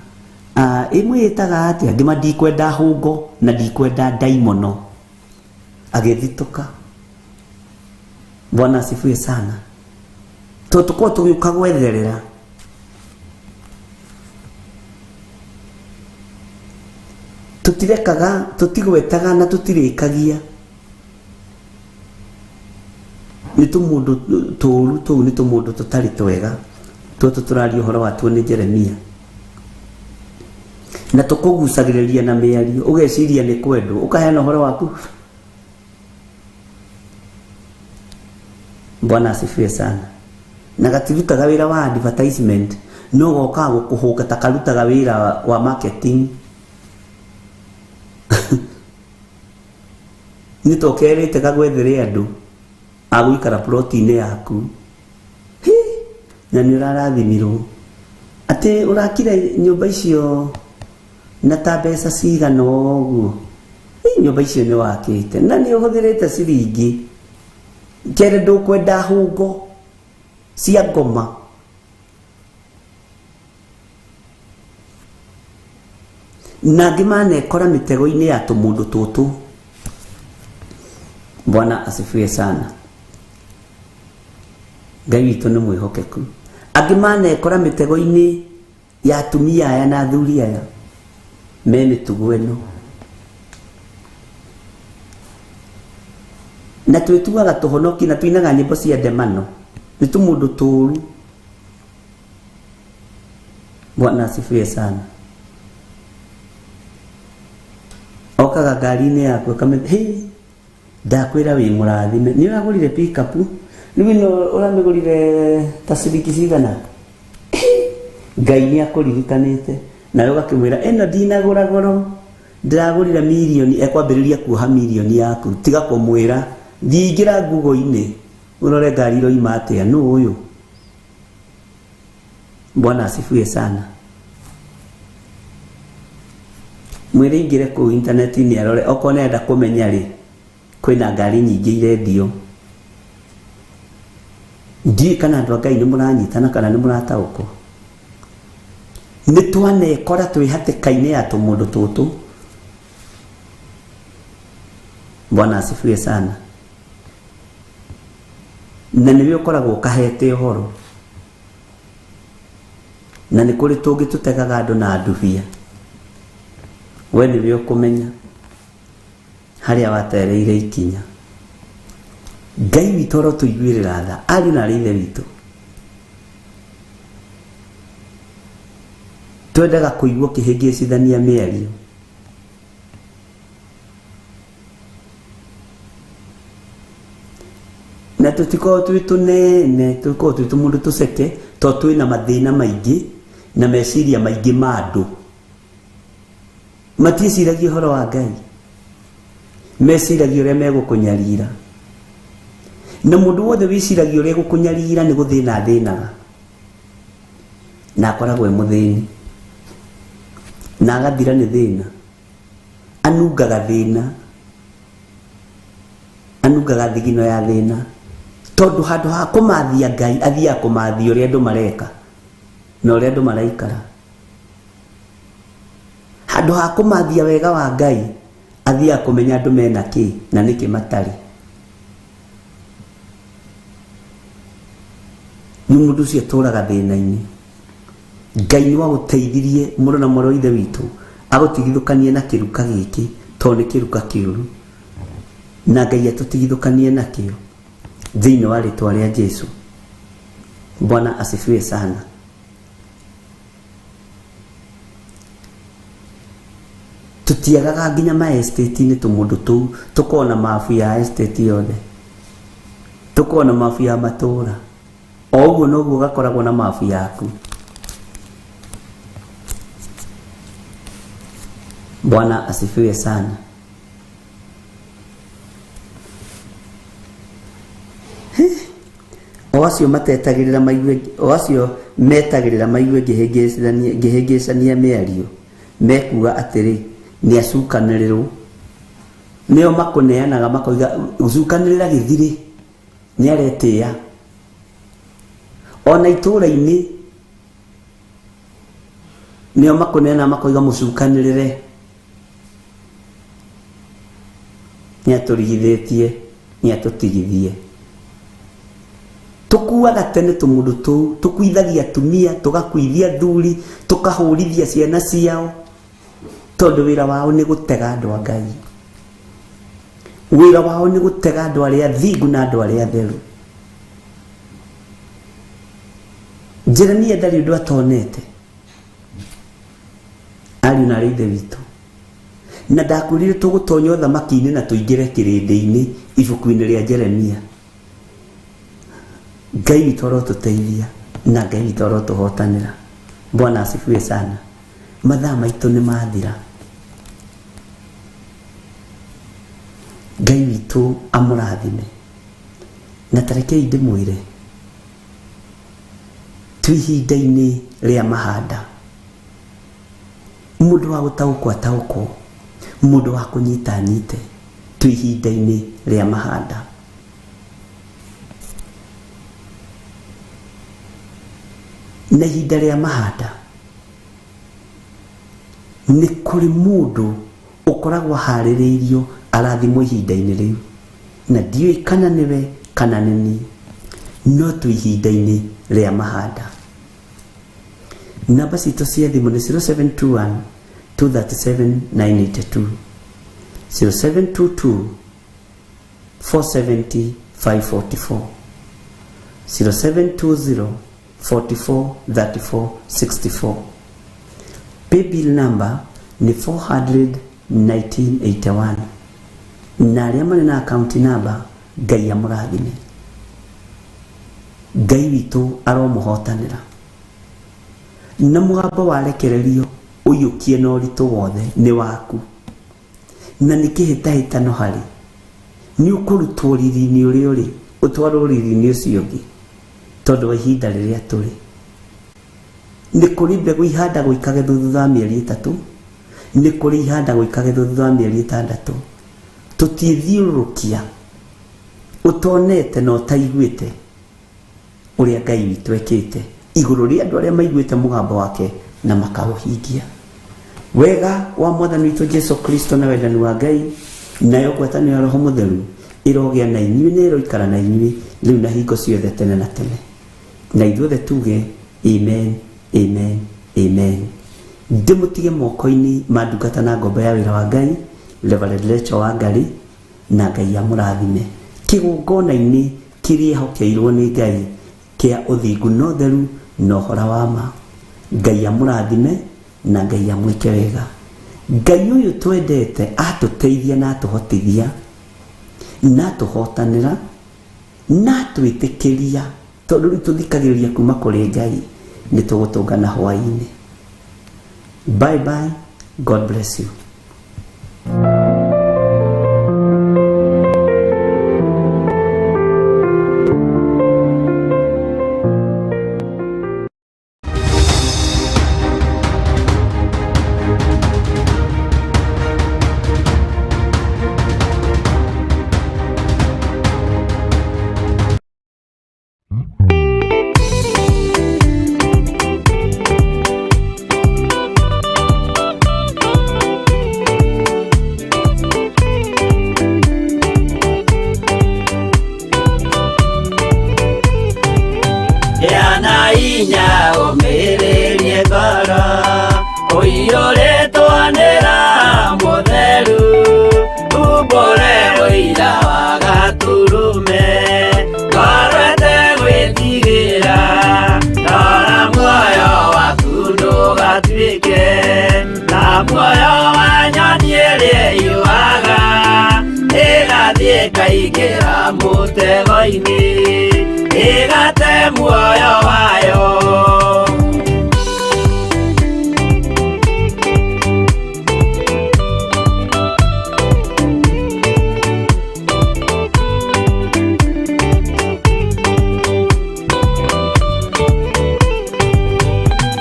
ĩmwe ĩtaga atĩa, ngĩma ndikwenda hũngo na ndikwenda ndaimono. Agĩthitũka. Bwana asifiwe sana. Tondũ tũkoragwo tũgĩũka gwetherera. Tũtirekaga, tũtigwetaga na tũtirĩkagia. Nĩ tũmũndũ tũũru tũu, nĩ tũmũndũ tũtarĩ twega. Tũtũ tũraria ũhoro watuo nĩ Jeremia. Na tũkũgucagĩrĩria na mĩario, ũgeciria nĩ kwendwo, ũkaheana ũhoro waku. Bwana asifiwe sana. Na gatirutaga wĩra wa advertisement, no gokaga gũkũhũka ta karutaga wĩra wa marketing. Nĩ tokerĩte gagwethere andũ a gũikara plot-inĩ yaku. Hĩ, na nĩ ũrarathimirwo. Atĩ ũrakire nyũmba icio Na ta mbeca cigana ũguo. Ĩ, nyũmba icio nĩ wakĩte na nĩ ũhũthĩrĩte ciringi kere ndũkwenda hũngo cia ngoma. Na angĩ manekora mĩtego-inĩ ya tũmũndũ tũtũ. Bwana asifiwe sana. Ngai witũ nĩ mwĩhokeku. Angĩ manekora mĩtego-inĩ ya atumia aya na athuri aya me mĩtugo ĩno. Na twĩtuaga tũhonoki na tuinaga nyĩmbo cia ndemano. Nĩ tũmũndũ tũru. Bwana asifiwe sana. Okaga ngari-inĩ yaku akamĩ, hey, ndakwĩra wĩ mũrathime. Nĩ ũragũrire pick-up? Rĩu ĩno ũramĩgũrire ta ciringi cigana? Ngai nĩ akũririkanĩte. Nawe ũgakĩmwĩra ĩno ndinagũra goro, ndĩragũrire mirioni. Ekwambĩrĩria kuoha mirioni yaku. Tiga kũmwĩra, thiĩ ingĩra Google-inĩ ũrore ngari iroima atĩa, nũ ũyũ? Bwana asifiwe sana. Mwĩre ingĩre kũu intaneti-inĩ arore, okorwo nĩarenda kũmenya rĩ, kwĩna ngari nyingĩ irendio. Ndiũĩ kana andũ a Ngai nĩ mũranyitana kana nĩ mũrataũkwo. Nĩ twanekora twĩ hatĩka-inĩ ya tũmũndũ tũtũ. Bwana asifiwe sana. Na nĩwe ũkoragwo ũkahete ũhoro. Na nĩ kũrĩ tũngĩ tũtegaga andũ na ndubia. We nĩwe ũkũmenya harĩa watereire ikinya. Ngai witũ arotũiguĩrĩra tha, ariũ na arĩ ithe witũ. Twendaga kũigua ũkĩhĩngĩcithania mĩario. Na tũtikoragwo twĩ tũnene, tũkoragwo twĩ tũmũndũ tũceke, tondũ twĩna mathĩna maingĩ na meciria maingĩ ma andũ. Matiĩciragia ũhoro wa Ngai. Meciragia ũrĩa megũkũnyarira. Na mũndũ wothe wĩciragia ũrĩa egũkũnyarira nĩ gũthĩna athĩnaga. Na akoragwo e mũthĩni. Na agathira nĩ thĩna. Anungaga thĩna. Anungaga thigino ya thĩna. Tondũ handũ ha kũmathia Ngai, athiaga kũmathia ũrĩa andũ mareka na ũrĩa andũ maraikara. Handũ ha kũmathia wega wa Ngai, athiaga kũmenya andũ mena kĩ na nĩkĩ matarĩ. Nĩ mũndũ ũcio atũraga thĩna-inĩ. Ngai nĩ wagũteithirie mũrũ na mwarĩ wa ithe witũ agũtigithũkanie na kĩruka gĩkĩ, tondũ nĩ kĩruka kĩũru. Na Ngai atũtigithũkanie nakĩo thĩinĩ wa rĩtwa rĩa Jesu. Bwana asifiwe sana. Tũtiagaga nginya ma estate-inĩ tũmũndũ tũu, tũkona mabu ya estate yothe, tũkona mabu ya matũra. O ũguo noguo gakoragwo na mabu yaku. Bwana asifiwe sana. O acio matetagĩrĩra maigue, o acio metagĩrĩra maigue ngĩhĩngĩcania mĩario, mekuga atĩrĩ, nĩ acukanĩrĩrwo. Nĩo makũneanaga makoiga ũcukanĩrĩra gĩthirĩ, nĩ aretĩĩa. Ona itũũra-inĩ nĩo makũneanaga makoiga mũcukanĩrĩre, nĩ atũrigithĩtie, nĩ atũtigithie. Tũkuaga tene tũmũndũ tũu, tũkuithagia atumia, tũgakuithia athuri, tũkahũrithia ciana ciao, tondũ wĩra wao nĩ gũtega andũ a Ngai. Wĩra wao nĩ gũtega andũ arĩa athingu na andũ arĩa atheru. Jeremia ndarĩ ũndũ atonete, ariũ na arĩ ithe witũ. Na ndakwĩrire tũgũtonya ũthamaki-inĩ na tũingĩre kĩrĩndĩ-inĩ ibuku-inĩ rĩa Jeremia. Ngai witũ arotũteithia na Ngai witũ arotũhotanĩra. Bwana asifiwe sana. Mathaa maitũ nĩ mathira. Ngai witũ amũrathime. Na ta rekei ndĩmwĩre, twĩ ihinda-inĩ rĩa mahanda. Mũndũ wa gũtaũkwo ataũkwo, mũndũ wa kũnyita anyite, twĩ ihinda-inĩ rĩa mahanda. Na ihinda rĩa mahanda nĩ kũrĩ mũndũ ũkoragwo aharĩrĩirio arathimwo ihinda-inĩ rĩu, na ndiũĩ kana nĩwe kana nĩ niĩ, no twĩ ihinda-inĩ rĩa mahanda. Namba citũ cia thimũ nĩ 0721 237 982, 0722 470 544, 0720 44 34 64. Paybill number nĩ 41981, na arĩa marĩ na account number, Ngai amũrathime. Ngai witũ aromũhotanĩra, na mũgambo warekererio ũiyũkie na ũritũ wothe nĩ waku, na nĩ kĩhĩtahĩtano harĩ nĩ ũkũrutwo riri-inĩ ũrĩa ũrĩ ũtwarwo riri-inĩ ũcio ũngĩ, tondũ wa ihinda rĩrĩa tũrĩ. Nĩ kũrĩ mbegũ ihandagwo ikagethwo thutha wa mĩeri 3, nĩ kũrĩ ihandagwo ikagethwo thutha wa mĩeri 6. Tũtiĩthiũrũrũkia ũtonete na ũtaiguĩte ũrĩa Ngai witũ ekĩte igũrũ rĩa andũ arĩa maiguĩte mũgambo wake na makaũhingia. Wega wa Mwathani witũ Jesu Kristo na wendani wa Ngai nayo ngwatanĩro ya Roho Mũtheru ĩrogĩa na inyuĩ na ĩroikara na inyuĩ rĩu na hingo ciothe tene na tene. Na ithuothe tuge amen, amen, amen. Ndĩmũtige moko-inĩ ma ndungata na ngombo ya wĩra wa Ngai, Reverend Rachel Wangari, na Ngai amũrathime. Kĩgongona-inĩ kĩrĩa ehokeirwo nĩ Ngai kĩa ũthingu na ũtheru na ũhoro wa ma. Ngai amũrathime na Ngai amwĩke wega. Ngai ũyũ twendete atũteithia na atũhotithia na atũhotanĩra na atwĩtĩkĩria, tondũ rĩu tũthikagĩrĩria kuma kũrĩ Ngai, nĩ tũgũtũngana hwaĩ-inĩ. Bye bye. God bless you. Inya ũmĩrĩrie ngoro ũiyũrĩtwo nĩ Roho Mũtheru, umbũre ũira wa Gatũrũme, ngoro ĩtegwĩtigĩra, rora muoyo waku ndũgatuĩke ta muoyo wa nyoni ĩrĩa ĩyũaga ĩgathiĩ ĩkaingĩra mũtego-inĩ, ĩgate muoyo wayo.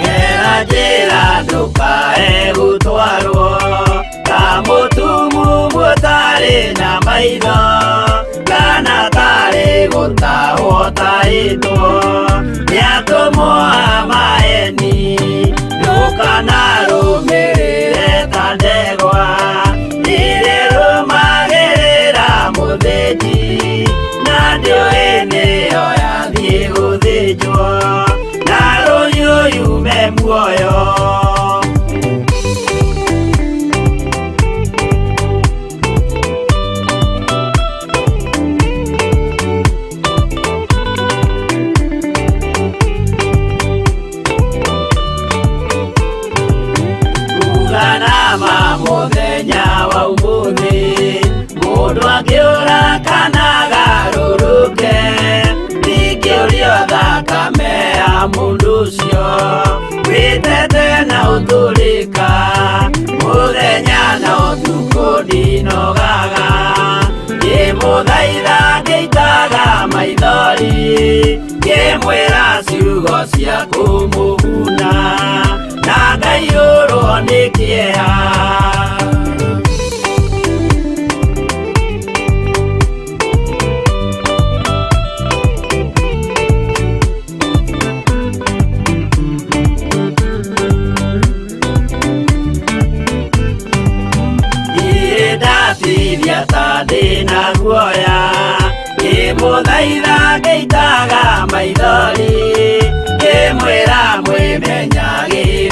Gera njĩra ndũkae gũtwarwo ta mũtumumu ũtarĩ na maitho, kana tarĩ gũtahwo tahĩtwo nĩ atũmwo a maeni. Ndũkanarũmĩrĩre ta ndegwa ĩrĩrũmagĩrĩra mũthĩnji, na ndĩũĩ nĩyo yathiĩ gũthĩnjwo, na rũhiũ yume muoyo. Mũthenya wa ũmũthĩ mũndũ angĩũra kana agarũrũke, ndingĩũrio thakame ya mũndũ ũcio wĩtete na ũtũrĩka. Mũthenya na ũtukũ ndinogaga, ngĩmũthaitha ngĩitaga maithori, ngĩmwĩra ciugo cia kũmũguna, na ngaiyũrwo Nĩ kĩeha. Niĩ ndatiria ta ndĩna guoya, ngĩmũthaitha ngĩitaga maithori, ngĩmwĩra mwĩmenyagĩrĩre.